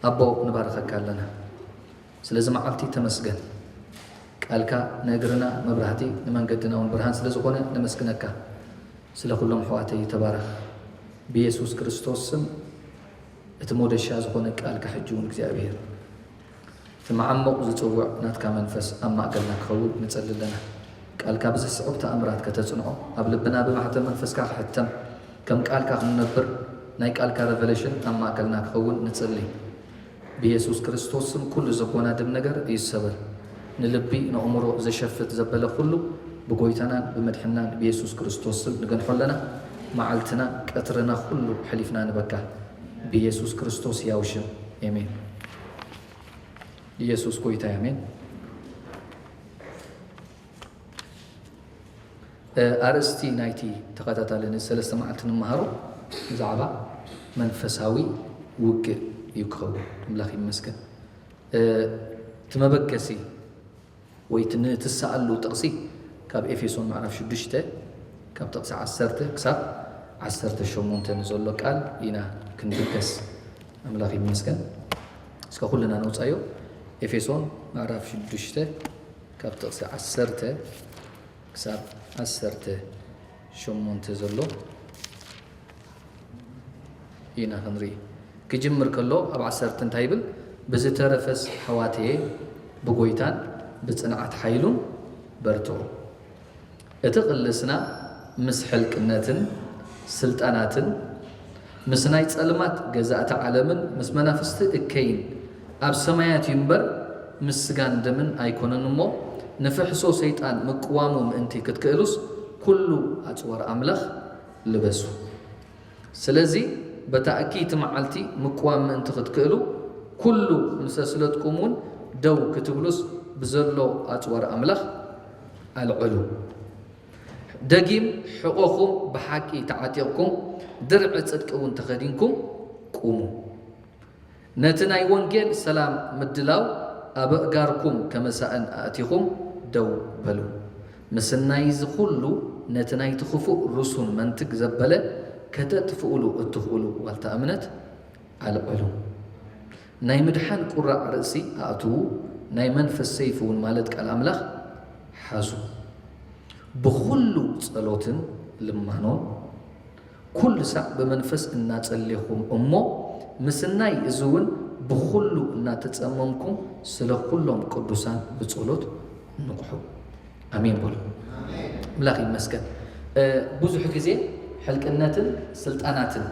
ኣቦ፣ ንባርኸካ ኣለና። ስለዚ መዓልቲ ተመስገን። ቃልካ ንእግርና መብራህቲ፣ ንመንገድና እውን ብርሃን ስለ ዝኾነ ነመስግነካ። ስለ ኩሎም ኣሕዋተይ ተባረኽ። ብየሱስ ክርስቶስ ስም እቲ ሞደሻ ዝኾነ ቃልካ ሕጂ እውን እግዚኣብሔር እቲ መዓሙቕ ዝጽውዕ ናትካ መንፈስ ኣብ ማእከልና ክኸውን ንጸሊ ኣለና። ቃልካ ብዝስዕብ ተኣምራት ከተጽንዖ፣ ኣብ ልብና ብማሕተም መንፈስካ ክሕተም፣ ከም ቃልካ ክንነብር ናይ ቃልካ ረቨለሽን ኣብ ማእከልና ክኸውን ንጽሊ። ብየሱስ ክርስቶስ ስም ኩሉ ዘጎናድብ ነገር ይሰበር። ንልቢ ንእምሮ ዘሸፍት ዘበለ ኩሉ ብጎይታናን ብመድሕናን ብየሱስ ክርስቶስ ስም ንገንሖ ኣለና። መዓልትና ቀትርና ኩሉ ሕሊፍና ንበካ። ብየሱስ ክርስቶስ ያው ሽም፣ ኤሜን። ኢየሱስ ጎይታ፣ ኣሜን። ኣርእስቲ ናይቲ ተኸታታሊ ንሰለስተ መዓልቲ ንመሃሮ ብዛዕባ መንፈሳዊ ውግእ እዩ ክኸውን። ኣምላኽ ይመስገን። እቲ መበገሲ ወይ እቲ ንትሰኣሉ ጥቕሲ ካብ ኤፌሶን ምዕራፍ ሽዱሽተ ካብ ጥቕሲ ዓሰርተ ክሳብ ዓሰርተ ሸሞንተ ንዘሎ ቃል ኢና ክንብገስ። ኣምላኽ ይመስገን። እስከ ኩልና ነውጻዮ። ኤፌሶን ምዕራፍ ሽዱሽተ ካብ ጥቕሲ ዓሰርተ ክሳብ ዓሰርተ ሸሞንተ ዘሎ ኢና ክንርኢ። ክጅምር ከሎ ኣብ ዓሰርተ እንታይ ይብል? ብዝተረፈስ ኣሕዋተየ ብጎይታን ብጽንዓት ሓይሉን በርትዑ። እቲ ቅልስና ምስ ሕልቅነትን ስልጣናትን ምስ ናይ ጸልማት ገዛእቲ ዓለምን ምስ መናፍስቲ እከይን ኣብ ሰማያት እዩ እምበር ምስ ስጋን ደምን ኣይኮነን እሞ ንፍሕሶ ሰይጣን ምቅዋሙ ምእንቲ ክትክእሉስ ኩሉ ኣጽዋር ኣምላኽ ልበሱ። ስለዚ በታ እኪይቲ መዓልቲ ምቅዋም ምእንቲ ክትክእሉ ኩሉ ምስ ኣስለጥኩም እውን ደው ክትብሉስ ብዘሎ ኣጽዋር ኣምላኽ ኣልዕሉ። ደጊም ሕቖኹም ብሓቂ ተዓጢቕኩም ድርዒ ጽድቂ እውን ተኸዲንኩም ቁሙ። ነቲ ናይ ወንጌል ሰላም ምድላው ኣብ ኣእጋርኩም ከመሳእን ኣእቲኹም ደው በሉ። ምስናይ እዚ ኩሉ ነቲ ናይቲ ክፉእ ርሱን መንትግ ዘበለ ከተጥፍኡሉ እትኽእሉ ዋልታ እምነት ኣልዕሉ። ናይ ምድሓን ቁራዕ ርእሲ ኣእትዉ፣ ናይ መንፈስ ሰይፊ እውን ማለት ቃል ኣምላኽ ሓዙ። ብኹሉ ጸሎትን ልማኖን ኩሉ ሳዕ ብመንፈስ እናጸሌኹም እሞ ምስናይ እዚ እውን ብኹሉ እናተጸመምኩም ስለ ኩሎም ቅዱሳን ብጸሎት ንቕሑ። ኣሜን በሉ። ኣምላኽ ይመስገን። ብዙሕ ግዜ ሕልቅነትን ስልጣናትን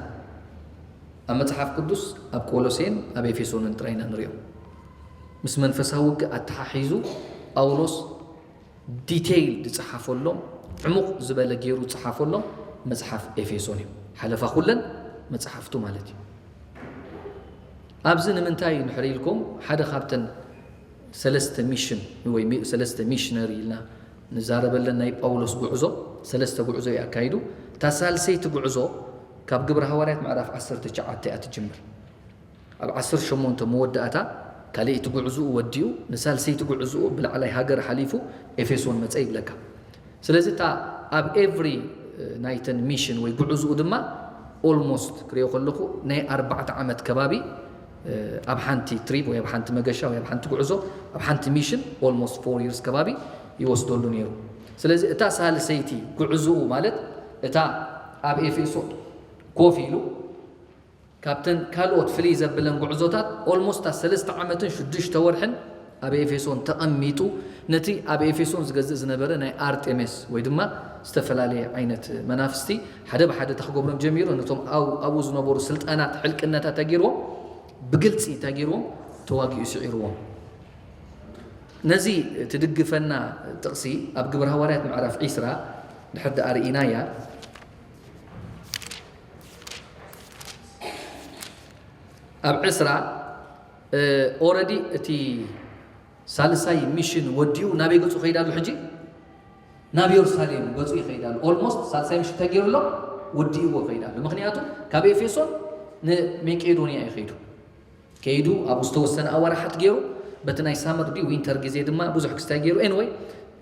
ኣብ መጽሓፍ ቅዱስ ኣብ ቆሎሴን ኣብ ኤፌሶንን ጥራይ ኢና ንሪኦ። ምስ መንፈሳዊ ውግእ ኣተሓሒዙ ጳውሎስ ዲቴይል ዝጸሓፈሎም፣ ዕሙቕ ዝበለ ገይሩ ዝጸሓፈሎም መጽሓፍ ኤፌሶን እዩ። ሓለፋ ኩለን መጽሓፍቱ ማለት እዩ። ኣብዚ ንምንታይ እዩ ንሕሪ ኢልኩም ሓደ ካብተን ሰለስተ ሚሽን ወይ ሚ-፣ ሰለስተ ሚሽነሪ ኢልና ንዛረበለን ናይ ጳውሎስ ጉዕዞ፣ ሰለስተ ጉዕዞ እዩ ኣካይዱ። እታ ሳልሰይቲ ጉዕዞ ካብ ግብረ ሃዋርያት ምዕራፍ ዓሰርተ ትሽዓተ እያ ትጅምር። ኣብ ዓሰርተ ሸሞንተ መወዳእታ ካልኣይቲ ጉዕዝኡ ወዲኡ ንሳልሰይቲ ጉዕዝኡ ብላዕላይ ሃገር ሓሊፉ ኤፌሶን መጸ ይብለካ። ስለዚ እታ ኣብ ኤቭሪ ናይተን ሚሽን ወይ ጉዕዝኡ ድማ ኦልሞስት ክሪኦ ከለኹ ናይ ኣርባዕተ ዓመት ከባቢ ኣብ ሓንቲ ትሪፕ ወይ ኣብ ሓንቲ መገሻ ወይ ኣብ ሓንቲ ጉዕዞ ኣብ ሓንቲ ሚሽን ኦልሞስት ፎር ይርስ ከባቢ ይወስደሉ ነይሩ። ስለዚ እታ ሳልሰይቲ ጉዕዝኡ ማለት እታ ኣብ ኤፌሶን ኮፍ ኢሉ ካብተን ካልኦት ፍልይ ዘብለን ጉዕዞታት ኦልሞስት ሰለስተ ዓመትን ሽዱሽተ ወርሕን ኣብ ኤፌሶን ተቐሚጡ ነቲ ኣብ ኤፌሶን ዝገዝእ ዝነበረ ናይ ኣርጤሜስ ወይ ድማ ዝተፈላለየ ዓይነት መናፍስቲ ሓደ ብሓደ ተክገብሮም ጀሚሩ ነቶም ኣብኡ ዝነበሩ ስልጣናት ሕልቅነታት ተገይርዎም ብግልፂ ተገይርዎም ተዋጊኡ ስዒርዎም። ነዚ ትድግፈና ጥቕሲ ኣብ ግብረ ሃዋርያት ምዕራፍ ዒስራ ድሕር ደኣ ርኢናያ። ኣብ ዕስራ ኦረዲ እቲ ሳልሳይ ሚሽን ወዲኡ ናበይ ገጹ ከይዳ ኣሎ? ሕጂ ናብ የሩሳሌም ገጹ ይኸይዳ ኣሎ። ኦልሞስት ሳልሳይ ሚሽን ተገይሩ ኣሎ፣ ወዲእዎ ከይዳ ኣሎ። ምክንያቱ ካብ ኤፌሶን ንሜቄዶንያ እዩ ከይዱ። ከይዱ ኣብኡ ዝተወሰነ ኣዋርሓት ገይሩ፣ በቲ ናይ ሳመር ድዩ ዊንተር ግዜ ድማ ብዙሕ ክስታይ ገይሩ። ኤንወይ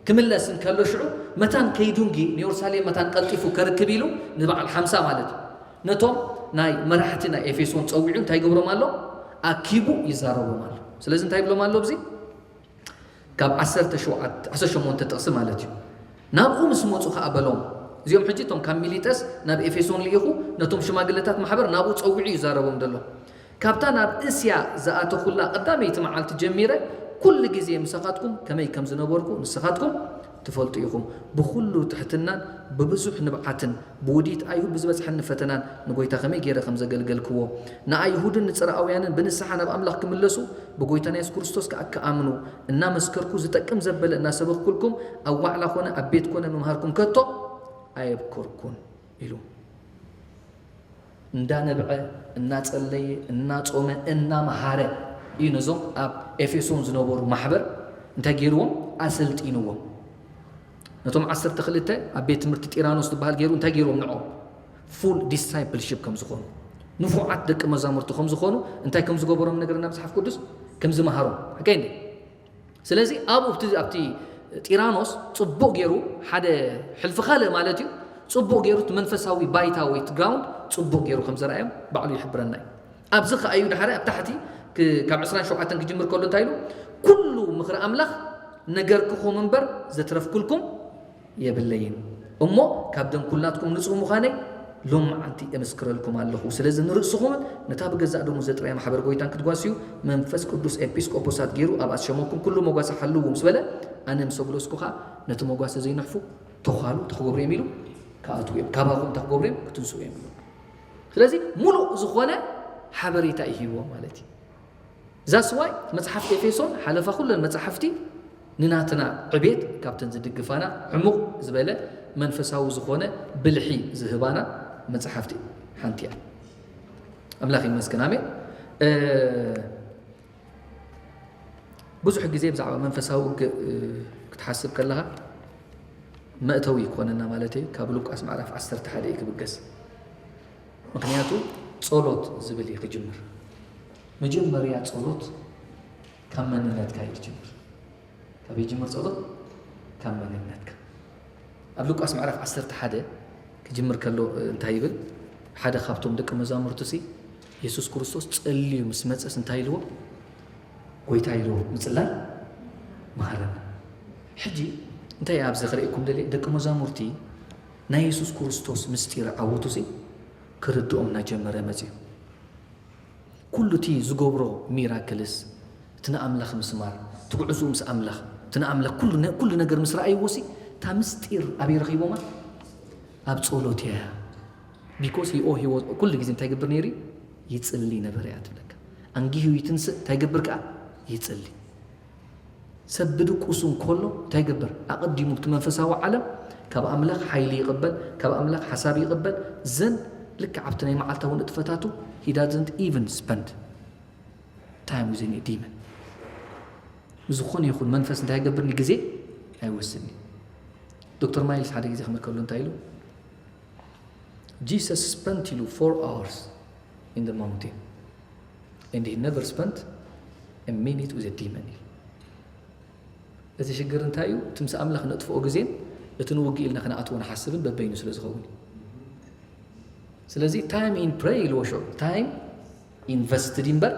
ክምለስ እንከሎ ሽዑ መታን ከይዱንጊ ንየሩሳሌም መታን ቀልጢፉ ከርክብ ኢሉ ንበዓል ሓምሳ ማለት እዩ ነቶም ናይ መራሕቲ ናይ ኤፌሶን ጸዊዑ እንታይ ይገብሮም ኣሎ? ኣኪቡ ይዛረቦም ኣሎ። ስለዚ እንታይ ይብሎም ኣሎ ኣብዚ? ካብ ዓሰርተ ሸውዓተ፣ ዓሰርተ ሸሞንተ ጥቕሲ ማለት እዩ። ናብኡ ምስ መጹ ኸኣ በሎም፣ እዚኦም ሕጂ እቶም ካብ ሚሊጠስ ናብ ኤፌሶን ልኢኹ፣ ነቶም ሽማግለታት ማሕበር ናብኡ ጸዊዑ ይዛረቦም ዘሎ። ካብታ ናብ እስያ ዝኣተኹላ ቀዳመይቲ መዓልቲ ጀሚረ፣ ኩሉ ግዜ ምሳኻትኩም ከመይ ከም ዝነበርኩ ንስኻትኩም ትፈልጡ ኢኹም። ብኹሉ ትሕትናን ብብዙሕ ንብዓትን ብውዲት ኣይሁድ ብዝበጽሐኒ ፈተናን ንጎይታ ከመይ ገይረ ከም ዘገልገልክዎ፣ ንኣይሁድን ንጽርኣውያንን ብንስሓ ናብ ኣምላኽ ክምለሱ ብጎይታና የሱስ ክርስቶስ ከኣ ክኣምኑ እናመስከርኩ ዝጠቅም ዘበለ እናሰበኽኩልኩም ኣብ ዋዕላ ኮነ ኣብ ቤት ኮነ ምምሃርኩም ከቶ ኣየብኮርኩን ኢሉ። እንዳነብዐ፣ እናጸለየ፣ እናጾመ፣ እናመሃረ እዩ ነዞም ኣብ ኤፌሶን ዝነበሩ ማሕበር እንታይ ገይርዎም? ኣሰልጢንዎም። ነቶም ዓሰርተ ክልተ ኣብ ቤት ትምህርቲ ጢራኖስ ዝበሃል ገይሩ እንታይ ገይርዎም ንዖም? ፉል ዲሳይፕልሺፕ ከም ዝኾኑ፣ ንፉዓት ደቂ መዛሙርቲ ከም ዝኾኑ እንታይ ከም ዝገበሮም ነገርና መጽሓፍ ቅዱስ ከም ዝመሃሮም። ሓቀይ እንዴ? ስለዚ ኣብኡ ኣብቲ ኣብቲ ጢራኖስ ጽቡቕ ገይሩ ሓደ ሕልፊ ካልእ ማለት እዩ፣ ጽቡቕ ገይሩ እቲ መንፈሳዊ ባይታ ወይ እቲ ግራውንድ ጽቡቕ ገይሩ ከም ዘርኣዮም ባዕሉ ይሕብረና እዩ። ኣብዚ ከኣ እዩ ዳሕራይ ኣብ ታሕቲ ክ- ካብ ዕስራን ሸውዓተን ክጅምር ከሎ እንታይ ኢሉ? "ኩሉ ምኽሪ ኣምላኽ ነገርክኹም እምበር ዘትረፍኩልኩም የብለይን። እሞ ካብ ደም ኩላትኩም ንጹህ ምዃነይ ሎምዓንቲ እምስክረልኩም ኣለኹ። ስለዚ ንርእስኹምን ነታ ብገዛእ ደሙ ዘጥረያ ማሕበር ጎይታን ክትጓስዩ መንፈስ ቅዱስ ኤጲስቆጶሳት ገይሩ ኣብ ኣስሸመኩም ኩሉ መጓሰ ሓልዉ" ምስ በለ፣ ኣነ ምስ ኣጉለስኩ ኸኣ ነቲ መጓሰ ዘይንሕፉ ተዃሉ እንታይ ክገብሩ እዮም ኢሉ? ክኣትዉ እዮም። ካባኹም እንታይ ክገብሩ እዮም? ክትንስኡ እዮም ኢሉ። ስለዚ ሙሉእ ዝኾነ ሓበሬታ እዩ ሂብዎ ማለት እዩ። ዛስ ዋይ መጽሓፍ ኤፌሶን ሓለፋ ኩለን መጽሓፍቲ ንናትና ዕቤት ካብተን ዝድግፋና ዕሙቕ ዝበለ መንፈሳዊ ዝኾነ ብልሒ ዝህባና መጽሓፍቲ ሓንቲ እያ። ኣምላኽ ይመስገን፣ ኣሜን። እ፣ ብዙሕ ግዜ ብዛዕባ መንፈሳዊ ውግእ፣ እ፣ ክትሓስብ ከለኻ መእተዊ ይኮነና ማለት እዩ። ካብ ሉቃስ ምዕራፍ ዓሰርተ ሓደ እዩ ክብገስ። ምኽንያቱ ጸሎት ዝብል እዩ ክጅምር። መጀመርያ ጸሎት ካብ መንነትካ እዩ ዝጅምር። ካብ ይጅምር ጸሎት ካብ መንነትካ። ኣብ ሉቃስ ምዕራፍ ዓሰርተ ሓደ ክጅምር ከሎ፣ እ፣ እንታይ ይብል? ሓደ ካብቶም ደቂ መዛሙርቱ ሲ የሱስ ክርስቶስ ጸልዩ ምስ መጸስ እንታይ ኢልዎ? ጎይታ ኢልዎ፣ "ምጽላይ መሃረና።" ሕጂ እንታይ ኣብዚ ክርእየኩም ደልየ? ደቂ መዛሙርቲ ናይ የሱስ ክርስቶስ ምስጢር ዓወቱ ሲ ክርድኦም እናጀመረ መጽዩ። ኩሉ እቲ ዝገብሮ ሚራክልስ፣ እቲ ንኣምላኽ ምስማር፣ እቲ ጉዕዞኡ ምስ ኣምላኽ፣ እቲ ንኣምላኽ ኩሉ ነ-፣ ኩሉ ነገር ምስ ረኣይዎ ሲ፣ እታ ምስጢር ኣበይ ረኺቦማ? ኣብ ጸሎት እያ። ቢኮዝ ሂ ኦ ሂ ወዝ ኩሉ ግዜ እንታይ ይገብር ነይሩ? ይጽሊ ነበረ እያ ትብለካ። ኣንጊሁ ይትንስእ፣ እንታይ ይገብር ከኣ? ይጽሊ። ሰብ ብድቁሱ እንከሎ እንታይ ይገብር? ኣቐዲሙ እቲ መንፈሳዊ ዓለም ካብ ኣምላኽ ሓይሊ ይቕበል፣ ካብ ኣምላኽ ሓሳብ ይቕበል። ዘን ልክዕ ኣብቲ ናይ መዓልታዊ ንጥፈታቱ he doesn't even spend time with any demon። ዝኾነ ይኹን መንፈስ እንታይ ይገብርኒ? ግዜ ኣይወስድኒ። ዶክተር ማይልስ ሓደ ግዜ ክምልከሉ እንታይ ኢሉ? Jesus spent ኢሉ four hours in the mountain and he never spent a minute with a demon ኢሉ። እቲ ሽግር እንታይ እዩ? እቲ ምስ ኣምላኽ ነጥፍኦ ግዜን እቲ ንውግእ ኢልና ክንኣትዎ ንሓስብን በበይኑ ስለ ዝኸውን እዩ። ስለዚ time in prayer ኢልዎ ሽዑ፣ time invested እምበር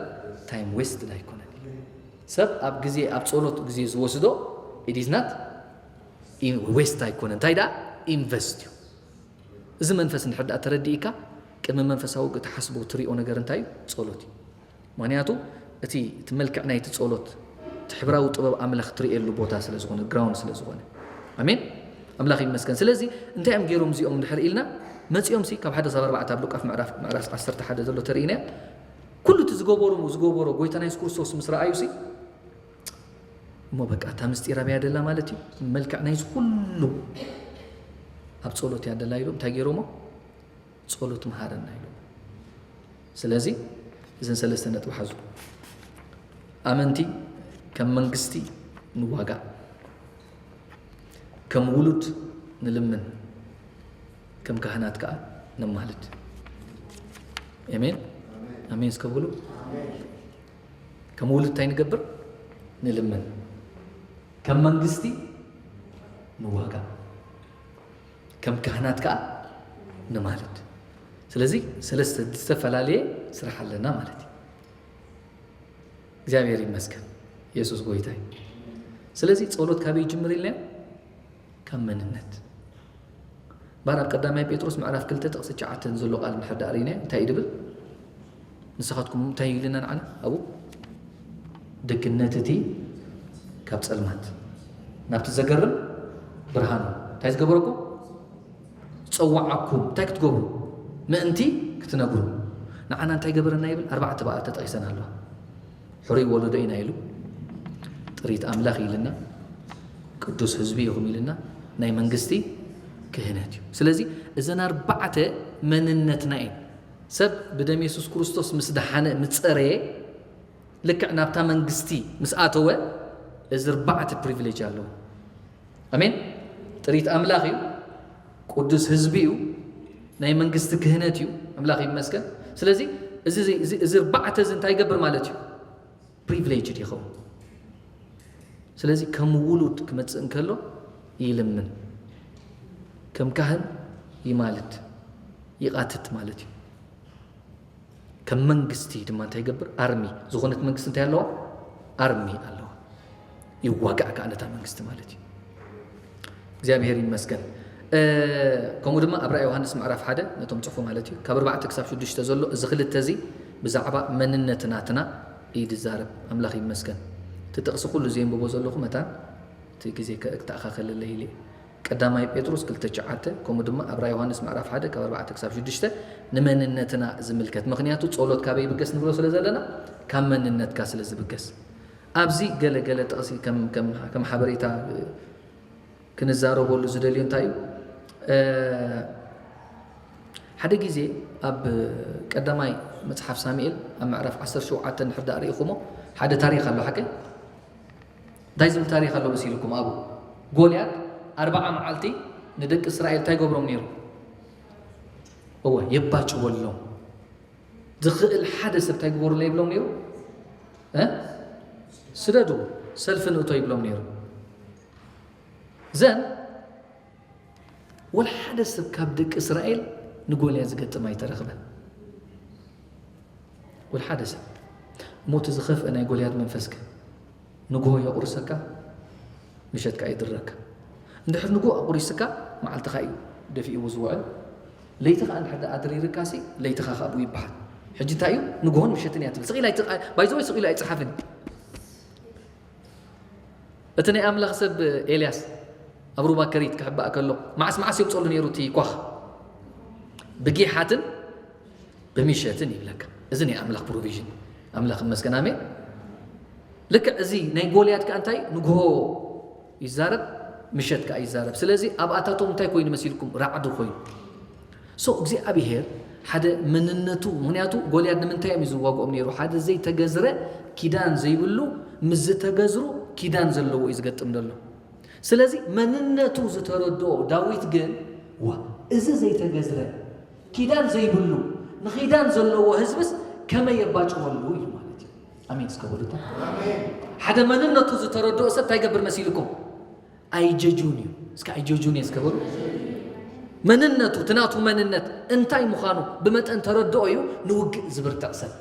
time wasted ኣይኮነን። ሰብ ኣብ ግዜ፣ ኣብ ጸሎት ግዜ ዝወስዶ it is not in waste ኣይኮነን። እንታይ ደኣ? ኢንቨስት እዩ። እዚ መንፈስ እንድሕር ደኣ ተረዲእካ፣ ቅድሚ መንፈሳዊ ክትሓስቦ ትሪኦ ነገር እንታይ እዩ? ጸሎት እዩ። ምኽንያቱ እቲ፣ እቲ መልክዕ ናይቲ ጸሎት፣ እቲ ሕብራዊ ጥበብ ኣምላኽ ትርእየሉ ቦታ ስለ ዝኾነ፣ ግራውንድ ስለ ዝኾነ። ኣሜን። ኣምላኽ ይመስገን። ስለዚ እንታይ እዮም ገይሮም እዚኦም እንድሕር ኢልና፣ መጺኦም ሲ ካብ ሓደ ክሳብ ኣርባዕተ ኣብ ሉቃስ ምዕራፍ፣ ምዕራፍ ዓሰርተ ሓደ ዘሎ ተርእይና፣ ኩሉ እቲ ዝገበሩ፣ ዝገበሮ ጎይታና የሱስ ክርስቶስ ምስ ረኣዩ ሲ፣ እሞ በቃ እታ ምስጢር ኣበይ እያ ደላ ማለት እዩ? መልክዕ ናይዚ ኩሉ ኣብ ጸሎት እያ ደላ ኢሎም እንታይ ገይሮሞ? ጸሎት መሃረና ኢሎም። ስለዚ እዘን ሰለስተ ነጥቢ ሓዙ። ኣመንቲ ከም መንግስቲ ንዋጋእ፣ ከም ውሉድ ንልምን፣ ከም ካህናት ከኣ ነማልድ። ኣሜን፣ ኣሜን እስከ ብሉ። ከም ውሉድ እንታይ ንገብር? ንልምን። ከም መንግስቲ ንዋጋእ፣ ከም ካህናት ከኣ ንማልድ። ስለዚ ሰለስተ ዝተፈላለየ ስራሕ ኣለና ማለት እዩ። እግዚኣብሔር ይመስገን። የሱስ ጎይታይ። ስለዚ ጸሎት ካበይ ይጅምር ኢልና? ካብ መንነት። ባር ኣብ ቀዳማይ ጴጥሮስ ምዕራፍ ክልተ ጥቕሲ ትሽዓተ ዘሎ ቃል እንድሕር ደኣ ርኢና እንታይ እዩ ድብል? ንስኻትኩም እንታይ ኢልና ንዓና ኣብኡ? ድግነት እቲ ካብ ጸልማት ናብቲ ዘገርም ብርሃኑ እንታይ ዝገበረኩም? ዝጸዋዓኩም እንታይ ክትገብሩ? ምእንቲ ክትነግሩ። ንዓና እንታይ ገበረና ይብል? ኣርባዕተ በኣ ተጠቒሰን ኣለዋ። ሕሩይ ወለዶ ኢና ኢሉ፣ ጥሪት ኣምላኽ ኢልና፣ ቅዱስ ህዝቢ ኢኹም ኢልና፣ ናይ መንግስቲ ክህነት እዩ። ስለዚ እዘን ኣርባዕተ መንነትና እየን። ሰብ ብደም የሱስ ክርስቶስ ምስ ደሓነ፣ ምስ ጸረየ፣ ልክዕ ናብታ መንግስቲ ምስ ኣተወ፣ እዚ ኣርባዕተ ፕሪቪሌጅ ኣለዎ። ኣሜን። ጥሪት ኣምላኽ እዩ፣ ቅዱስ ህዝቢ እዩ፣ ናይ መንግስቲ ክህነት እዩ። ኣምላኽ ይመስገን። ስለዚ እዚ፣ እዚ፣ እዚ፣ እዚ ኣርባዕተ እዚ እንታይ ይገብር ማለት እዩ? ፕሪቪሌጅድ ይኸውን። ስለዚ ከም ውሉድ ክመጽእ እንከሎ ይልምን፣ ከም ካህን ይማልድ፣ ይቓትት ማለት እዩ። ከም መንግስቲ ድማ እንታይ ይገብር? ኣርሚ። ዝኾነት መንግስቲ እንታይ ኣለዋ? ኣርሚ ኣለዋ። ይዋጋእ ከኣ ነታ መንግስቲ ማለት እዩ። እግዚኣብሔር ይመስገን። እ፣ ከምኡ ድማ ኣብ ራእይ ዮሃንስ ምዕራፍ ሓደ ነቶም ጽፉ ማለት እዩ፣ ካብ ኣርባዕተ ክሳብ ሽዱሽተ ዘሎ እዚ ክልተ እዚ ብዛዕባ መንነት ናትና እዩ ዝዛረብ። ኣምላኽ ይመስገን። እቲ ጥቕሲ ኩሉ ዘንብቦ ዘለኹ መታን እቲ ግዜ ከ-፣ ክተኣኻኸለለይ ኢለ እየ። ቀዳማይ ጴጥሮስ ክልተ ትሽዓተ፣ ከምኡ ድማ ኣብ ራእይ ዮሃንስ ምዕራፍ ሓደ ካብ ኣርባዕተ ክሳብ ሽዱሽተ ንመንነትና ዝምልከት። ምኽንያቱ ጸሎት ካበይ ይብገስ ንብሎ ስለ ዘለና፣ ካብ መንነትካ ስለ ዝብገስ። ኣብዚ ገለ ገለ ጥቕሲ ከም፣ ከም፣ ከም ሓበሬታ ክንዛረበሉ ዝደልዮ እንታይ እዩ? እ፣ ሓደ ግዜ ኣብ ቀዳማይ መጽሓፍ ሳሙኤል ኣብ ምዕራፍ ዓሰርተ ሸውዓተ እንድሕር ደኣ ርኢኹሞ፣ ሓደ ታሪኽ ኣሎ፣ ሓቀይ? እንታይ ዝብል ታሪኽ ኣሎ መሲልኩም? ኣብኡ ጎልያድ ኣርብዓ መዓልቲ ንደቂ እስራኤል እንታይ ገብሮም ነይሩ? እወ፣ የባጭወሎም። ዝኽእል ሓደ ሰብ እንታይ ግበሩለይ ይብሎም ነይሩ? እ? ስደዱ፣ ሰልፊ ንእቶ ይብሎም ነይሩ። ዘን ወላ ሓደ ሰብ ካብ ደቂ እስራኤል ንጎልያድ ዝገጥም ኣይተረኽበን። ወላ ሓደ ሰብ። እሞ እቲ ዝኸፍአ ናይ ጎልያድ መንፈስከ ንግሆ የቑርሰካ፣ ምሸት ከኣ ይድረካ። እንድሕር ንግሆ ኣቑሪስካ፣ መዓልትኻ እዩ ደፊእዎ ዝውዕል። ለይቲ ከኣ እንድሕር ደኣ ኣድሪርካሲ፣ ለይትኻ ከኣ ብኡ ይበሃል። ሕጂ እንታይ እዩ? ንግሆን ምሸትን እያ ትብል። ስቕ ኢላ ኣይት-፣ ባይዘወይ ስቕ ኢሉ ኣይጸሓፍን። እቲ ናይ ኣምላኽ ሰብ ኤልያስ ኣብ ሩባ ከሪት ክሕባእ ከሎ፣ መዓስ መዓስ ይምጸሉ ነይሩ እቲ ኳኽ? ብጊሓትን ብምሸትን ይብለካ። እዚ ናይ ኣምላኽ ፕሮቪዥን። ኣምላኽ ይመስገን፣ ኣሜን። ልክዕ እዚ ናይ ጎልያድ ከኣ እንታይ? ንግሆ ይዛረብ፣ ምሸት ከኣ ይዛረብ። ስለዚ ኣብኣታቶም እንታይ ኮይኑ መሲልኩም? ራዕዲ ኮይኑ። ሶ እግዚኣብሄር ሓደ መንነቱ፣ ምኽንያቱ ጎልያድ ንምንታይ እዮም ዝዋግኦም ነይሩ? ሓደ ዘይተገዝረ ኪዳን ዘይብሉ ምስ ዝተገዝሩ ኪዳን ዘለዎ እዩ ዝገጥም ዘሎ። ስለዚ መንነቱ ዝተረድኦ ዳዊት ግን፣ ዋ፣ እዚ ዘይተገዝረ ኪዳን ዘይብሉ ንኺዳን ዘለዎ ህዝብስ ከመይ የባጭወሉ ኢሉ ማለት እዩ። ኣሜን እስከ በሉታ። ሓደ መንነቱ ዝተረድኦ ሰብ እንታይ ይገብር መሲልኩም? ኣይጀጁን እዩ። እስከ ኣይጀጁን እዩ እስከ በሉ። መንነቱ፣ እቲ ናቱ መንነት እንታይ ምዃኑ ብመጠን ተረድኦ እዩ ንውግእ ዝብርትዕ ሰብ።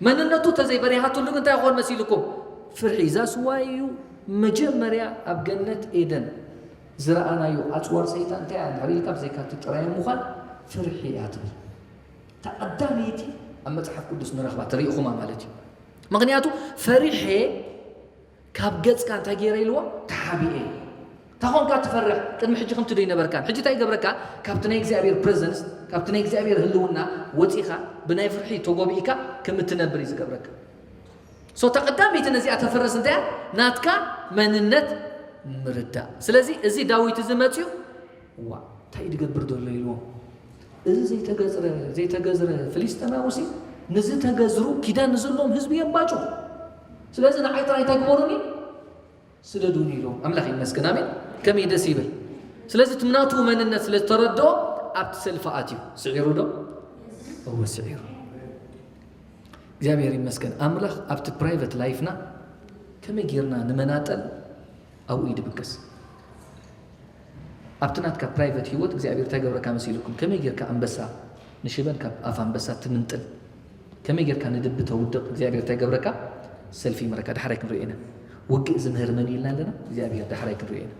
መንነቱ ተዘይበሪሃትሉ ግን እንታይ ይኾን መሲልኩም? ፍርሒ። ዛስዋይ እዩ መጀመርያ ኣብ ገነት ኤደን ዝረኣናዮ ኣጽዋር ሰይጣን እንታይ እያ እንድሕር ኢልካ፣ ብዘይካ እቲ ጥራይ ምዃን ፍርሒ እያ ትብል። እታ ቀዳመይቲ ኣብ መጽሓፍ ቅዱስ ንረኽባ ተሪእኹማ ማለት እዩ። ምኽንያቱ ፈሪሐ ካብ ገጽካ እንታይ ገይረ ኢልዎ? ተሓቢኤ። እንታይ ኾንካ ትፈርሕ? ቅድሚ ሕጂ ከምቲ ዶ ይነበርካን? ሕጂ እንታይ ይገብረካ? ካብቲ ናይ እግዚኣብሔር ፕሬዘንስ፣ ካብቲ ናይ እግዚኣብሔር ህልውና ወጺኻ ብናይ ፍርሒ ተጎቢእካ ከም እትነብር እዩ ዝገብረካ። ሶ፣ እታ ቀዳመይቲ ነዚኣ ተፍርስ እንታይ እያ? ናትካ መንነት ምርዳእ። ስለዚ እዚ ዳዊት እዚ መጽዩ፣ "ዋ፣ እንታይ እዩ ዝገብር ዘሎ?" ኢልዎም። "እዚ ዘይተገዝረ፣ ዘይተገዝረ ፍልስጤማዊ ሲ ንዝተገዝሩ ኪዳን ንዘለዎም ህዝቢ የባጭው። ስለዚ ንዓይ ጥራይ እንታይ ግበሩኒ? ስደዱኒ" ኢልዎም። ኣምላኽ ይመስገን፣ ኣሜን። ከመይ ደስ ይብል። ስለዚ እቲ ናቱ መንነት ስለ ዝተረድኦ ኣብቲ ሰልፊ ኣትዩ። ስዒሩ ዶ? እወ፣ ስዒሩ። እግዚኣብሔር ይመስገን። ኣምላኽ ኣብቲ ፕራይቨት ላይፍና ከመይ ጌርና ንመናጠል ኣብኡ እዩ ድብገስ። ኣብቲ ናትካ ፕራይቨት ህይወት እግዚኣብሔር እንታይ ገብረካ መሲልኩም? ከመይ ጌርካ ኣንበሳ ንሽበን ካብ ኣፍ ኣንበሳ ትምንጥል? ከመይ ጌርካ ንድቢ ተውድቕ እግዚኣብሔር እንታይ ገብረካ? ሰልፊ ይምህረካ። ዳሕራይ ክንሪኦ ኢና። ውግእ ዝምህር መን እዩ ኢልና ኣለና? እግዚኣብሔር። ዳሕራይ ክንሪኦ ኢና።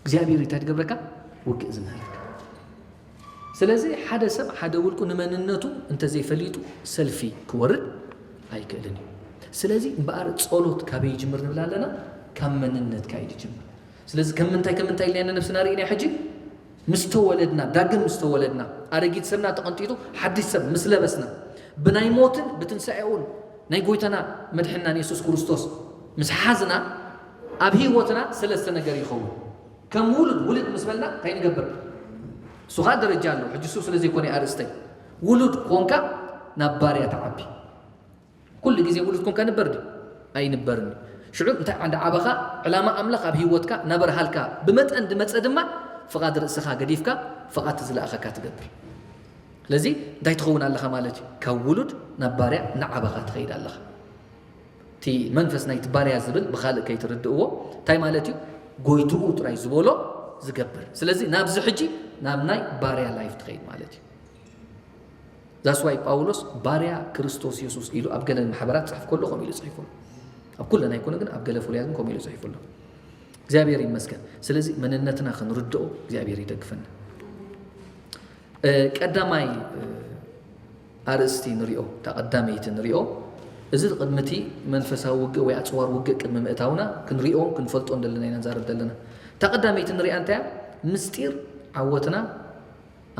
እግዚኣብሔር እንታይ ትገብረካ? ውግእ ዝምህረካ። ስለዚ ሓደ ሰብ ሓደ ውልቁ ንመንነቱ እንተዘይፈሊጡ ሰልፊ ክወርድ ኣይክእልን እዩ። ስለዚ እምበኣር ጸሎት ካበይ ይጅምር ንብል ኣለና? ካብ መንነትካ እዩ ዝጅምር። ስለዚ ከም ምንታይ ከም ምንታይ ኢልና ነብስና ርኢና ሕጂ? ምስ ተወለድና፣ ዳግም ምስ ተወለድና፣ ኣረጊት ሰብና ተቐንጢጡ ሓድሽ ሰብ ምስ ለበስና፣ ብናይ ሞትን ብትንሳኤኡን ናይ ጎይታና መድሕናን የሱስ ክርስቶስ ምስ ሓዝና፣ ኣብ ህይወትና ሰለስተ ነገር ይኸውን። ከም ውሉድ ውልድ ምስ በልና እንታይ ንገብር? እሱ ኸኣ ደረጃ ኣለዎ። ሕጂ እሱ ስለ ዘይኮነ ኣርእስተይ። ውሉድ ኮንካ ናብ ባርያ ትዓቢ። ኩሉ ግዜ ውሉድ ኮንካ ንበር ድዩ? ኣይንበርን እዩ። ሽዑ እንታይ ዓንዲ ዓበኻ? ዕላማ ኣምላኽ ኣብ ህይወትካ እናበርሃልካ ብመጠን ድመጸ ድማ ፍቓድ ርእስኻ ገዲፍካ ፍቓድ እቲ ዝለኣኸካ ትገብር። ስለዚ እንታይ ትኸውን ኣለኻ ማለት እዩ? ካብ ውሉድ ናብ ባርያ እናዓበኻ ትኸይድ ኣለኻ። እቲ መንፈስ ናይቲ ባርያ ዝብል ብኻልእ ከይትርድእዎ እንታይ ማለት እዩ? ጎይትኡ ጥራይ ዝበሎ ዝገብር። ስለዚ ናብዚ ሕጂ ናብ ናይ ባርያ ላይፍ ትኸይድ ማለት እዩ። ዛስዋይ ጳውሎስ ባርያ ክርስቶስ የሱስ ኢሉ ኣብ ገለ ማሕበራት ጽሕፍ ከሎ ከምኡ ኢሉ ጽሒፉ ኣሎ። ኣብ ኩለን ኣይኮነ ግን ኣብ ገለ ፍሉያት ግን ከምኡ ኢሉ ጽሒፉ ኣሎ። እግዚኣብሔር ይመስገን። ስለዚ መንነትና ክንርድኦ እግዚኣብሔር ይደግፈና። እ፣ ቀዳማይ፣ እ፣ ኣርእስቲ ንሪኦ፣ እታ ቀዳመይቲ ንሪኦ። እዚ ቅድሚ እቲ መንፈሳዊ ውግእ ወይ ኣጽዋር ውግእ ቅድሚ ምእታውና ክንሪኦ ክንፈልጦ እንደለና ኢና ንዛረብ ዘለና። እታ ቀዳመይቲ ንሪኣ እንታይ እያ? ምስጢር ዓወትና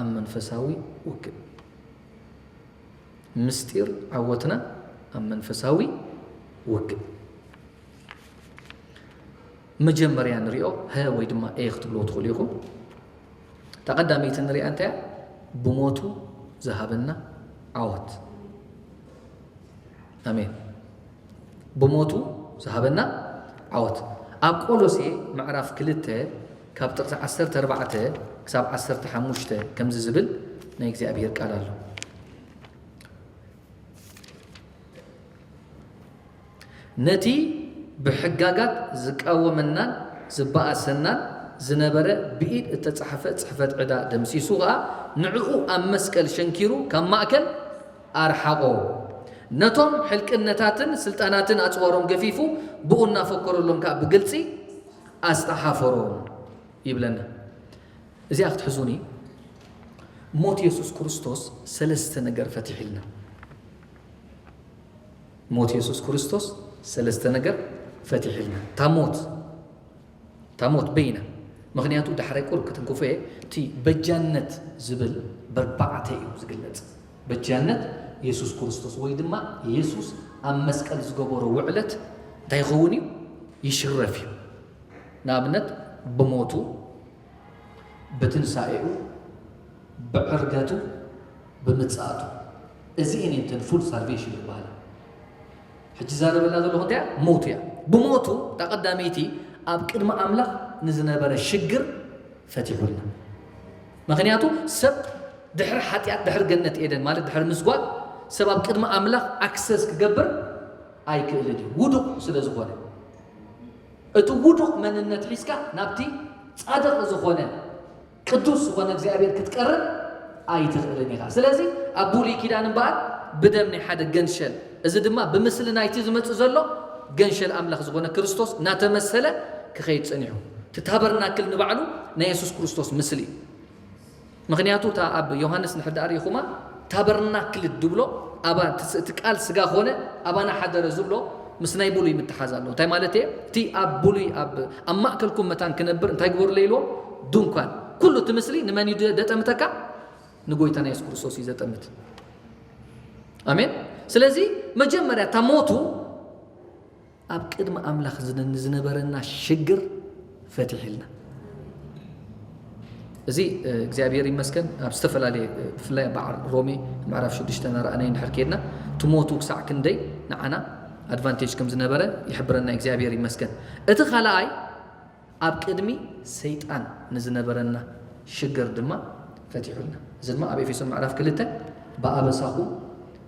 ኣብ መንፈሳዊ ውግእ። ምስጢር ዓወትና ኣብ መንፈሳዊ ውግእ። መጀመርያ ንሪኦ፣ ሀ ወይ ድማ ኤ ክትብልዎ ትኽእሉ ኢኹም። እታ ቀዳመይቲ ንሪኣ እንታይ እያ? ብሞቱ ዝሃበና ዓወት። ኣሜን። ብሞቱ ዝሃበና ዓወት። ኣብ ቆሎሴ ምዕራፍ ክልተ ካብ ጥቕሲ ዓሰርተ ኣርባዕተ ክሳብ ዓሰርተ ሓሙሽተ ከምዚ ዝብል ናይ እግዚኣብሔር ቃል ኣሎ። ነቲ ብሕጋጋት ዝቃወመናን ዝበኣሰናን ዝነበረ ብኢድ እተጻሕፈ ጽሕፈት ዕዳ ደምሲሱ ኸኣ ንዕኡ ኣብ መስቀል ሸንኪሩ ካብ ማእከል ኣርሓቖ። ነቶም ሕልቅነታትን ስልጣናትን ኣጽዋሮም ገፊፉ ብኡ እናፈከረሎም ከኣ ብግልጺ ኣስተሓፈሮም ይብለና። እዚኣ ክትሕዙኒ ሞት የሱስ ክርስቶስ ሰለስተ ነገር ፈቲሕልና። ሞት የሱስ ክርስቶስ ሰለስተ ነገር ፈቲሕልና። እታ ሞት፣ እታ ሞት በይና። ምኽንያቱ ዳሕራይ ቁሩብ ክትንክፎ እየ፣ እቲ በጃነት ዝብል በርባዕተ እዩ ዝግለጽ። በጃነት የሱስ ክርስቶስ ወይ ድማ የሱስ ኣብ መስቀል ዝገበሮ ውዕለት እንታይ ይኸውን እዩ? ይሽረፍ እዩ። ንኣብነት ብሞቱ፣ ብትንሳኤኡ፣ ብዕርገቱ፣ ብምጽኣቱ። እዚኤን እየን እተን ፉል ሳልቬሽን ዝበሃላ። ሕጂ ዛረበላ ዘለኹ እንታይ እያ? ሞቱ እያ። ብሞቱ እታ ቀዳመይቲ ኣብ ቅድሚ ኣምላኽ ንዝነበረ ሽግር ፈቲሑልና። ምኽንያቱ ሰብ ድሕሪ ሓጢኣት፣ ድሕሪ ገነት ኤደን ማለት ድሕሪ ምስጓግ፣ ሰብ ኣብ ቅድሚ ኣምላኽ ኣክሰስ ክገብር ኣይክእልን እዩ፣ ውዱቕ ስለ ዝኾነ። እቲ ውዱቕ መንነት ሒዝካ ናብቲ ጻድቕ ዝኾነ፣ ቅዱስ ዝኾነ እግዚኣብሔር ክትቀርብ ኣይትኽእልን ኢኻ። ስለዚ ኣብ ብሉይ ኪዳን እምበኣር ብደም ናይ ሓደ ገንሸል፣ እዚ ድማ ብምስሊ ናይቲ ዝመጽእ ዘሎ ገንሸል ኣምላኽ ዝኾነ ክርስቶስ እናተመሰለ ክኸይድ ጸኒሑ። እቲ ታበርናክል ንባዕሉ ናይ የሱስ ክርስቶስ ምስሊ እዩ። ምኽንያቱ እታ ኣብ ዮሃንስ እንድሕር ደኣ ርኢኹማ፣ ታበርናክል ድብሎ ኣባ-፣ እቲ ስ-፣ እቲ ቃል ስጋ ኾነ ኣባና ሓደረ ዝብሎ ምስ ናይ ብሉይ ምትሓዝ ኣለዎ። እንታይ ማለት እየ? እቲ ኣብ ብሉይ ኣብ፣ ኣብ ማእከልኩም መታን ክነብር እንታይ ግበሩለይ ኢልዎም? ድንኳን። ኩሉ እቲ ምስሊ ንመን እዩ ደ-፣ ደጠምተካ? ንጎይታና የሱስ ክርስቶስ እዩ ዘጠምት። ኣሜን። ስለዚ መጀመርያ እታ ሞቱ ኣብ ቅድሚ ኣምላኽ ዝነ-፣ ንዝነበረና ሽግር ፈቲሕልና። እዚ፣ እ፣ እግዚኣብሔር ይመስገን ኣብ ዝተፈላለየ፣ እ፣ ብፍላይ ኣብ በዓል ሮሜ ምዕራፍ ሽዱሽተ እናረኣናዮ እንድሕር ከይድና እቲ ሞቱ ክሳዕ ክንደይ ንዓና ኣድቫንቴጅ ከም ዝነበረ ይሕብረና። እግዚኣብሔር ይመስገን። እቲ ካልኣይ ኣብ ቅድሚ ሰይጣን ንዝነበረና ሽግር ድማ ፈቲሑልና። እዚ ድማ ኣብ ኤፌሶን ምዕራፍ ክልተ ብኣበሳኹም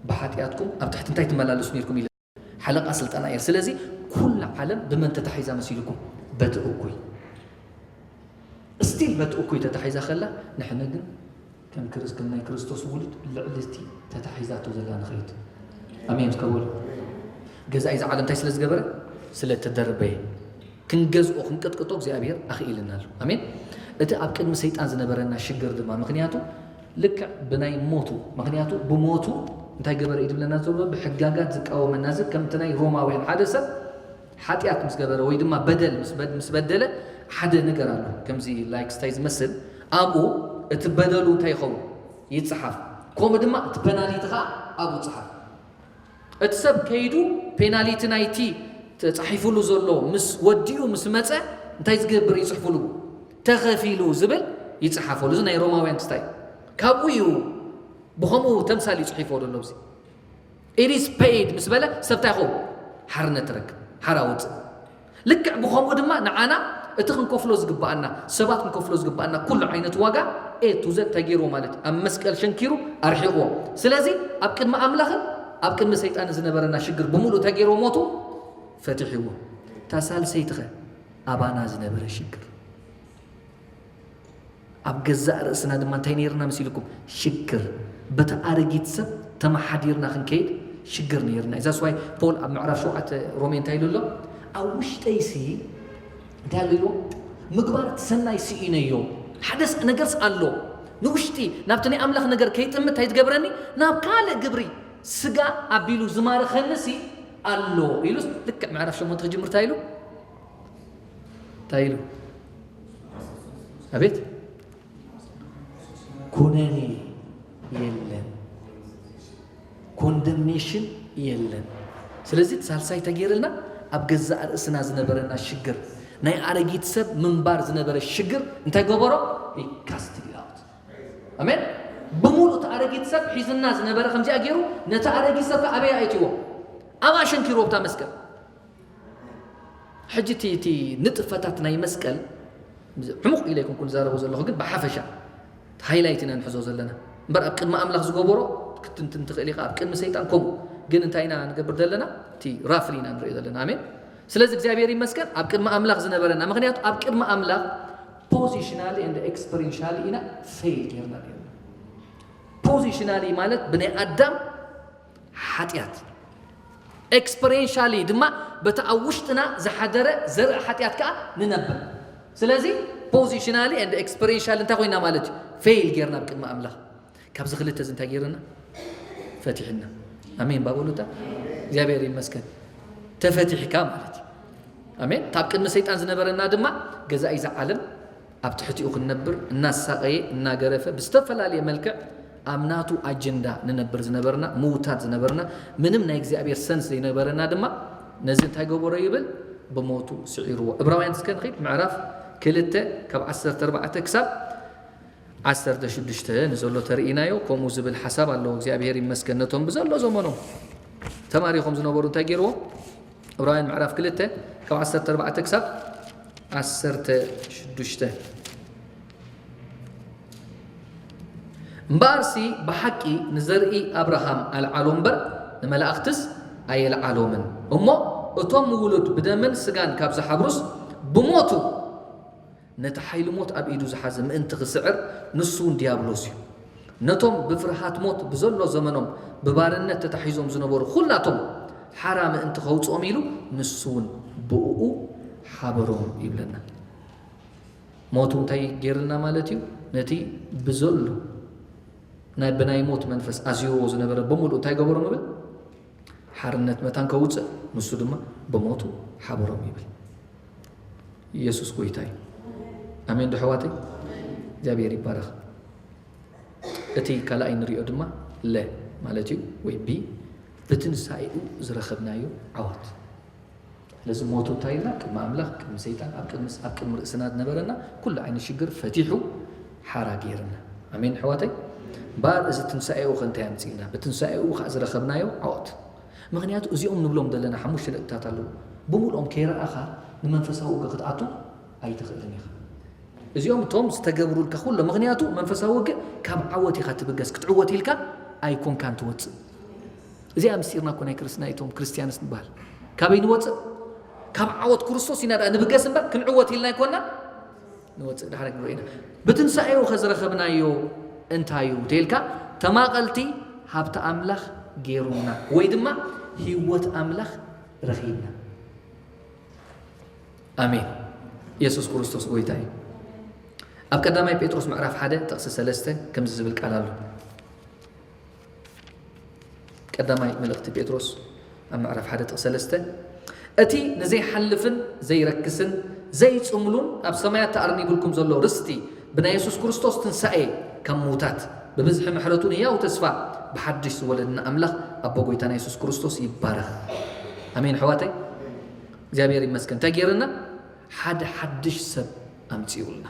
ብሓጢኣትኩም ኣብ ትሕቲ እንታይ ትመላለሱ ነይርኩም ኢለ ሓለቓ ስልጣና እየ። ስለዚ ኩላ ዓለም ብመን ተታሒዛ መሲልኩም? በቲ እኩይ። እስቲል በቲ እኩይ ተታሒዛ ከላ፣ ንሕና ግን ከም ክርስ-፣ ከም ናይ ክርስቶስ ውሉድ ልዕሊ እቲ ተታሒዛቶ ዘላ ንኸይድ። ኣሜን እስከ በሉ። ገዛኢ እዚ ዓለም እንታይ ስለ ዝገበረ? ስለ ተደርበየ። ክንገዝኦ ክንቅጥቅጦ እግዚኣብሔር ኣኽኢልና ኣሎ። ኣሜን። እቲ ኣብ ቅድሚ ሰይጣን ዝነበረና ሽግር ድማ ምኽንያቱ ልክዕ ብናይ ሞቱ፣ ምኽንያቱ ብሞቱ እንታይ ገበረ እዩ ዝብለና ዘሎ? ብሕጋጋት ዝቃወመና እዚ ከምቲ ናይ ሮማውያን ሓደ ሰብ ሓጢኣት ምስ ገበረ ወይ ድማ በደል ምስ በድ-፣ ምስ በደለ ሓደ ነገር ኣሎ። ከምዚ ላይክ ስታይ ዝመስል ኣብኡ እቲ በደሉ እንታይ ይኸውን? ይጽሓፍ። ከምኡ ድማ እቲ ፐናሊቲ ኸዓ ኣብኡ ይጽሓፍ። እቲ ሰብ ከይዱ ፔናሊቲ ናይቲ ተጻሒፉሉ ዘሎ ምስ ወዲኡ ምስ መጸ እንታይ ዝገብር ይጽሕፉሉ? ተኸፊሉ ዝብል ይጽሓፈሉ። እዚ ናይ ሮማውያን ክስታይ ካብኡ እዩ። ብኸምኡ ተምሳል ይጽሒፎ ዘሎ እዚ። It is paid ምስ በለ ሰብ እንታይ ይኸውን? ሓርነት ትረክብ፣ ሓራ ውፅእ። ልክዕ ብኸምኡ ድማ ንዓና እቲ ክንከፍሎ ዝግብኣና፣ ሰባት ክንከፍሎ ዝግብኣና ኩሉ ዓይነት ዋጋ ኤ ቱ ዘድ ተገይርዎ ማለት እዩ። ኣብ መስቀል ሸንኪሩ ኣርሒቕዎ። ስለዚ ኣብ ቅድሚ ኣምላኽን ኣብ ቅድሚ ሰይጣን ዝነበረና ሽግር ብምሉእ ተገይርዎ ሞቱ ፈቲሕዎ። እታ ሳልሰይትኸ ኣባና ዝነበረ ሽግር ኣብ ገዛእ ርእስና ድማ እንታይ ነይርና መሲልኩም? ሽግር። በቲ ኣረጊት ሰብ ተመሓዲርና ክንከይድ ሽግር ነይርና። እዛ ስዋይ ፖል ኣብ ምዕራፍ ሸውዓተ ሮሜ እንታይ ኢሉ ኣሎ? ኣብ ውሽጠይሲ እንታይ ኣሎ ኢልዎ? ምግባር እቲ ሰናይ ስኢነዮ። ሓደስ ነገርስ ኣሎ። ንውሽጢ ናብቲ ናይ ኣምላኽ ነገር ከይጥምት እንታይ ትገብረኒ? ናብ ካልእ ግብሪ ስጋ ኣቢሉ ዝማርኸኒ ሲ ኣሎ ኢሉስ ልክዕ ምዕራፍ ሸሞንተ ክጅምር እንታይ ኢሉ? እንታይ ኢሉ? ኣቤት። ኩነኔ የለን፣ ኮንደምኔሽን የለን። ስለዚ እቲ ሳልሳይ ተገይርልና ኣብ ገዛእ ርእስና ዝነበረና ሽግር፣ ናይ ኣረጊት ሰብ ምንባር ዝነበረ ሽግር እንታይ ገበሮ? He cast it out። ኣሜን። ብምሉእ እቲ ኣረጊት ሰብ ሒዝና ዝነበረ ከምዚኣ ገይሩ ነቲ ኣረጊት ሰብ ከኣ ኣበይ ኣእትይዎ? ኣብ ኣሸንኪርዎ ብታ መስቀል። ሕጂ እቲ፣ እቲ ንጥፈታት ናይ መስቀል፣ ዕሙቕ ኢለ ኣይኮንኩን ዝዛረቦ ዘለኹ፣ ግን ብሓፈሻ ሃይላይት ኢና ንሕዞ ዘለና። እምበር ኣብ ቅድሚ ኣምላኽ ዝገበሮ ክትንትን ትኽእል ኢኻ፣ ኣብ ቅድሚ ሰይጣን ከምኡ። ግን እንታይ ኢና ንገብር ዘለና? እቲ ራፍሊ ኢና ንርኢ ዘለና። ኣሜን። ስለዚ እግዚኣብሔር ይመስገን፣ ኣብ ቅድሚ ኣምላኽ ዝነበረና። ምኽንያቱ ኣብ ቅድሚ ኣምላኽ ፖዚሽናሊ ኤንድ ኤክስፐሪንሻሊ ኢና ፌል ጌርና ነርና። ፖዚሽናሊ ማለት ብናይ ኣዳም ሓጢኣት፣ ኤክስፐሪንሻሊ ድማ በቲ ኣብ ውሽጥና ዝሓደረ ዘርኢ ሓጢኣት ከኣ ንነብር። ስለዚ ፖዚሽናሊ ኤንድ ኤክስፐሪንሻሊ እንታይ ኮይና ማለት እዩ? ፌል ጌርና ኣብ ቅድሚ ኣምላኽ። ካብዚ ክልተ እዚ እንታይ ጌርና? ፈቲሕና። ኣሜን ባበሉታ። እግዚኣብሔር ይመስገን። ተፈቲሕካ ማለት እዩ። ኣሜን። ካብ ቅድሚ ሰይጣን ዝነበረና ድማ ገዛኢ እዚ ዓለም ኣብ ትሕቲኡ ክንነብር እናሳቐየ እናገረፈ ብዝተፈላለየ መልክዕ ኣብ ናቱ ኣጀንዳ ንነብር ዝነበርና፣ ምውታት ዝነበርና፣ ምንም ናይ እግዚኣብሔር ሰንስ ዘይነበረና ድማ ነዚ እንታይ ገበሮ ይብል? ብሞቱ ስዒርዎ። ዕብራውያን እስከ ንኺድ ምዕራፍ ክልተ ካብ ዓሰርተ ኣርባዕተ ክሳብ ዓሰርተ ሽዱሽተ ንዘሎ ተርእይናዮ። ከምኡ ዝብል ሓሳብ ኣለዎ። እግዚኣብሔር ይመስገን ነቶም ብዘሎ ዘመኖም ተማሪኾም ዝነበሩ እንታይ ገይርዎ? ዕብራውያን ምዕራፍ ክልተ ካብ ዓሰርተ ኣርባዕተ ክሳብ ዓሰርተ ሽዱሽተ። እምበኣርሲ ብሓቂ ንዘርኢ ኣብርሃም ኣልዓሎ እምበር ንመላእኽትስ ኣየልዓሎምን። እሞ እቶም ውሉድ ብደምን ስጋን ካብ ዝሓብሩስ ብሞቱ ነቲ ሓይሊ ሞት ኣብ ኢዱ ዝሓዘ ምእንቲ ክስዕር ንሱ እውን ዲያብሎስ እዩ። ነቶም ብፍርሃት ሞት ብዘሎ ዘመኖም ብባርነት ተታሒዞም ዝነበሩ ኩላቶም ሓራ ምእንቲ ከውፅኦም ኢሉ ንሱ እውን ብእኡ ሓበሮም ይብለና። ሞቱ እንታይ ገይርልና ማለት እዩ? ነቲ ብዘሎ ናይ ብናይ ሞት መንፈስ ኣዝይዎ ዝነበረ ብምሉእ እንታይ ገበሮ ንብል? ሓርነት መታን ከውፅእ ንሱ ድማ ብሞቱ ሓበሮም ይብል። ኢየሱስ ጎይታ እዩ። ኣሜን ዶ ኣሕዋተይ? እግዚኣብሔር ይባረኽ። እቲ ካልኣይ ንሪኦ ድማ ለ ማለት እዩ ወይ ቢ ብትንሳኤኡ ዝረኸብናዮ ዓወት። ስለዚ ሞቱ እንታይ ኢልና? ቅድሚ ኣምላኽ፣ ቅድሚ ሰይጣን፣ ኣብ ቅድሚ፣ ኣብ ቅድሚ ርእስና ዝነበረና ኩሉ ዓይነት ሽግር ፈቲሑ ሓራ ገይርና። ኣሜን ኣሕዋተይ? እምበኣር እዚ ትንሳኤኡ ከ እንታይ ኣምፅእልና? ብትንሳኤኡ ከዓ ዝረኸብናዮ ዓወት። ምኽንያቱ እዚኦም ንብሎም ዘለና ሓሙሽተ ነጥብታት ኣለዉ። ብምልኦም ከይረኣኻ ንመንፈሳዊ ውግእ ክትኣቱ ኣይትኽእልን ኢኻ። እዚኦም እቶም ዝተገብሩልካ ኩሎም፣ ምኽንያቱ መንፈሳዊ ውግእ ካብ ዓወት ኢኻ ትብገስ፣ ክትዕወት ኢልካ ኣይኮንካን ትወፅእ። እዚኣ ምስጢርና እኮ ናይ ክርስትና እቶም ክርስቲያንስ ንበሃል። ካበይ ንወፅእ? ካብ ዓወት ክርስቶስ ኢና ደኣ ንብገስ እምበር ክንዕወት ኢልና ኣይኮና ንወፅእ። ዳሕረ ክንርኢ ኢና። ብትንሳኤኡ ከ ዝረኸብናዮ እንታይ እዩ ተልካ? ተማቐልቲ ሃብቲ ኣምላኽ ገይሩና ወይ ድማ ህይወት ኣምላኽ ረኺብና። ኣሜን። የሱስ ክርስቶስ ጎይታ እዩ። ኣብ ቀዳማይ ጴጥሮስ ምዕራፍ ሓደ ጥቕሲ ሰለስተ ከምዚ ዝብል ቃል ኣሎ። ቀዳማይ መልእኽቲ ጴጥሮስ ኣብ ምዕራፍ ሓደ ጥቕሲ ሰለስተ፣ እቲ ንዘይሓልፍን ዘይረክስን ዘይጽምሉን ኣብ ሰማያት ተኣርኒብልኩም ዘሎ ርስቲ ብናይ የሱስ ክርስቶስ ትንሳኤ ካብ ምውታት ብብዝሒ ምሕረቱ ንህያው ተስፋ ብሓድሽ ዝወለድና ኣምላኽ ኣቦ ጎይታና የሱስ ክርስቶስ ይባረኽ። ኣሜን ኣሕዋተይ፣ እግዚኣብሔር ይመስገን። እንታይ ገይርና? ሓደ ሓድሽ ሰብ ኣምጺኡልና።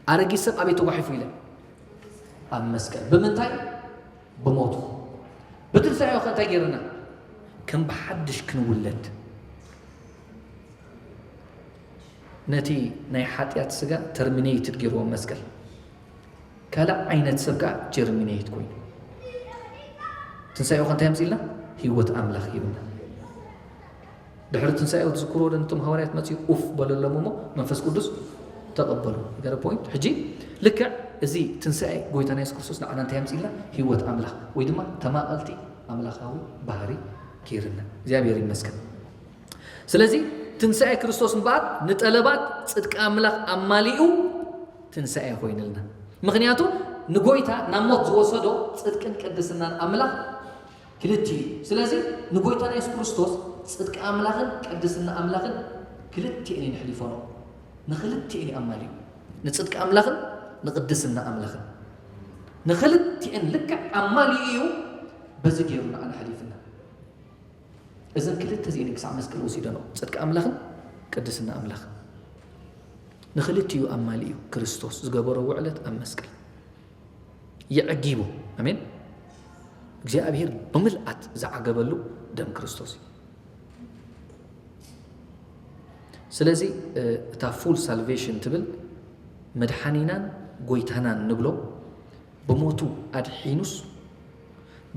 ኣረጊት ሰብ ኣበይ ተጓሒፉ ኢለ? ኣብ መስቀል። ብምንታይ? ብሞቱ። ብትንሳኤ ከ እንታይ ገይርና? ከም ብሓድሽ ክንውለድ፣ ነቲ ናይ ሓጢኣት ስጋ ተርሚኔትድ ገይርዎ መስቀል። ካልእ ዓይነት ሰብ ከኣ ጀርሚኔት ኮይኑ። ትንሳኤኡ ከ እንታይ ኣምጺልና? ህይወት ኣምላኽ ሂብና። ድሕሪ ትንሳኤኡ ትዝክርዎ ዶ? ነቶም ሃዋርያት መጺኡ ኡፍ በለሎም እሞ መንፈስ ቅዱስ ተቐበሉ። ገረ ፖይንት። ሕጂ ልክዕ እዚ ትንሳኤ ጎይታና የሱስ ክርስቶስ ንዓና እንታይ ኣምጺልና? ህይወት ኣምላኽ ወይ ድማ ተማቐልቲ ኣምላኻዊ ባህሪ ገይርና። እግዚኣብሔር ይመስገን። ስለዚ ትንሳኤ ክርስቶስ እምበኣር ንጠለባት ጽድቂ ኣምላኽ ኣማሊኡ ትንሳኤ ኮይንልና። ምኽንያቱ ንጎይታ ናብ ሞት ዝወሰዶ ጽድቅን ቅድስናን ኣምላኽ ክልቲኡ እዩ። ስለዚ ንጎይታና የሱስ ክርስቶስ ጽድቂ ኣምላኽን ቅድስና ኣምላኽን ክልቲኤን እየን ኣሕሊፈንኦ። ንክልቲኤን እዩ ኣማሊኡ። ንጽድቂ ኣምላኽን ንቅድስና ኣምላኽን ንክልቲኤን ልክዕ ኣማሊኡ እዩ። በዚ ገይሩ ንዓና ኣሕሊፍና። እዘን ክልተ እዚኤን ክሳዕ መስቀል ወሲደንኦ። ጽድቂ ኣምላኽን ቅድስና ኣምላኽን። ንክልቲኡ ኣማሊኡ ክርስቶስ ዝገበሮ ውዕለት ኣብ መስቀል። የዕጊቡ። ኣሜን። እግዚኣብሔር ብምልኣት ዝዓገበሉ ደም ክርስቶስ እዩ። ስለዚ፣ እ፣ እታ ፉል ሳልቬሽን ትብል መድሓኒናን ጎይታናን ንብሎ ብሞቱ ኣድሒኑስ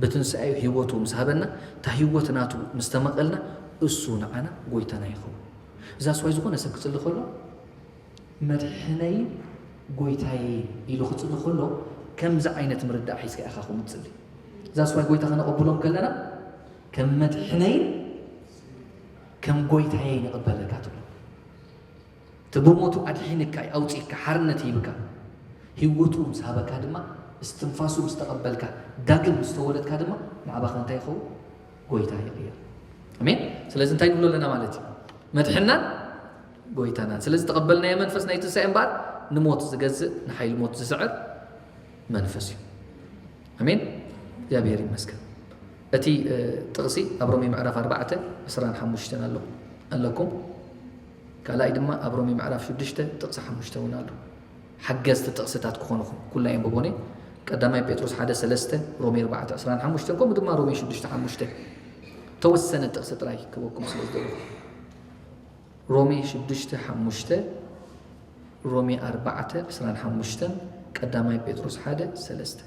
ብትንሳኤኡ ህይወቱ ምስ ሃበና፣ እታ ህይወት ናቱ ምስ ተመቐልና፣ እሱ ንዓና ጎይታና ይኸውን። እዛ ስዋይ ዝኾነ ሰብ ክጽሊ ከሎ፣ "መድሕነይን ጎይታየይን" ኢሉ ክጽሊ ከሎ፣ ከምዚ ዓይነት ምርዳእ ሒዝካ ኢኻ ከምኡ ትጽሊ። እዛ ስዋይ ጎይታ ከነቐብሎም ከለና፣ "ከም መድሕነይን ከም ጎይታየይን እቕበለካ" ትብሎ። እቲ ብሞቱ ኣድሒንካ፣ ኣውጺእካ፣ ሓርነት ሂብካ፣ ህይወቱ ምስ ሃበካ ድማ፣ እስትንፋሱ ምስ ተቐበልካ፣ ዳግም ምስ ተወለድካ ድማ፣ ናዕባኻ እንታይ ይኸውን? ጎይታ ይቕየር። ኣሜን። ስለዚ እንታይ ንብሎ ኣለና ማለት እዩ? መድሕናን ጎይታናን። ስለዚ ተቐበልናዮ መንፈስ ናይ ትንሳኤ እምበኣር፣ ንሞት ዝገዝእ፣ ንሓይሊ ሞት ዝስዕር መንፈስ እዩ። ኣሜን። እግዚኣብሔር ይመስገን። እቲ፣ እ፣ ጥቕሲ ኣብ ሮሜ ምዕራፍ ኣርባዕተ ዕስራን ሓሙሽተን ኣሎ፣ ኣለኩም። ካልኣይ ድማ ኣብ ሮሜ ምዕራፍ ሽዱሽተ ጥቕሲ ሓሙሽተ እውን ኣሎ። ሓገዝቲ ጥቕስታት ክኾኑኹም ኩላ የንብቦን እየ። ቀዳማይ ጴጥሮስ ሓደ ሰለስተ፣ ሮሜ ኣርባዕተ ዕስራን ሓሙሽተን፣ ከምኡ ድማ ሮሜ ሽዱሽተ ሓሙሽተ። ተወሰነ ጥቕሲ ጥራይ ክበኩም ስለ ዝደለኹ። ሮሜ ሽዱሽተ ሓሙሽተ፣ ሮሜ ኣርባዕተ ዕስራን ሓሙሽተን፣ ቀዳማይ ጴጥሮስ ሓደ ሰለስተ።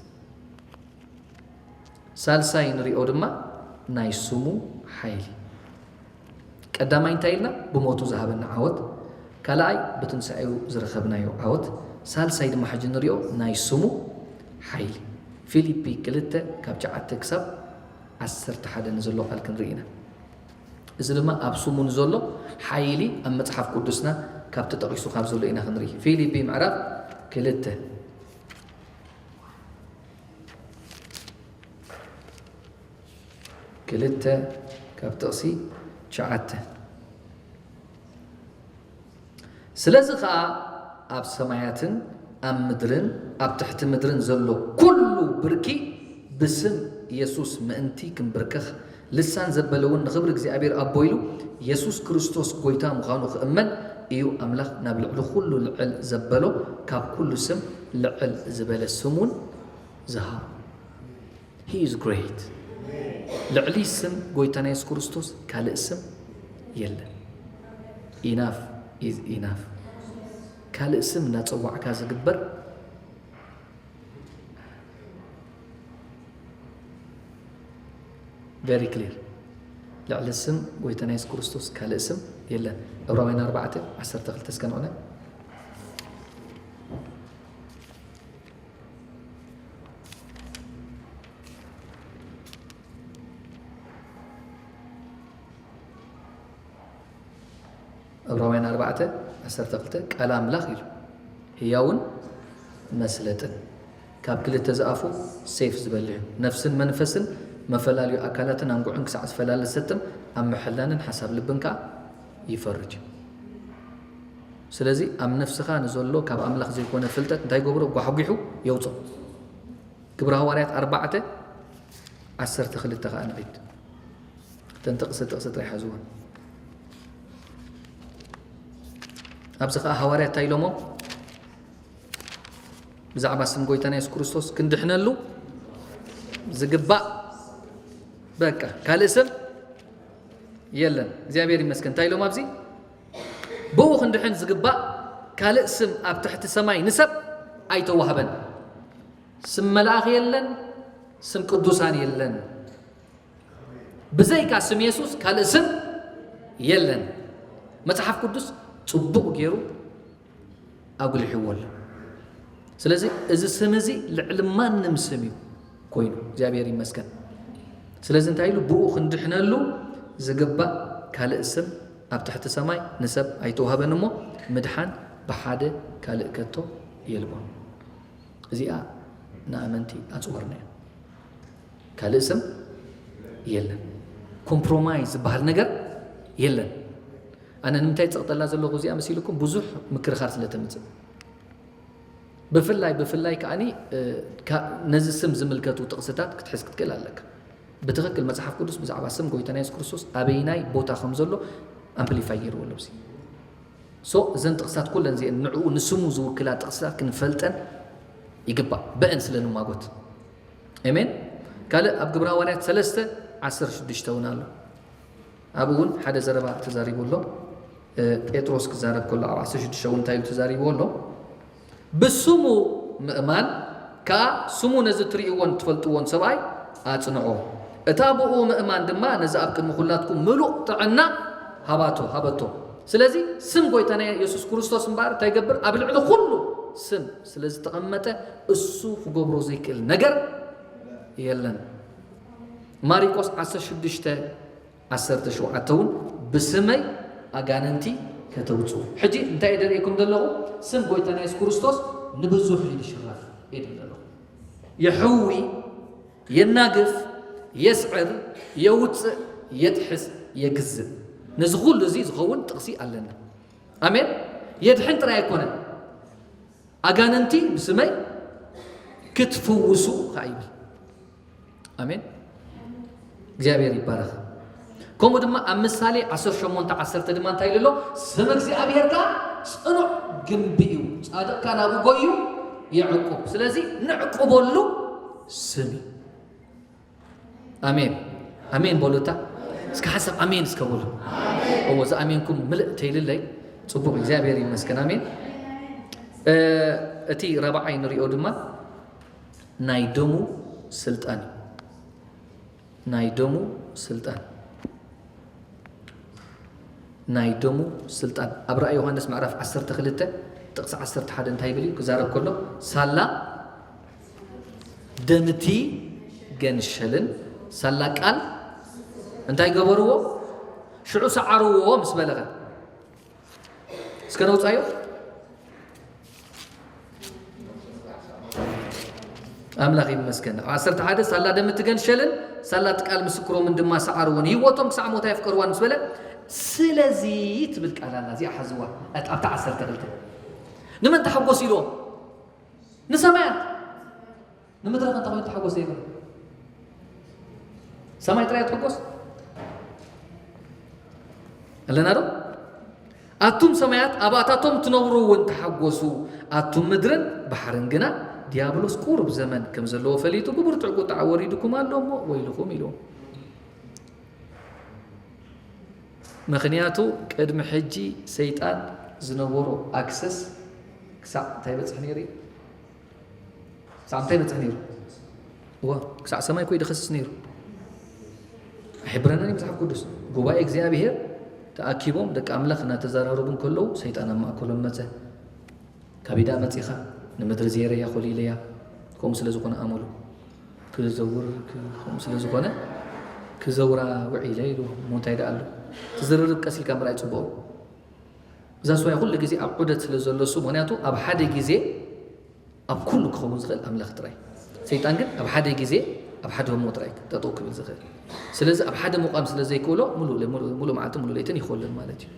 ሳልሳይ ንሪኦ ድማ ናይ ስሙ ሓይሊ። ቀዳማይ እንታይ ኢልና? ብሞቱ ዝሃበና ዓወት። ካልኣይ ብትንሳኤኡ ዝረኸብናዮ ዓወት። ሳልሳይ ድማ ሕጂ ንሪኦ ናይ ስሙ ሓይሊ። ፊልፒ ክልተ ካብ ትሽዓተ ክሳብ ዓሰርተ ሓደ ንዘሎ ቃል ክንርኢ ኢና። እዚ ድማ ኣብ ስሙ ንዘሎ ሓይሊ ኣብ መጽሓፍ ቅዱስና ካብ ተጠቒሱ ካብ ዘሎ ኢና ክንርኢ። ፊልፒ ምዕራፍ ክልተ ክልተ ካብ ጥቕሲ ትሽዓተ። ስለዚ ኸኣ ኣብ ሰማያትን ኣብ ምድርን ኣብ ትሕቲ ምድርን ዘሎ ኩሉ ብርኪ ብስም የሱስ ምእንቲ ክንብርከኽ፣ ልሳን ዘበለ እውን ንኽብሪ እግዚኣብሔር ኣቦ ኢሉ፣ የሱስ ክርስቶስ ጐይታ ምዃኑ ክእመን እዩ። ኣምላኽ ናብ ልዕሊ ኩሉ ልዕል ዘበሎ፣ ካብ ኩሉ ስም ልዕል ዝበለ ስም እውን ዝሃቦ። He is great። ልዕሊ ስም ጐይታና የሱስ ክርስቶስ ካልእ ስም የለን። Enough is enough። ካልእ ስም እናጸዋዕካ ዝግበር፣ very clear። ልዕሊ ስም ጐይታና የሱስ ክርስቶስ ካልእ ስም የለን። ዕብራውያን ኣርባዕተ ዓሰርተ ክልተ እስከ ንዕነ። ዕብራውያን ኣርባዕተ ዓሰርተ ክልተ ቃል ኣምላኽ ኢሉ ህያውን መስለጥን ካብ ክልተ ዝኣፉ ሴፍ ዝበልሕ እዩ። ነፍስን መንፈስን መፈላልዩ ኣካላትን ኣንጉዕን ክሳዕ ዝፈላለ ዝሰጥም ኣብ ምሕላንን ሓሳብ ልብን ከኣ ይፈርድ እዩ። ስለዚ ኣብ ነፍስኻ ንዘሎ ካብ ኣምላኽ ዘይኮነ ፍልጠት እንታይ ገብሮ? ጓሕጒሑ የውፅኦ። ግብረ ሃዋርያት ኣርባዕተ ዓሰርተ ክልተ ከኣ ንኺድ። እተን ጥቕሲ ጥቕሲ ጥራይ ሓዝወን። ኣብዚ ከኣ ሃዋርያት እንታይ ኢሎሞ? ብዛዕባ ስም ጎይታና የሱስ ክርስቶስ ክንድሕነሉ ዝግባእ በቃ ካልእ ስም የለን። እግዚኣብሔር ይመስገን። እንታይ ኢሎም ኣብዚ? ብኡ ክንድሕን ዝግባእ ካልእ ስም ኣብ ትሕቲ ሰማይ ንሰብ ኣይተዋህበን። ስም መልኣኽ የለን፣ ስም ቅዱሳን የለን። ብዘይካ ስም የሱስ ካልእ ስም የለን። መጽሓፍ ቅዱስ ጽቡቕ ገይሩ ኣጉሊሕዎ ኣሎ። ስለዚ እዚ ስም እዚ ልዕሊ ማንም ስም እዩ ኮይኑ፣ እግዚኣብሔር ይመስገን። ስለዚ እንታይ ኢሉ? ብኡ ክንድሕነሉ ዝግባእ ካልእ ስም ኣብ ትሕቲ ሰማይ ንሰብ ኣይተዋህበን እሞ፣ ምድሓን ብሓደ ካልእ ከቶ የልቦን። እዚኣ ንኣመንቲ ኣጽወርና እያ። ካልእ ስም የለን። ኮምፕሮማይዝ ዝበሃል ነገር የለን። ኣነ ንምንታይ ጸቕጠላ ዘለኹ እዚኣ መሲልኩም? ብዙሕ ምክርኻር ስለ ተምጽእ። ብፍላይ፣ ብፍላይ ከኣኒ፣ እ፣ ካ-፣ ነዚ ስም ዝምልከቱ ጥቕስታት ክትሕዝ ክትክእል ኣለካ። ብትኽክል መጽሓፍ ቅዱስ ብዛዕባ ስም ጎይታና የሱስ ክርስቶስ ኣበይናይ ቦታ ከም ዘሎ ኣምፕሊፋይ ገይርዎ ኣሎ። ኣብዚ ሶ እዘን ጥቕስታት ኩለን እዚአን ንዕኡ ንስሙ ዝውክላ ጥቕስታት ክንፈልጠን ይግባእ። በእን ስለ ንማጎት። ኣሜን። ካልእ ኣብ ግብረ ሃዋርያት ሰለስተ ዓሰርተ ሽዱሽተ እውን ኣሎ። ኣብኡ እውን ሓደ ዘረባ ተዛሪቡ ኣሎ። እ፣ ጴጥሮስ ክዛረብ ከሎ ኣብ ዓሰርተ ሽዱሽተ እውን እንታይ ኢሉ ተዛሪብዎ ኣሎ? ብስሙ ምእማን ከኣ ስሙ ነዚ እትርእይዎን እትፈልጥዎን ሰብኣይ ኣጽንዖ። እታ ብኡ ምእማን ድማ ነዚ ኣብ ቅድሚ ኩላትኩም ምሉእ ጥዕና ሃባቶ፣ ሃበቶ። ስለዚ ስም ጎይታና የሱስ ክርስቶስ እምበኣር እንታይ ይገብር? ኣብ ልዕሊ ኩሉ ስም ስለ ዝተቐመጠ እሱ ክገብሮ ዘይክእል ነገር የለን። ማሪቆስ ዓሰርተ ሽዱሽተ ዓሰርተ ሸውዓተ እውን ብስመይ ኣጋንንቲ ከተውፅኡ። ሕጂ እንታይ እየ ደርእየኩም ዘለኹ? ስም ጎይታና የሱስ ክርስቶስ ንብዙሕ እዩ ዝሽረፍ እየ ደርእየኩም ዘለኹ። የሕዊ፣ የናግፍ፣ የስዕር፣ የውፅእ፣ የጥሕስ፣ የግዝእ። ነዚ ኩሉ እዚ ዝኸውን ጥቕሲ ኣለና። ኣሜን። የድሕን ጥራይ ኣይኮነን። ኣጋንንቲ ብስመይ ክትፍውሱ ከዓ ይብል። ኣሜን። እግዚኣብሔር ይባረኽ። ከምኡ ድማ ኣብ ምሳሌ ዓሰርተ ሸሞንተ ዓሰርተ ድማ እንታይ ኢሉ ኣሎ? ስም እግዚኣብሔር ከዓ ጽኑዕ ግንቢ እዩ፣ ጻድቕ ከዓ ናብኡ ጎዩ ይዕቁብ። ስለዚ ንዕቁበሉ ስም እዩ። ኣሜን። ኣሜን በሉታ። እስከ ሓሳብ ኣሜን እስከ በሉ። እዎ፣ ዝኣሜንኩም ምልእ ተይልለይ ጽቡቕ፣ እግዚኣብሔር ይመስገን። ኣሜን። እ፣ እቲ ረብዓይ ንሪኦ ድማ ናይ ደሙ ስልጣን እዩ። ናይ ደሙ ስልጣን። ናይ ደሙ ስልጣን። ኣብ ራእይ ዮሃንስ ምዕራፍ ዓሰርተ ክልተ ጥቕሲ ዓሰርተ ሓደ እንታይ ይብል እዩ? ክዛረብ ከሎ፣ ሳላ ደምቲ ገንሸልን ሳላ ቃል እንታይ ገበርዎ? ሽዑ ሰዓርዎ ምስ በለኸ። እስከ ነውፃዮ። ኣምላኽ ይመስገን። ዓሰርተ ሓደ ሳላ ደምቲ ገንሸልን ሳላ ቃል ምስክሮምን ድማ ሰዓርዎን፣ ህይወቶም ክሳዕ ሞት ኣየፍቀርዋን ምስ በለ፣ ስለዚ ትብል ቃል ኣላ፣ እዚኣ ሓዝዋ። ኣብታ ዓሰርተ ክልተ ንመን ተሓጎስ ኢልዎም? ንሰማያት። ንምድሪ ከ እንታይ ኮይኑ ተሓጎስ ዘይብሉ? ሰማይ ጥራይ ትሕጎስ ኣለና ዶ? ኣቱም ሰማያት ኣባታቶም ትነብሩ እውን ተሓጎሱ፣ ኣቱም ምድርን ባሕርን ግና ዲያብሎስ ቁሩብ ዘመን ከም ዘለዎ ፈሊጡ ብብርቱዕ ቁጥዓ ወሪዱኩም ኣሎ እሞ ወይልኹም ኢልዎም። ምኽንያቱ ቅድሚ ሕጂ ሰይጣን ዝነበሮ ኣክሰስ ክሳዕ እንታይ ይበጽሕ ነይሩ እዩ? ክሳዕ እንታይ ይበጽሕ ነይሩ? እወ፣ ክሳዕ ሰማይ እኮ እዩ ዝኸስስ ነይሩ። ኣይሕብረናን እዩ መጽሓፍ ቅዱስ። ጉባኤ እግዚኣብሔር ተኣኪቦም ደቂ ኣምላኽ እናተዘራረቡ እንከለዉ ሰይጣን ኣብ ማእከሎም መጸ። ካበይ ደኣ መጺኻ? ንምድሪ ዜረያ ኮሊለያ። ከምኡ ስለ ዝኾነ ኣመሉ ክዘውር ክ-፣ ከምኡ ስለ ዝኾነ ክዘውራ ውዒለ ኢሉ። እሞ እንታይ ደኣ ኣሎ? እቲ ዝርርብ ቀስ ኢልካ ምርኣይ ጽቡቕ እዩ። እዛ ስዋይ ኩሉ ግዜ ኣብ ዑደት ስለ ዘሎ እሱ፣ ምኽንያቱ ኣብ ሓደ ግዜ ኣብ ኩሉ ክኸውን ዝኽእል ኣምላኽ ጥራይ። ሰይጣን ግን ኣብ ሓደ ግዜ ኣብ ሓደ ህሞ ጥራይ ጠጠው ክብል ዝኽእል። ስለዚ ኣብ ሓደ ምቋም ስለ ዘይክእሎ፣ ሙሉእ ለ-፣ ሙሉእ፣ ሙሉእ መዓልትን ሙሉእ ለይትን ይኾልል ማለት እዩ።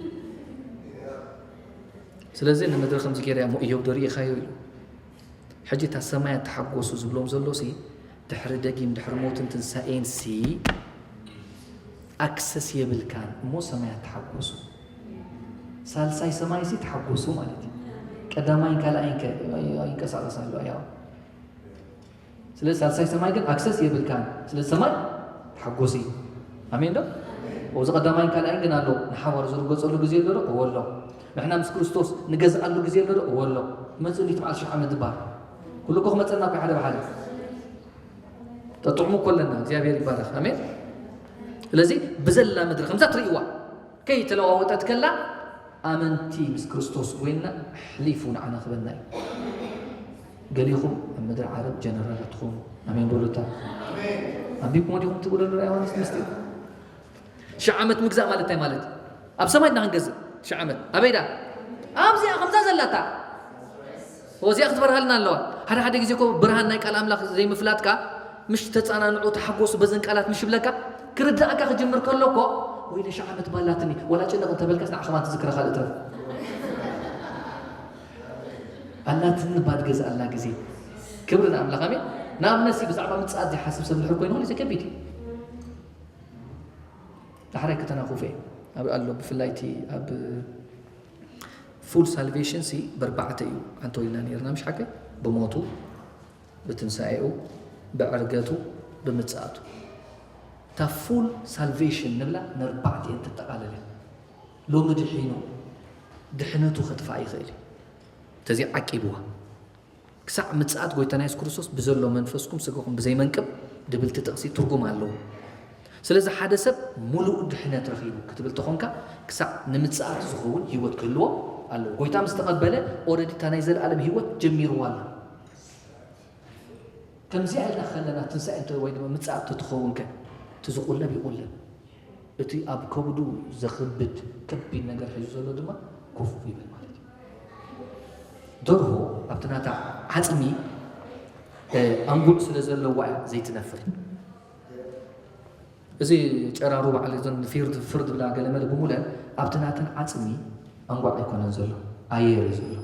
ስለዚ ንምድሪ ከምዚ ገይረ እያ እሞ እዮብ ዶ ርኢኻዮ ኢሉ። ሕጂ እታ ሰማያት ተሓጎሱ ዝብሎም ዘሎ ሲ፣ ድሕሪ ደጊም፣ ድሕሪ ሞትን ትንሳኤን ሲ፣ ኣክሰስ የብልካን እሞ ሰማያት ተሓጎሱ። ሳልሳይ ሰማይ ሲ ተሓጎሱ ማለት እዩ። ቀዳማይን ካልኣይን ከ ይንቀሳቐስ ኣሎ፣ ያው። ስለዚ ሳልሳይ ሰማይ ግን ኣክሰስ የብልካን። ስለዚ ሰማይ ተሓጎሲ። ኣሜን ዶ? እዚ ቀዳማይን ካልኣይን ግን ኣሎ። ንሓዋር ዝርገጸሉ ግዜ ኣሎ ዶ? እወ ኣሎ። ንሕና ምስ ክርስቶስ ንገዝኣሉ ግዜ ኣሎ ዶ? እወ ኣሎ። መጽእ እንዲት በዓል ሽሕ ዓመት ድባር። ኩሉ እኮ ክመጸና እኮ ሓደ ብሓደ። ጠጥዕሙ እኮ ኣለና። እግዚኣብሔር ይባረኽ። ኣሜን። ስለዚ ብዘላ ምድሪ ከምዛ ትርእይዋ ከይተለዋወጠት ከላ ኣመንቲ ምስ ክርስቶስ ኮይንና ኣሕሊፉ ንዓና ክበና እዩ። ገሊኹም ኣብ ምድሪ ዓረብ ጀነራላት ትኾኑ። ኣሜን በሉታ። ኣንቢብኩሞ ዲኹም ትብሉ ዶ ዮሃንስ ምስጢር? ሽሕ ዓመት ምግዛእ ማለት እንታይ ማለት? ኣብ ሰማይ ድና ክንገዝእ ሽሕ ዓመት። ኣበይ ደኣ? ኣብዚኣ ከምዛ ዘላታ። እዚኣ ክትበርሃልና ኣለዋ። ሓደ ሓደ ግዜ እኮ ብርሃን ናይ ቃል ኣምላኽ ዘይምፍላጥካ፣ ምሽ ተጸናንዑ፣ ተሓጎሱ በዘን ቃላት ምሽ ይብለካ፣ ክርዳእካ ክጅምር ከሎ እኮ፣ "ወይለ ሽሕ ዓመት ባላትኒ፣ ወላ ጭንቕ እንተበልካስ ንዓኻ ከማን ትዝክረኻ ትረፍ። ኣላትኒ ባድ ገዛ ኣላ ግዜ." ክብሪ ንኣምላኽ፣ ኣሜን። ንኣብነት ሲ ብዛዕባ ምጽኣት ዘይሓስብ ሰብ ድሕር ኮይኑ፣ ኩሉ ግዜ ከቢድ እዩ። ዳሕራይ ከተናኹፈ ኣብ ኣሎ፣ ብፍላይ እቲ ኣብ ፉል ሳልቬሽን ሲ በርባዕተ እዩ ኣንቶ ኢልና ነርና፣ ምሽ ሓቀ? ብሞቱ፣ ብትንሳኤኡ፣ ብዕርገቱ፣ ብምጽኣቱ። እታ ፉል ሳልቬሽን ንብላ ነርባዕተ እየን ተጠቓለለ። ሎሚ ድሒኑ፣ ድሕነቱ ከጥፋእ ይኽእል እዩ። ተዚ ዓቂብዋ። ክሳዕ ምጽኣት ጎይታና የሱስ ክርስቶስ ብዘሎ መንፈስኩም ስጋኹም ብዘይመንቅብ ድብልቲ ጥቕሲ ትርጉም ኣለዎ። ስለዚ ሓደ ሰብ ሙሉእ ድሕነት ረኺቡ ክትብል ተኾንካ፣ ክሳዕ ንምጽኣት ዝኸውን ህይወት ክህልዎ ኣለዎ። ጎይታ ምስ ተቐበለ፣ ኦረዲ እታ ናይ ዘለኣለም ህይወት ጀሚርዋ ኣሎ። ከምዚኣ ኢልና ከለና ትንሳኤ እንተ-፣ ወይ ድማ ምጽኣት እንተትኸውን ከ፣ እቲ ዝቑለብ ይቑለብ። እቲ ኣብ ከብዱ ዘኽብድ ከቢድ ነገር ሒዙ ዘሎ ድማ ኮፍ ይብል ማለት እዩ። ደርሆ ኣብቲ ናታ ዓጽሚ፣ እ፣ ኣንጉዕ ስለ ዘለዋ እያ ዘይትነፍር። እዚ ጨራሩ በዓል እዘን ፊርድ፣ ፍርድ ብላ ገለ መለ ብምለን ኣብቲ ናተን ዓጽሚ ኣንጓዕ ኣይኮነን ዘሎ፣ ኣየር እዩ ዘሎ።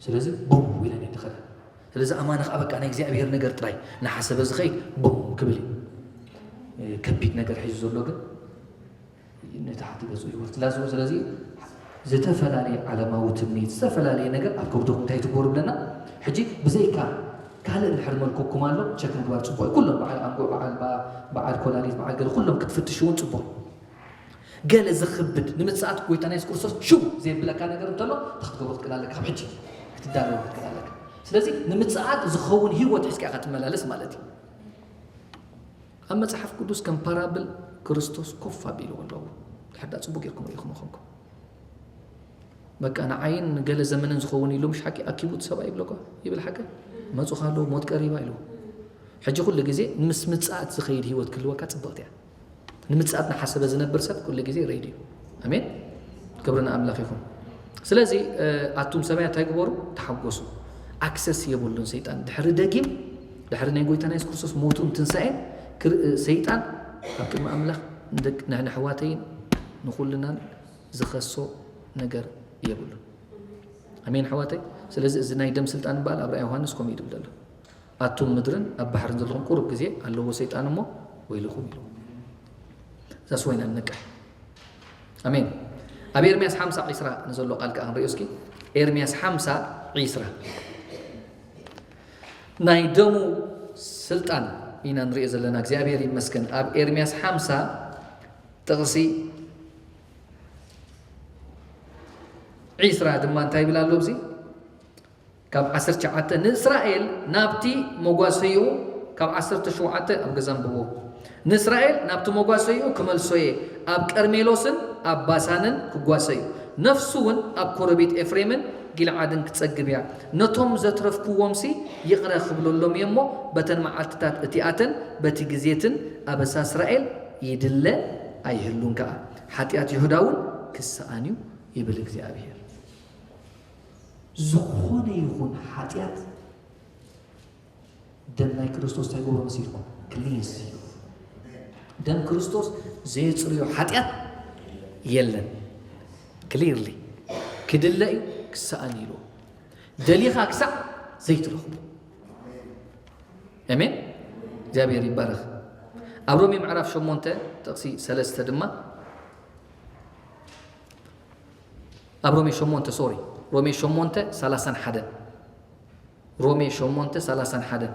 ስለዚ ቡው ኢለን እየን ዝኸዳ። ስለዚ ኣማኒ ከዓ በቃ ናይ እግዚኣብሔር ነገር ጥራይ እናሓሰበ ዝኸይድ ቡው ክብል እዩ። ከቢድ ነገር ሒዙ ዘሎ ግን ንታሕቲ ገጹ ይወርድ። ስለዚ፣ ስለዚ ዝተፈላለየ ዓለማዊ ትምኒት፣ ዝተፈላለየ ነገር ኣብ ከብድኹም እንታይ ትግበሩ ብለና? ሕጂ ብዘይካ ካልእ እንድሕር መልክኩም ኣሎ፣ ቸክ ምግባር ጽቡቕ እዩ። ኩሎም በዓል ኣንጎ፣ በዓል ባ-፣ በዓል ኮላሊት፣ በዓል ገለ ኩሎም ክትፍትሽ እውን ጽቡቕ እዩ። ገለ ዘኽብድ ንምጽኣት ጎይታና የሱስ ክርስቶስ ሽው ዘየብለካ ነገር እንተሎ፣ እንታይ ክትገብሮ ክትክእል ኣለካ? ካብ ሕጂ ክትዳለዎ ክትክእል ኣለካ። ስለዚ ንምጽኣት ዝኸውን ህይወት ሒዝካ ኢኻ ትመላለስ ማለት እዩ። ኣብ መጽሓፍ ቅዱስ ከም ፓራብል ክርስቶስ ኮፍ ኣቢልዎ ኣለዎ። ድሕር ዳ ጽቡቕ ጌርኩም ርኢኹም ኾንኩም። በቃ ንዓይን ንገለ ዘመንን ዝኸውን ኢሉ ምሽ ሓቂ ኣኪቡ እቲ ሰብኣይ ይብለኳ፣ ይብል ሓቂ። መጹኻ ኣሎ፣ ሞት ቀሪባ ኢሉ። ሕጂ ኩሉ ግዜ ምስ ምጽኣት ዝኸይድ ህይወት ክህልወካ ጽብቕቲ እያ። ንምጽኣት ንሓሰበ ዝነብር ሰብ ኩሉ ግዜ ሬዲ እዩ። ኣሜን። ክብሪ ንኣምላኽ ይኹን። ስለዚ፣ እ፣ ኣቱም ሰማያት እንታይ ግበሩ? ተሓጎሱ። ኣክሰስ የብሉን ሰይጣን። ድሕሪ ደጊም፣ ድሕሪ ናይ ጎይታና የሱስ ክርስቶስ ሞቱን ትንሳኤን፣ ክር-፣ እ፣ ሰይጣን ኣብ ቅድሚ ኣምላኽ ንደቅ-፣ ንሕና ኣሕዋተይን ንኹልናን ዝኸሶ ነገር የብሉን። ኣሜን ኣሕዋተይ። ስለዚ እዚ ናይ ደም ስልጣን እምበኣል ኣብ ራእይ ዮሃንስ ከምኡ እዩ ዝብል ዘሎ። ኣቱም ምድርን ኣብ ባሕርን ዘለኹም ቁሩብ ግዜ ኣለዎ ሰይጣን እሞ ወይልኹም ኢሉ። እዛ ስወይና ንነቅሕ። ኣሜን። ኣብ ኤርምያስ ሓምሳ ዕስራ ንዘሎ ቃል ከኣ ክንሪኦ እስኪ። ኤርምያስ ሓምሳ ዕስራ። ናይ ደሙ ስልጣን ኢና ንሪኦ ዘለና። እግዚኣብሔር ይመስገን። ኣብ ኤርምያስ ሓምሳ ጥቕሲ ዕስራ ድማ እንታይ ይብል ኣሎ ኣብዚ? ካብ ዓሰርተ ትሽዓተ፣ ንእስራኤል ናብቲ መጓሰይኡ፣ ካብ ዓሰርተ ሸውዓተ ኣብ ገዛ ኣንብቦ። ንእስራኤል ናብቲ መጓሰይኡ ክመልሶ እየ፣ ኣብ ቀርሜሎስን ኣብ ባሳንን ክጓሰ እዩ። ነፍሱ እውን ኣብ ኮረቤት ኤፍሬምን ጊልዓድን ክትጸግብ እያ። ነቶም ዘትረፍክዎምሲ ይቕረ ክብለሎም እየ እሞ፣ በተን መዓልትታት እቲኣተን በቲ ግዜትን ኣበሳ እስራኤል ይድለ ኣይህሉን ከኣ፣ ሓጢኣት ይሁዳ እውን ክሰኣን እዩ ይብል እግዚኣብሔር። ዝኾነ ይኹን ሓጢኣት ደም ናይ ክርስቶስ እንታይ ይገብሮ መሲልኩም? ክሊንስ እዩ። ደም ክርስቶስ ዘየጽርዮ ሓጢኣት የለን። ክሊርሊ ክድለ እዩ ክሰኣን ኢሉ ደሊኻ ክሳዕ ዘይትረኽቦ። ኣሜን። እግዚኣብሔር ይባረኽ። ኣብ ሮሜ ምዕራፍ ሸሞንተ ጥቕሲ ሰለስተ ድማ ኣብ ሮሜ ሸሞንተ ሶሪ ሮሜ ሸሞንተ ሰላሳን ሓደን ሮሜ ሸሞንተ ሰላሳን ሓደን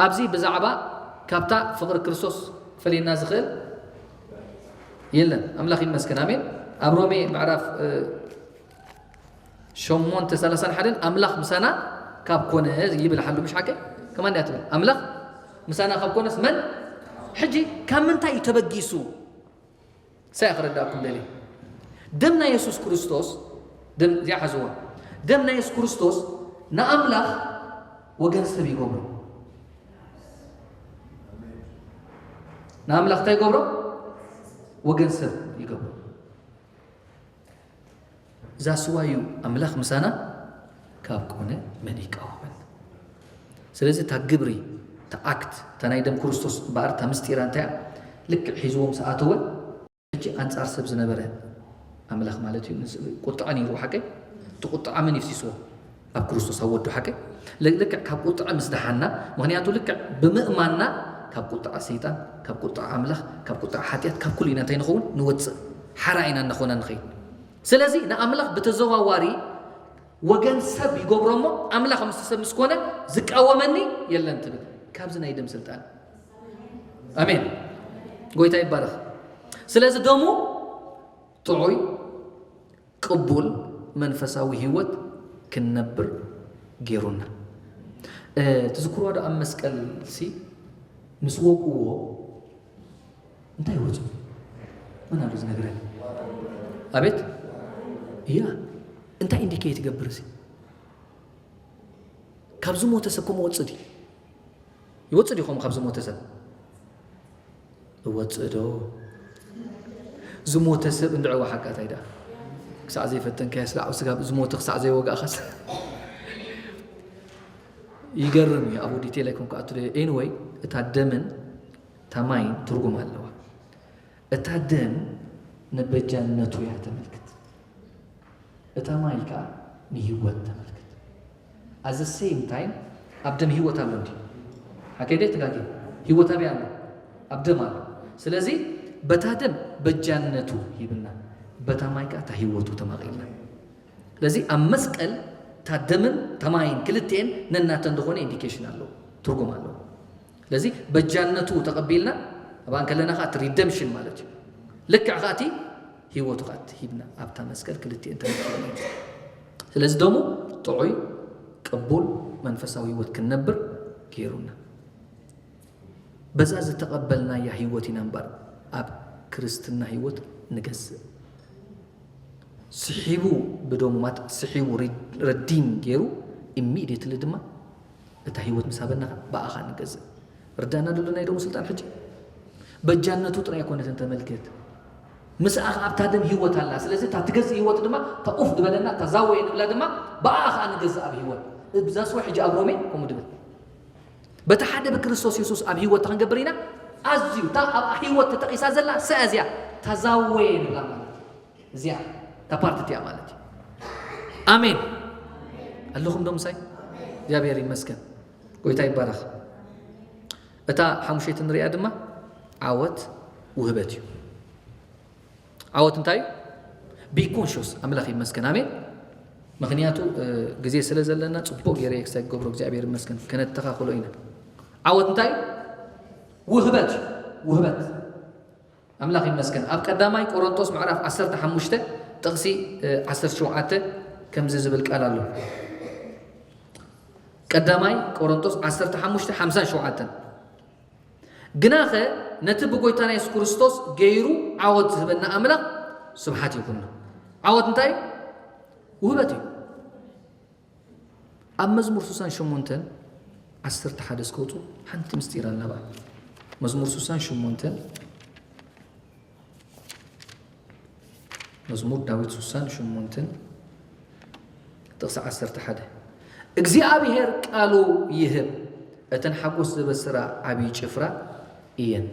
ኣብዚ ብዛዕባ ካብታ ፍቕሪ ክርስቶስ ክፈልየና ዝኽእል የለን። ኣምላኽ ይመስገን። ኣሜን። ኣብ ሮሜ ምዕራፍ እ፣ ሸሞንተ ሰላሳን ሓደን ኣምላኽ ምሳና ካብ ኮነ ይብል ሓሉ ምሽ ሓቀ ከማን እያ ትብል ኣምላኽ ምሳና ካብ ኮነስ መን ሕጂ ካብ ምንታይ እዩ ተበጊሱ? ሳይ ክረዳእኩም ደሊ ደም ናይ የሱስ ክርስቶስ ደም እዚኣ ሓዝዋ። ደም ናይ የሱስ ክርስቶስ ንኣምላኽ ወገን ሰብ ይገብሮ። ንኣምላኽ እንታይ ይገብሮ? ወገን ሰብ ይገብሮ። እዛ ስዋ እዩ ኣምላኽ ምሳና ካብ ኮነ መን ይቃወመን? ስለዚ እታ ግብሪ እታ ኣክት እታ ናይ ደም ክርስቶስ እምበኣር እታ ምስጢራ እንታይ እያ? ልክዕ ሒዝዎም ሰኣተወ ሕጂ ኣንጻር ሰብ ዝነበረ ኣምላኽ ማለት እዩ። ንስ- ቁጥዐ ነይሩ ሓቀይ እቲ ቁጥዐ መን ይፍሲስዎ? ኣብ ክርስቶስ ኣብ ወዱ ሓቀይ ል- ልክዕ ካብ ቁጥዐ ምስ ደሓና ምክንያቱ ልክዕ ብምእማንና ካብ ቁጥዐ ሰይጣን ካብ ቁጥዐ ኣምላኽ ካብ ቁጥዐ ሓጢኣት ካብ ኩሉ ኢና እንታይ ንኸውን ንወፅእ ሓራ ኢና እናኾና ንኸይድ ስለዚ ንኣምላኽ ብተዘዋዋሪ ወገን ሰብ ይገብሮ እሞ ኣምላኽ ምስ ሰብ ምስ ኮነ ዝቃወመኒ የለን ትብል። ካብዚ ናይ ደም ስልጣን ኣሜን። ጎይታ ይባረኽ። ስለዚ ደሙ ጥዑይ ቅቡል መንፈሳዊ ህይወት ክንነብር ገይሩና። ትዝክርዋ ዶ ኣብ መስቀል ሲ ምስ ወግእዎ እንታይ ወፁ? መን ኣሎ ዝነግረኒ? ኣቤት እያ እንታይ ኢንዲኬት ይገብር እዚ? ካብ ዝሞተ ሰብ ከምኡ ወፅእ ድዩ? ይወፅእ ድዩ ከምኡ ካብ ዝሞተ ሰብ? እወፅእ ዶ? ዝሞተ ሰብ እንድዕዋ ሓቃ እንታይ ደኣ ክሳዕ ዘይፈተንካዮ ስላዕ ስጋብ ዝሞተ ክሳዕ ዘይወጋእኻስ ይገርም እዩ። ኣብኡ ዲቴል ኣይኮንኩ ኣቱ ኤኒወይ እታ ደምን እታ ማይን ትርጉም ኣለዋ። እታ ደም ንበጃነቱ እያ ተመልክት። እታ ማይ ከኣ ንህይወት ተመልክት። ኣዘ ሴም ታይም ኣብ ደም ህይወት ኣሎ እንዲ ሓከይ ደ ተጋጊ ህይወት ኣበይ ኣሎ? ኣብ ደም ኣሎ። ስለዚ በታ ደም በጃነቱ ሂብና በታ ማይ ከኣ እታ ህይወቱ ተማቒልና። ስለዚ ኣብ መስቀል እታ ደምን እታ ማይን ክልቲኤን ነናተን ዝኾነ ኢንዲኬሽን ኣለዎ፣ ትርጉም ኣለዎ። ስለዚ በጃነቱ ተቐቢልና ኣብኣ እንከለና ከዓ እቲ ሪደምሽን ማለት እዩ። ልክዕ ከዓ እቲ ህይወቱ ከዓ እቲ ሂብና ኣብታ መስቀል ክልቲኤን ተመኪርና እዩ። ስለዚ ደሙ ጥዑይ ቅቡል መንፈሳዊ ህይወት ክንነብር ገይሩና። በዛ ዝተቐበልናያ ህይወት ኢና እምበር ኣብ ክርስትና ህይወት ንገዝእ። ስሒቡ ብደሙ ማለት ስሒቡ ሪዲም ገይሩ ኢሚድየትሊ ድማ እታ ህይወት ምስ ሃበና ብኣኻ ንገዝእ። ርዳና ደሎ ናይ ደሙ ስልጣን ሕጂ በጃነቱ ጥራይ ኣይኮነትን ተመልክት ምስኣ ኣብታ ደም ህይወት ኣላ። ስለዚ እታ ትገዝእ ህይወት ድማ እታ ኡፍ ዝበለና እታ ዛወየ ንብላ ድማ ብኣኣ ከዓ ንገዝእ ኣብ ህይወት እብዛ ስወ ሕጂ ኣብ ሮሜ ከምኡ ድብል በቲ ሓደ ብክርስቶስ የሱስ ኣብ ህይወት ክንገብር ኢና። ኣዝዩ እታ ኣብ ህይወት ተጠቂሳ ዘላ ሰ እዚኣ ተዛወየ ንብላ ማለት እዩ። እዚኣ እታ ፓርቲ እቲኣ ማለት እዩ። ኣሜን ኣለኹም ዶ ምሳይ? እግዚኣብሔር ይመስገን። ጎይታ ይባረኽ። እታ ሓሙሸይቲ ንሪኣ ድማ ዓወት ውህበት እዩ። ዓወት እንታይ እዩ? ቢኮንሽስ ኣምላኽ ይመስገን። ኣሜን። ምክንያቱ ግዜ ስለ ዘለና ፅቡቅ ገይረ ኤክሳይት ገብሮ እግዚኣብሔር ይመስገን። ከነተኻኽሎ ኢና። ዓወት እንታይ እዩ? ውህበት እዩ። ውህበት ኣምላኽ ይመስገን። ኣብ ቀዳማይ ቆሮንቶስ ምዕራፍ ዓሰርተ ሓሙሽተ ጥቕሲ ዓሰርተ ሸውዓተ ከምዚ ዝብል ቃል ኣሎ። ቀዳማይ ቆሮንቶስ ዓሰርተ ሓሙሽተ ሓምሳን ሸውዓተን ግናኸ ነቲ ብጎይታና የሱስ ክርስቶስ ገይሩ ዓወት ዝህበና ኣምላኽ ስብሓት ይኹን። ዓወት እንታይ እዩ? ውህበት እዩ። ኣብ መዝሙር ስሳን ሸሞንተን ዓሰርተ ሓደ እስከውፁ ሓንቲ ምስጢር ኣለባ። መዝሙር ስሳን ሸሞንተን መዝሙር ዳዊት ስሳን ሸሞንተን ጥቕሲ ዓሰርተ ሓደ፣ እግዚኣብሔር ቃሉ ይህብ፣ እተን ሓጎስ ዘበስራ ዓብዪ ጭፍራ እየን።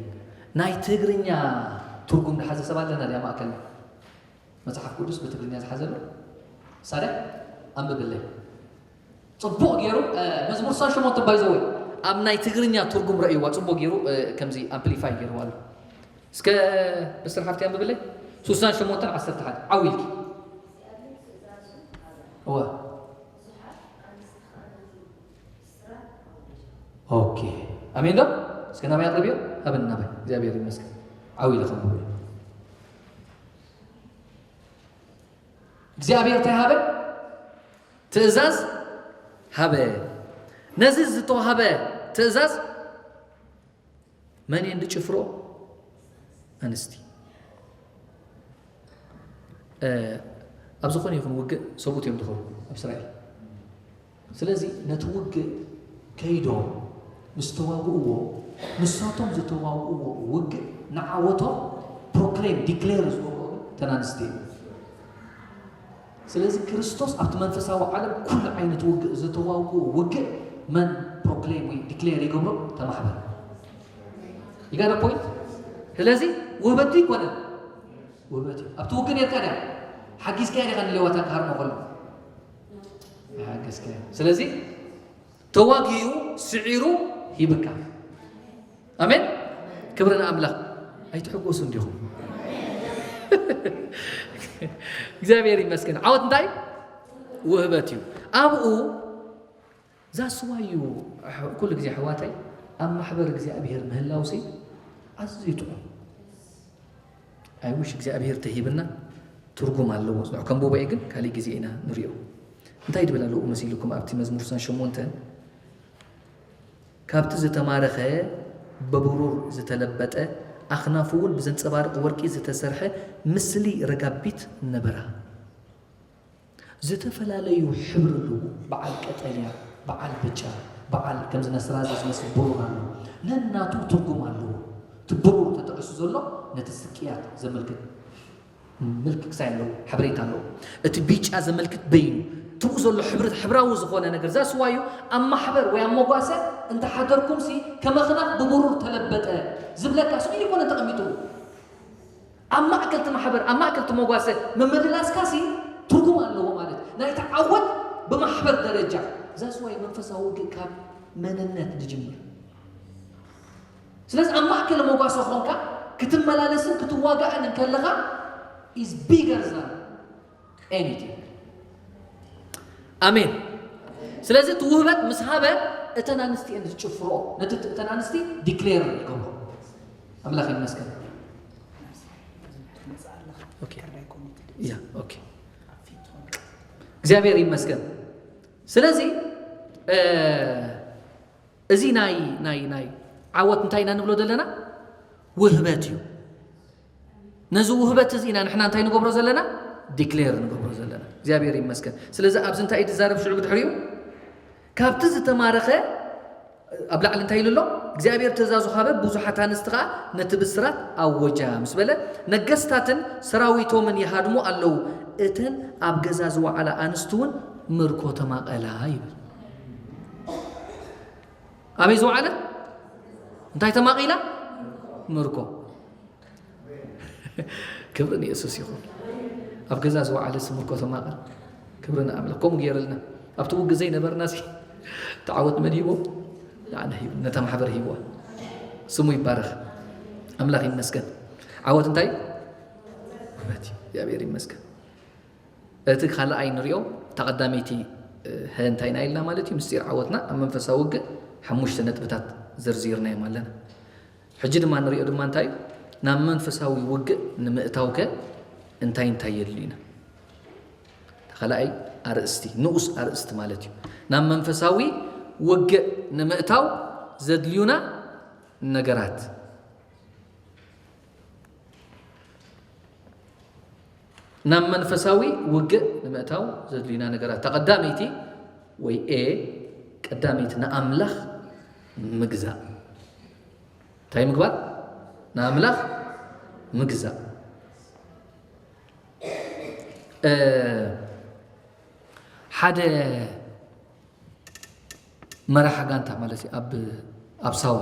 ናይ ትግርኛ ትርጉም ዝሓዘ ሰብ ኣለና ድያ ማእከልና? መጽሓፍ ቅዱስ ብትግርኛ ዝሓዘ ኣሎ? ሳዳ፣ ኣንብብለይ። ጽቡቕ ገይሩ፣ እ፣ መዝሙር ስሳን ሸሞንተ ባይዘወይ ኣብ ናይ ትግርኛ ትርጉም ረእይዋ ጽቡቕ ገይሩ፣ እ፣ ከምዚ ኣምፕሊፋይ ገይርዋ ኣሎ። እስከ መስተር ሓፍቲ ኣንብብለይ። ስሳን ሸሞንተን ዓሰርተ ሓደ። ዓው ኢልኪ። እወ። ኦኬ። ኣሜን ዶ? እስከ ናባይ ኣቕርብዮ። ሃብን ናባይ። እግዚኣብሔር ይመስገን። ዓው ኢለ ከንብቦ። እግዚኣብሔር እንታይ ሃበ? ትእዛዝ ሃበ። ነዚ ዝተዋህበ ትእዛዝ መን እየን ዝጭፍሮ? ኣንስቲ። እ፣ ኣብ ዝኾነ ይኹን ውግእ ሰብኡት እዮም ዝኸውን ኣብ እስራኤል። ስለዚ ነቲ ውግእ ከይዶም ምስ ተዋግእዎ፣ ንሳቶም ዝተዋግእዎ ውግእ ንዓወቶም ፕሮክሌም፣ ዲክሌር ዝገብሮ ግን እተን ኣንስቲ እየን። ስለዚ ክርስቶስ ኣብቲ መንፈሳዊ ዓለም ኩሉ ዓይነት ውግእ ዝተዋግኡ ውግእ መን ፕሮክሌም ወይ ዲክሌር ይገብሮ? ተማሕበር። ይጋደ ፖይንት። ስለዚ ውህበት ይኮነ ውህበት እዩ። ኣብቲ ውግእ ነርካ ድያ ሓጊዝካያ ዲኻ ንሌዋታን ክሃርሞ ከሎ? ሓገዝካያ። ስለዚ ተዋጊኡ ስዒሩ ሂብካ። ኣሜን። ክብሪ ንኣምላኽ። ኣይትሕጎሱ እንዲኹም። እግዚኣብሔር ይመስገን። ዓወት እንታይ ውህበት እዩ። ኣብኡ ዛስዋዩ ኩሉ ግዜ ኣሕዋተይ ኣብ ማሕበር እግዚኣብሔር ምህላውሲ ኣዝዩ ጥዑም። ኣይ ዊሽ እግዚኣብሔር ተሂብና ትርጉም ኣለዎ። ጽንሑ ከም ቦቦኤ ግን ካሊእ ግዜ ኢና ንሪኦ። እንታይ ድብል ኣለዎ መሲልኩም ኣብቲ መዝሙር ስሳን ሸሞንተን? ካብቲ ዝተማረኸ ብብሩር ዝተለበጠ ኣኽናፉ እውን ብዘንጸባርቕ ወርቂ ዝተሰርሐ ምስሊ ረጋቢት ነበራ። ዝተፈላለዩ ሕብሪ ኣለዎ። በዓል ቀጠልያ፣ በዓል ብጫ፣ በዓል ከምዚ ነስራዚ ዝመስል ብሩር ኣሎ። ነናቱ ትርጉም ኣለዎ። እቲ ብሩር ተጠቒሱ ዘሎ ነቲ ስቅያት ዘመልክት ምልክት ክሳይ ኣለዎ፣ ሓበሬታ ኣለዎ። እቲ ቢጫ ዘመልክት በይኑ፣ ትብኡ ዘሎ ሕብሪ፣ ሕብራዊ ዝኾነ ነገር። ዛስዋዩ ኣብ ማሕበር ወይ ኣብ መጓሰ እንተሓደርኩምሲ ከም ኣኽናፍ ብብሩር ተለበጠ ዝብለካ ስቕ ኢሉ ይኮነ ተቐሚጡ። ኣብ ማእከል እቲ ማሕበር፣ ኣብ ማእከል እቲ መጓሰ ምምልላስካሲ ትርጉም ኣለዎ ማለት እዩ። ናይቲ ዓወት ብማሕበር ደረጃ። ዛስዋዩ መንፈሳዊ ውግእ ካብ መንነት ዝጅምር። ስለዚ ኣብ ማእከል መጓሰ ኾንካ ክትመላለስን ክትዋጋእን እንከለኻ is bigger than anything። ኣሜን። ስለዚ እቲ ውህበት ምስ ሃበ እተን ኣንስቲ እየን ዝጭፍርኦ። ነቲ እተን ኣንስቲ ዲክሌር ይገብሮ። ኣምላኽ ይመስገን። ኦኬ። ያ፣ ኦኬ። እግዚኣብሔር ይመስገን። ስለዚ፣ እ፣ እዚ ናይ፣ ናይ፣ ናይ ዓወት እንታይ ኢና ንብሎ ዘለና? ውህበት እዩ። ነዚ ውህበት እዚ ኢና ንሕና እንታይ ንገብሮ ዘለና? ዲክሌር ንገብሮ ዘለና። እግዚኣብሔር ይመስገን። ስለዚ ኣብዚ እንታይ እዩ ዝዛረብ ሽዑ ብድሕሪኡ? ካብቲ ዝተማረኸ ኣብ ላዕሊ እንታይ ኢሉ ኣሎ? እግዚኣብሔር ትእዛዙ ሃበ፣ ብዙሓት ኣንስቲ ኸዓ ነቲ ብስራት ኣወጃ ምስ በለ፣ ነገስታትን ሰራዊቶምን ይሃድሙ ኣለዉ፣ እተን ኣብ ገዛ ዝወዓላ ኣንስቲ እውን ምርኮ ተማቐላ ይብል። ኣበይ ዝወዓለት? እንታይ ተማቒላ? ምርኮ። ክብሪ ንየሱስ ይኹን። ኣብ ገዛ ዝወዓለ ስም እኮ ተማቐል። ክብሪ ንኣምላኽ። ከምኡ ገይረልና። ኣብቲ ውግእ ዘይነበርና ሲ፣ እቲ ዓወት መን ሂቦ? ንዓና ሂቡ። ነታ ማሕበር ሂብዋ። ስሙ ይባረኽ። ኣምላኽ ይመስገን። ዓወት እንታይ? ውህበት እዩ። እግዚኣብሔር ይመስገን። እቲ ካልኣይ ንሪኦ፣ እታ ቀዳመይቲ፣ እ፣ ሀ እንታይ ኢና ኢልና ማለት እዩ? ምስጢር ዓወትና ኣብ መንፈሳዊ ውግእ ሓሙሽተ ነጥብታት ዘርዚርናዮም ኣለና። ሕጂ ድማ ንሪኦ ድማ እንታይ እዩ? ናብ መንፈሳዊ ውግእ ንምእታው ከ እንታይ እንታይ የድልዩና? እቲ ካልኣይ ኣርእስቲ፣ ንኡስ ኣርእስቲ ማለት እዩ። ናብ መንፈሳዊ ውግእ ንምእታው ዘድልዩና ነገራት። ናብ መንፈሳዊ ውግእ ንምእታው ዘድልዩና ነገራት። እታ ቀዳመይቲ ወይ ኤ፣ ቀዳመይቲ ንኣምላኽ ምግዛእ። እንታይ ምግባር? ንኣምላኽ ምግዛእ። እ፣ ሓደ መራሒ ጋንታ ማለት እዩ፣ ኣብ ኣብ ሳዋ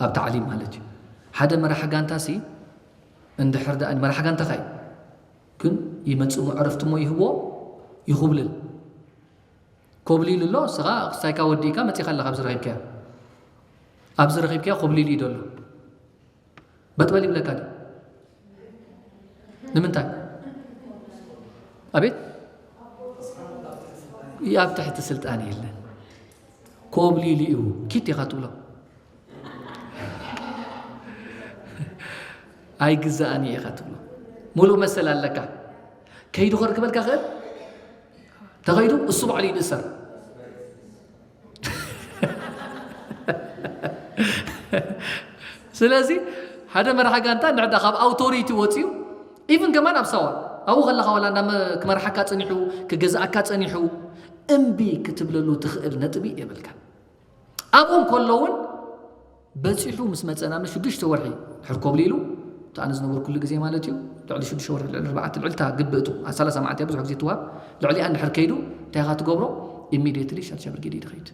ኣብ ታዕሊም ማለት እዩ። ሓደ መራሒ ጋንታ ሲ እንድሕር ደኣ መራሒ ጋንታኻ እዩ፣ ግን ይመጽእ እሞ ዕረፍቲ እሞ ይህቦ፣ ይኹብልል። ኮብሊሉ ኣሎ፣ እስኻ ክሳይካ ወዲእካ መጺኻ ኣለኻ፣ ኣብዚ ረኺብካዮ ኣብዚ ረኺብካዮ ኮብሊሉ እዩ ዘሎ። በጥበል ይብለካ ድዩ? ንምንታይ? ኣቤት? ኣብ ትሕቲ ስልጣን የለን። ኮብሊሉ እዩ፣ ኪት ኢኻ ትብሎ። ኣይግዛእን ኢኻ ትብሎ። ሙሉእ መሰል ኣለካ። ከይዱ ከርክበልካ ክእል? ተኸይዱ እሱ ባዕሉ ይንእሰር። ስለዚ ሓደ መራሒ ጋንታ እንድሕር ካብ ኣውቶሪቲ ወፂኡ፣ ኢቭን ከማን ኣብ ሳዋ ኣብኡ ከለኻ ዋላ እንዳ መ- ክመርሓካ ፀኒሑ፣ ክገዝኣካ ፀኒሑ፣ እምቢ ክትብለሉ ትኽእል ነጥቢ የብልካ። ኣብኡ እንከሎ እውን በፂሑ ምስ መፀ ናብ ሽዱሽተ ወርሒ ድሕር ኮብሊሉ፣ እቲ ኣነ ዝነበርኩሉ ግዜ ማለት እዩ፣ ልዕሊ ሽዱሽተ ወርሒ፣ ልዕሊ ኣርባዕተ፣ ልዕሊ እታ ግብእቱ፣ ኣብ ሰላሳ መዓልቲ ብዙሕ ግዜ ትዋብ፣ ልዕሊኣ እንድሕር ከይዱ እንታይ ኢኻ ትገብሮ? ኢሚድየትሊ ሻድሻይ ብርጌድ እዩ ድኸይድ።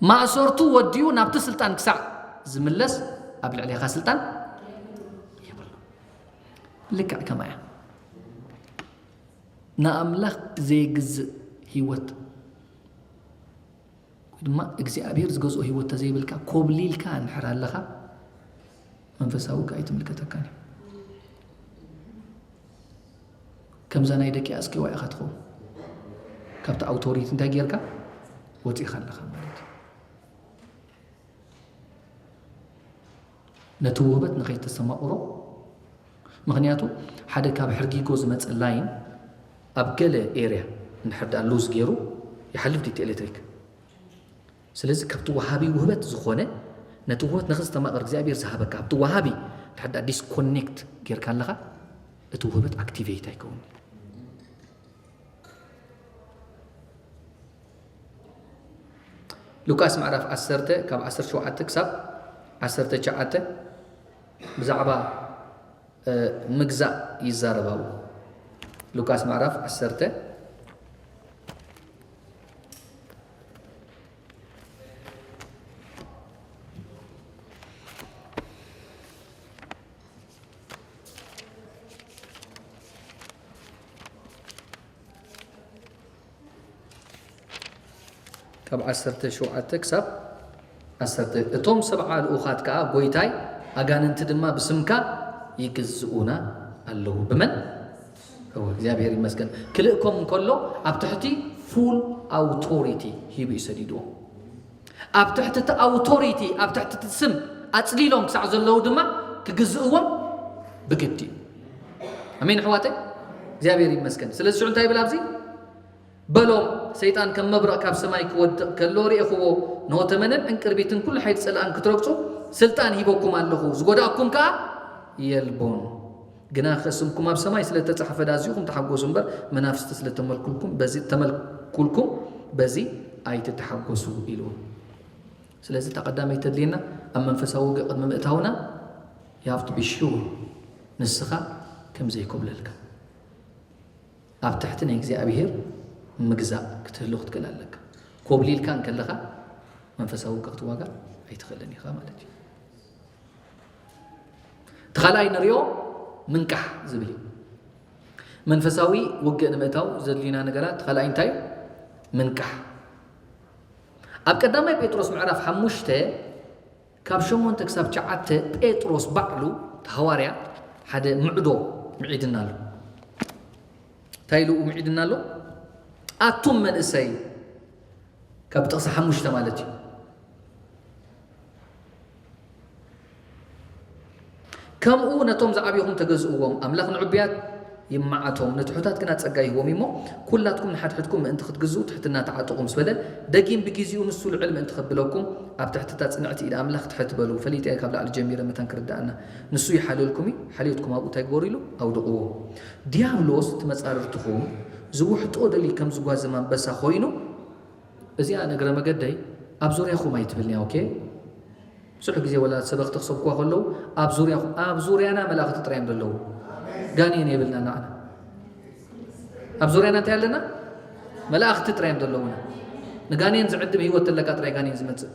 ማእሰርቱ ወዲኡ ናብቲ ስልጣን ክሳዕ ዝምለስ ኣብ ልዕሌኻ ስልጣን የብሉ። ልክዕ ከማያ ንኣምላኽ ዘይግዝእ ህይወት ወይ ድማ እግዚኣብሔር ዝገዝኦ ህይወት ተዘይብልካ ኮብሊልካ እንድሕር ኣለኻ፣ መንፈሳዊ ውግእ ኣይትምልከተካን እዩ። ከምዛ ናይ ደቂ ኣስኬዋ ኢኻ ትኸውን። ካብቲ ኣውቶሪቲ እንታይ ጌርካ ወፂኻ ኣለኻ ማለት እዩ። ነቲ ውህበት ንኸይተስተማቕሮ። ምኽንያቱ ሓደ ካብ ሕርጊጎ ዝመጸ ላይን ኣብ ገለ ኤርያ እንድሕር ደኣ ሉዝ ገይሩ ይሓልፍ ድዩ እቲ ኤሌክትሪክ? ስለዚ ካብቲ ወሃቢ ውህበት ዝኾነ ነቲ ውህበት ንኽስተማቕር እግዚኣብሔር ዝሃበካ ኣብቲ ወሃቢ እንድሕር ደኣ ዲስኮኔክት ጌርካ ኣለኻ እቲ ውህበት ኣክቲቬት ኣይከውን። ሉቃስ ምዕራፍ ዓሰርተ ካብ ዓሰርተ ሸውዓተ ክሳብ ዓሰርተ ትሽዓተ ብዛዕባ ምግዛእ ይዛረብ ኣብኡ። ሉቃስ ምዕራፍ ዓሰርተ ካብ ዓሰርተ ሸውዓተ ክሳብ ዓሰርተ። እቶም ሰብዓ ልኡኻት ከኣ፣ "ጐይታይ፣ ኣጋንንቲ ድማ ብስምካ ይግዝኡና ኣለዉ." ብመን? እወ፣ እግዚኣብሔር ይመስገን። ክልእኮም እንከሎ ኣብ ትሕቲ ፉል ኣውቶሪቲ ሂቡ እዩ ሰዲድዎም። ኣብ ትሕቲ እቲ ኣውቶሪቲ፣ ኣብ ትሕቲ እቲ ስም ኣጽሊሎም ክሳዕ ዘለዉ ድማ ክግዝእዎም ብግዲ እዩ። ኣሜን ኣሕዋተይ? እግዚኣብሔር ይመስገን። ስለዚ ሽዑ እንታይ ይብል ኣብዚ? በሎም፣ ሰይጣን ከም መብረቕ ካብ ሰማይ ክወድቕ ከሎ ርኤኽዎ። እንሆ ተመንን ዕንቅርቢትን ኩሉ ሓይሊ ጸላእን ክትረግጹ ስልጣን ሂበኩም ኣለኹ፣ ዝጎዳእኩም ከኣ የልቦን። ግናኸ ስምኩም ኣብ ሰማይ ስለ እተጻሕፈ ዳዚኹም ተሓጎሱ እምበር፣ መናፍስቲ ስለ ተመልኩልኩም በዚ፣ ተመልኩልኩም በዚ ኣይትተሓጎሱ ኢልዎም። ስለዚ እታ ቀዳመይቲ ተድልየና ኣብ መንፈሳዊ ውግእ ቅድሚ ምእታውና you have to be sure ንስኻ ከም ዘይኮብለልካ። ኣብ ትሕቲ ናይ እግዚኣብሔር ምግዛእ ክትህሉ ክትክእል ኣለካ። ኮብሊልካ እንከለኻ መንፈሳዊ ውግእ ክትዋጋእ ኣይትኽእልን ኢኻ ማለት እዩ። እቲ ካልኣይ ንሪኦ ምንቃሕ ዝብል እዩ። መንፈሳዊ ውግእ ንምእታው ዘድልዩና ነገራት እቲ ካልኣይ እንታይ እዩ? ምንቃሕ። ኣብ ቀዳማይ ጴጥሮስ ምዕራፍ ሓሙሽተ ካብ ሸሞንተ ክሳብ ትሽዓተ ጴጥሮስ ባዕሉ እቲ ሃዋርያ ሓደ ምዕዶ ምዒድና ኣሎ። እንታይ ኢሉ ምዒድና ኣሎ? ኣቱም መንእሰይ፣ ካብ ጥቕሲ ሓሙሽተ ማለት እዩ። ከምኡ ነቶም ዝዓብኹም ተገዝእዎም፣ ኣምላኽ ንዕቡያት ይመዓቶም፣ ንትሑታት ግና ጸጋ ይህቦም እዩ እሞ፣ ኩላትኩም ንሓድሕድኩም ምእንቲ ክትግዝኡ ትሕትና ተዓጠቑ ምስ በለ፣ ደጊም ብግዜኡ ንሱ ልዕል ምእንቲ ከብለኩም፣ ኣብ ትሕቲ እታ ጽንዕቲ ኢድ ኣምላኽ ትሕት በሉ። ፈሊጠ እየ ካብ ላዕሊ ጀሚረ መታን ክርድኣና። ንሱ ይሓልየልኩም እዩ፣ ሓልዮትኩም ኣብኡ እንታይ ግበሩ ኢሉ? ኣውድቕዎ። ዲያብሎስ እቲ መጻርርትኹም ዝውሕጦ ደልዩ ከም ዝጓዘም ኣንበሳ ኮይኑ፣ እዚኣ ንእግረ መገደይ ኣብ ዙርያኹም ኣይትብልንያ፣ ኦኬ? ብዙሕ ግዜ ወላ ሰበኽቲ ክሰብኩዋ ከለዉ ኣብ ዙርያኹም፣ ኣብ ዙርያና መላእኽቲ ጥራይ እዮም ዘለዉ። ጋኔን የብልና ንዓና። ኣብ ዙርያና እንታይ ኣለና? መላእኽቲ ጥራይ እዮም ዘለዉና። ንጋኔን ዝዕድም ህይወት ተለካ ጥራይ ጋኔን ዝመጽእ።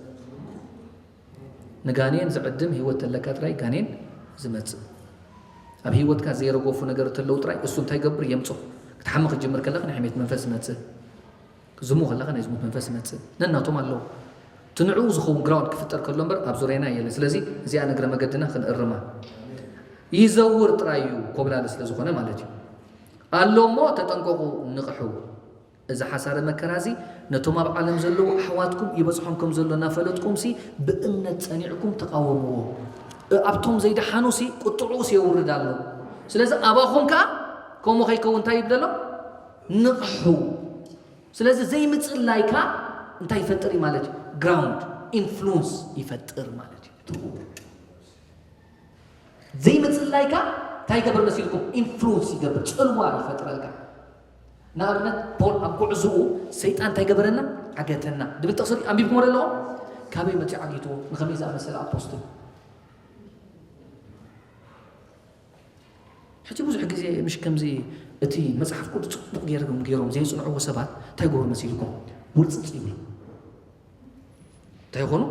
ንጋኔን ዝዕድም ህይወት ተለካ ጥራይ ጋኔን ዝመጽእ። ኣብ ህይወትካ ዘይረገፉ ነገር ተለዉ ጥራይ እሱ እንታይ ይገብር? የምጽኦ። ክትሓሚ ክትጅምር ከለኻ ናይ ሕሜት መንፈስ ይመጽእ። ክትዝሙ ከለኻ ናይ ዝሙት መንፈስ ይመጽእ። ነናቶም ኣለዉ። እቲ ንዕኡ ዝኸውን ግራውንድ ክፍጠር ከሎ እምበር ኣብ ዙርያና የለን። ስለዚ እዚኣ ንግረ መገድና ክንእርማ። ይዘውር ጥራይ እዩ፣ ኮብላሊ ስለ ዝኾነ ማለት እዩ። ኣሎ እሞ ተጠንቀቑ፣ ንቕሑ። እዚ ሓሳረ መከራ እዚ ነቶም ኣብ ዓለም ዘለዉ ኣሕዋትኩም ይበጽሖም ከም ዘሎ እናፈለጥኩምሲ ብእምነት ጸኒዕኩም ተቓወምዎ። እ-፣ ኣብቶም ዘይደሓኑሲ ቁጥዑስ የውርድ ኣሎ። ስለዚ ኣባኹም ከኣ ከምኡ ከይከውን እንታይ ይብል ኣሎ? ንቕሑ። ስለዚ ዘይምጽላይካ እንታይ ይፈጥር እዩ ማለት እዩ? ግራውንድ ኢንፍሉንስ ይፈጥር ማለት እዩ። ዘይምጽላይካ እንታይ ይገብር መሲልኩም? ኢንፍሉንስ ይገብር፣ ጽልዋ ይፈጥረልካ። ንኣብነት ፖል ኣብ ጉዕዝኡ ሰይጣን እንታይ ገበረና? ዓገተና። ድብል ጥቕሲ ርእ-፣ ኣንቢብኩሞ ዶ ኣለኹም? ካበይ መጺኡ ዓጊትዎ ንኸመይ ዝኣመሰለ ኣፖስትል? ሕጂ ብዙሕ ግዜ ምሽ ከምዚ እቲ መጽሓፍ ቅዱስ ጽቡቕ ገይሮም፣ ገይሮም ዘይጽንዕዎ ሰባት እንታይ ይገብሩ መሲልኩም? ውርጽጽ ይብሉ። እንታይ ይኾኑ?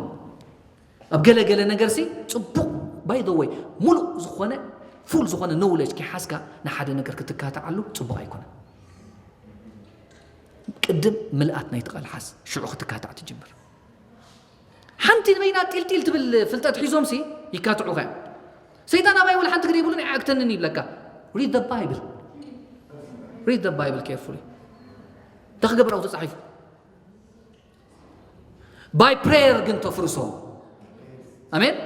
ኣብ ገለ ገለ ነገርሲ ጽቡቕ፣ ባይ ዘ ወይ፣ ሙሉእ ዝኾነ፣ ፉል ዝኾነ ኖውለጅ ከይሓዝካ ንሓደ ነገር ክትካትዓሉ ጽቡቕ ኣይኮነን። ቅድም ምልኣት ናይቲ ቃል ሓዝ፣ ሽዑ ክትካታዕ ትጅምር። ሓንቲ በይና ጢልጢል ትብል ፍልጠት ሒዞምሲ ይካትዑኻ እዮም። ሰይጣን ኣባይ ወላ ሓንቲ ግዜ ይብሉን ኣይዓግተንን ይብለካ። Read the Bible. Read the Bible carefully. እንታይ ክገብር ኣብኡ ተጻሒፉ? ባይ ፕሬየር ግን ተፍርሶ። ኣሜን።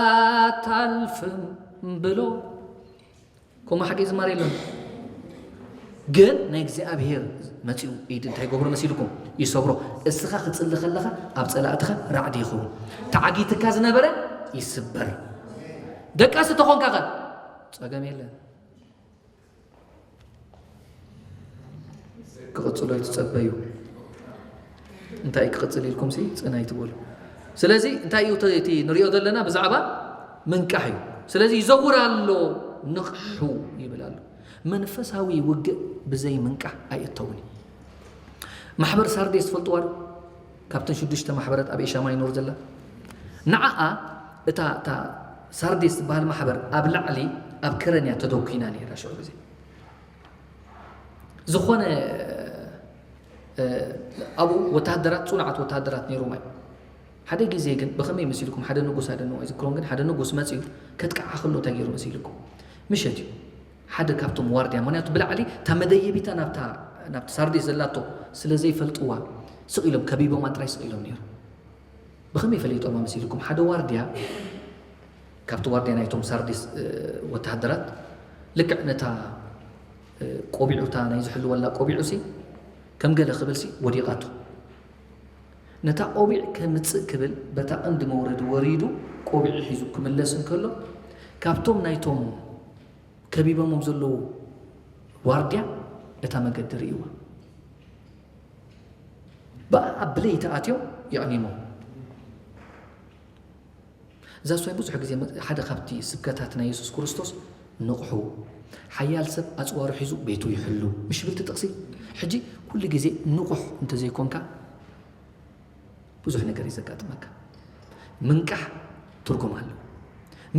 ኣታልፍም ብሎ ከምኡ ሓቂ ዝማሬ የለን። ግን ናይ እግዚኣብሔር መጺኡ ኢድ እንታይ ይገብሮ መሲልኩም? ይሰብሮ። እስኻ ክጽሊ ከለኻ ኣብ ጸላእትኻ ራዕዲ ይኸውን። ተዓጊትካ ዝነበረ ይስበር። ደቃሲ ተኾንካ ኸ ጸገም የለን። ክቕጽሎ ይትጸበዩ። እንታይ ክቕጽል ኢልኩም ሲ ጽን ኣይትበሉ። ስለዚ እንታይ እዩ እቲ፣ እቲ ንሪኦ ዘለና ብዛዕባ ምንቃሕ እዩ። ስለዚ ይዘውር ኣሎ፣ ንቕሑ ይብል ኣሎ። መንፈሳዊ ውግእ ብዘይ ምንቃሕ ኣይእተውን እዩ። ማሕበር ሳርዴስ ትፈልጥዋ ዶ? ካብተን ሽዱሽተ ማሕበራት ኣብ ኤሽያ ማይኖር ዘላ። ንዓኣ እታ፣ እታ ሳርዴስ ዝበሃል ማሕበር ኣብ ላዕሊ ኣብ ከረን እያ ተደኲና ነይራ ሽዑ ግዜ። ዝኾነ፣ እ፣ ኣብኡ ወተሃደራት፣ ጽኑዓት ወተሃደራት ነይሮም እዮም። ሓደ ግዜ ግን ብኸመይ መሲልኩም? ሓደ ንጉስ፣ I don't know፣ ኣይዝክሮን፣ ግን ሓደ ንጉስ መጺኡ ከጥቅዓ ከሎ እንታይ ገይሩ መሲልኩም? ምሸት እዩ። ሓደ ካብቶም ዋርድያ፣ ምኽንያቱ ብላዕሊ እታ መደየቢታ ናብታ፣ ናብቲ ሳርዴስ ዘላቶ ስለ ዘይፈልጥዋ ስቕ ኢሎም ከቢቦማ ጥራይ ስቕ ኢሎም ነይሮም። ብኸመይ ፈሊጦማ መሲልኩም? ሓደ ዋርድያ፣ ካብቲ ዋርድያ ናይቶም ሳርዲስ፣ እ፣ ወተሃደራት፣ ልክዕ ነታ፣ እ፣ ቆቢዑ፣ እታ ናይ ዝሕልወላ ቆቢዑ ሲ ከም ገለ ክብል ሲ ወዲቓቶ። ነታ ቆቢዕ ከምጽእ ክብል በታ ቀንዲ መውረዲ ወሪዱ ቆቢዑ ሒዙ ክምለስ እንከሎ፣ ካብቶም ናይቶም ከቢቦሞም ዘለዉ ዋርድያ እታ መገዲ ርእይዋ። ብኣ ኣብ ብለይቲ ኣትዮም የዕኒሞም። እዛ እሷ ብዙሕ ግዜ መ-፣ ሓደ ካብቲ ስብከታት ናይ የሱስ ክርስቶስ፣ ንቕሑ፣ ሓያል ሰብ ኣጽዋሩ ሒዙ ቤቱ ይሕሉ፣ ምሽ ብልቲ ጥቕሲ። ሕጂ ኩሉ ግዜ ንቑሕ እንተዘይኮንካ ብዙሕ ነገር እዩ ዘጋጥመካ። ምንቃሕ ትርጉም ኣለዎ።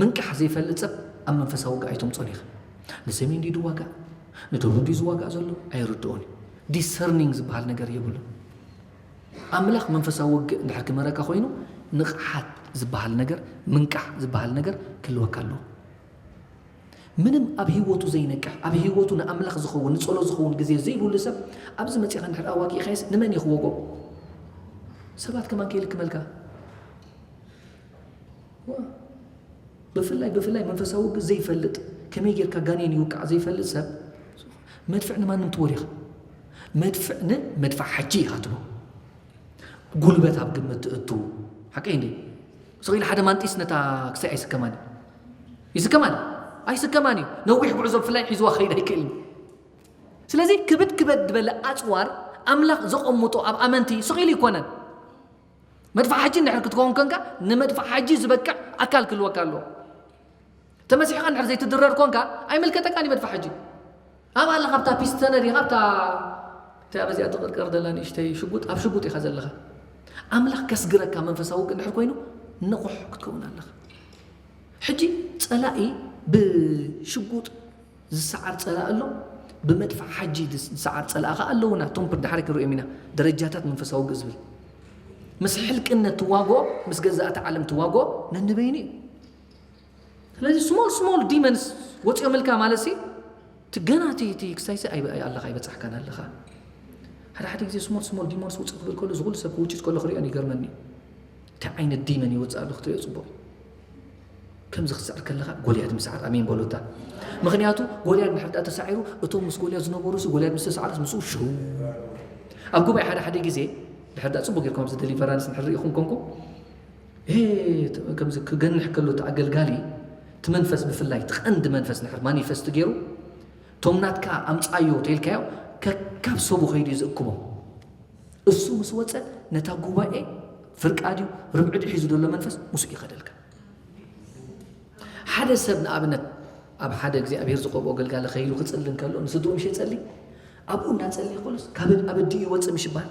ምንቃሕ ዘይፈልጥ ሰብ ኣብ መንፈሳዊ ውግእ ኣይተምጾን ኢኻ። ንሰሜን ድዩ ዝዋጋእ፣ ንደቡብ ድዩ ዝዋጋእ ዘሎ ኣይርድኦን እዩ። ዲሰርኒንግ ዝበሃል ነገር የብሉን። ኣምላኽ መንፈሳዊ ውግእ እንድሕር ክመረካ ኮይኑ፣ ንቕሓት ዝበሃል ነገር፣ ምንቃሕ ዝበሃል ነገር ክህልወካ ኣለዎ። ምንም ኣብ ህይወቱ ዘይነቅሕ፣ ኣብ ህይወቱ ንኣምላኽ ዝኸውን፣ ንጸሎት ዝኸውን ግዜ ዘይብሉ ሰብ፣ ኣብዚ መጺኻ እንድሕር ኣዋጊእካዮስ ንመን እዩ ክወግኦ? ሰባት ከማን ከይልክመልካ። ዋ። ብፍላይ፣ ብፍላይ መንፈሳዊ ውግእ ዘይፈልጥ፣ ከመይ ጌርካ ጋኔን ይውቃዕ ዘይፈልጥ ሰብ፣ መድፍዕ ንማንም ትወር ኢኻ። መድፍዕ ንመድፍዕ ሓጂ ኢኻ ትብሎ። ጉልበት ኣብ ግምት ትእቱ። ሓቀይ እንዴ? ስቕ ኢሉ ሓደ ማንጢስ ነታ ክሳይ ኣይስከማን እዩ። ይስከማን? ኣይስከማን እዩ። ነዊሕ ጉዕዞ ብፍላይ ሒዝዋ ክኸይድ ኣይክእልን። ስለዚ ክብድ ክበድ ዝበለ ኣጽዋር ኣምላኽ ዘቐምጦ ኣብ ኣመንቲ ስቕ ኢሉ ይኮነን። መድፍዕ ሓጂ እንድሕር ክትከውን ኮንካ፣ ንመድፍዕ ሓጂ ዝበቅዕ ኣካል ክህልወካ ኣለዎ። ተመሲሕካ እንድሕር ዘይትድረር ኮንካ፣ ኣይምልከተካን እዩ መድፍዕ ሓጂ። ኣብ ኣለኻ ኣብታ ፒስተነ ዲኻ ኣብታ እንታይ ኣብ እዚኣ ትቕርቀር ዘላ ንእሽተይ ሽጉጥ ኣብ ሽጉጥ ኢኻ ዘለኻ። ኣምላኽ ከስግረካ መንፈሳዊ ውግእ እንድሕር ኮይኑ ንቑሕ ክትከውን ኣለኻ። ሕጂ ጸላኢ ብሽጉጥ ዝሰዓር ጸላኢ ኣሎ፣ ብመድፍዕ ሓጂ ዝሰዓር ጸላኢ ኸዓ ኣለውና። እቶም ዳሕራይ ክንሪኦም ኢና ደረጃታት መንፈሳዊ ውግእ ዝብል። ምስ ሕልቅነት ትዋግኦ፣ ምስ ገዛእቲ ዓለም ትዋግኦ ነንበይኑ እዩ። ስለዚ small small demons ወፂኦምልካ ማለት ሲ እቲ ገና እቲ እቲ ክሳይሲ ኣይ ኣይ ኣለኻ ኣይበፃሕካን ኣለኻ። ሓደ ሓደ ግዜ small small demons ውፅእ ክብል ከሎ ዝኹሉ ሰብ ክውጭት ከሎ ክሪኦን ይገርመኒ። እንታይ ዓይነት ዲመን ይወፅእ ኣሎ ክትሪኦ ፅቡቅ እዩ። ከምዚ ክትስዕር ከለኻ ጎልያድ ምስዓር ኣሜን በሉታ። ምክንያቱ ጎልያድ እንድሕር ዳኣ ተሳዒሩ እቶም ምስ ጎልያድ ዝነበሩ ሲ ጎልያድ ምስ ተሳዕረስ ምስኡ ሽው። ኣብ ጉባኤ ሓደ ሓደ ግዜ ድሕር ዳኣ ፅቡቅ ጌርኩም ኣብዚ ደሊቨራንስ እንድሕር ሪኢኹም ኮንኩም ከምዚ ክገንሕ ከሎ እቲ ኣገልጋሊ እቲ መንፈስ ብፍላይ እቲ ቀንዲ መንፈስ ንድሕር ማኒፈስት ገይሩ እቶም ናትካ ኣምፃዮ ተይልካዮ ከካብ ሰቡ ከይዱ እዩ ዝእክቦም። እሱ ምስ ወፀ ነታ ጉባኤ ፍርቃ ድዩ ርብዒ ድዩ ሒዙ ዘሎ መንፈስ ምስኡ ይኸደልካ። ሓደ ሰብ ንኣብነት ኣብ ሓደ እግዚኣብሔር ዝቐብኦ ኣገልጋሊ ከይዱ ክፅሊ እንከሎ ንስድሩ ምሽ የፀሊ ኣብኡ እንዳፀለየ ከሎስ ካብ ኣብ ኣዲኡ ይወፅእ ምሽ ይበሃል።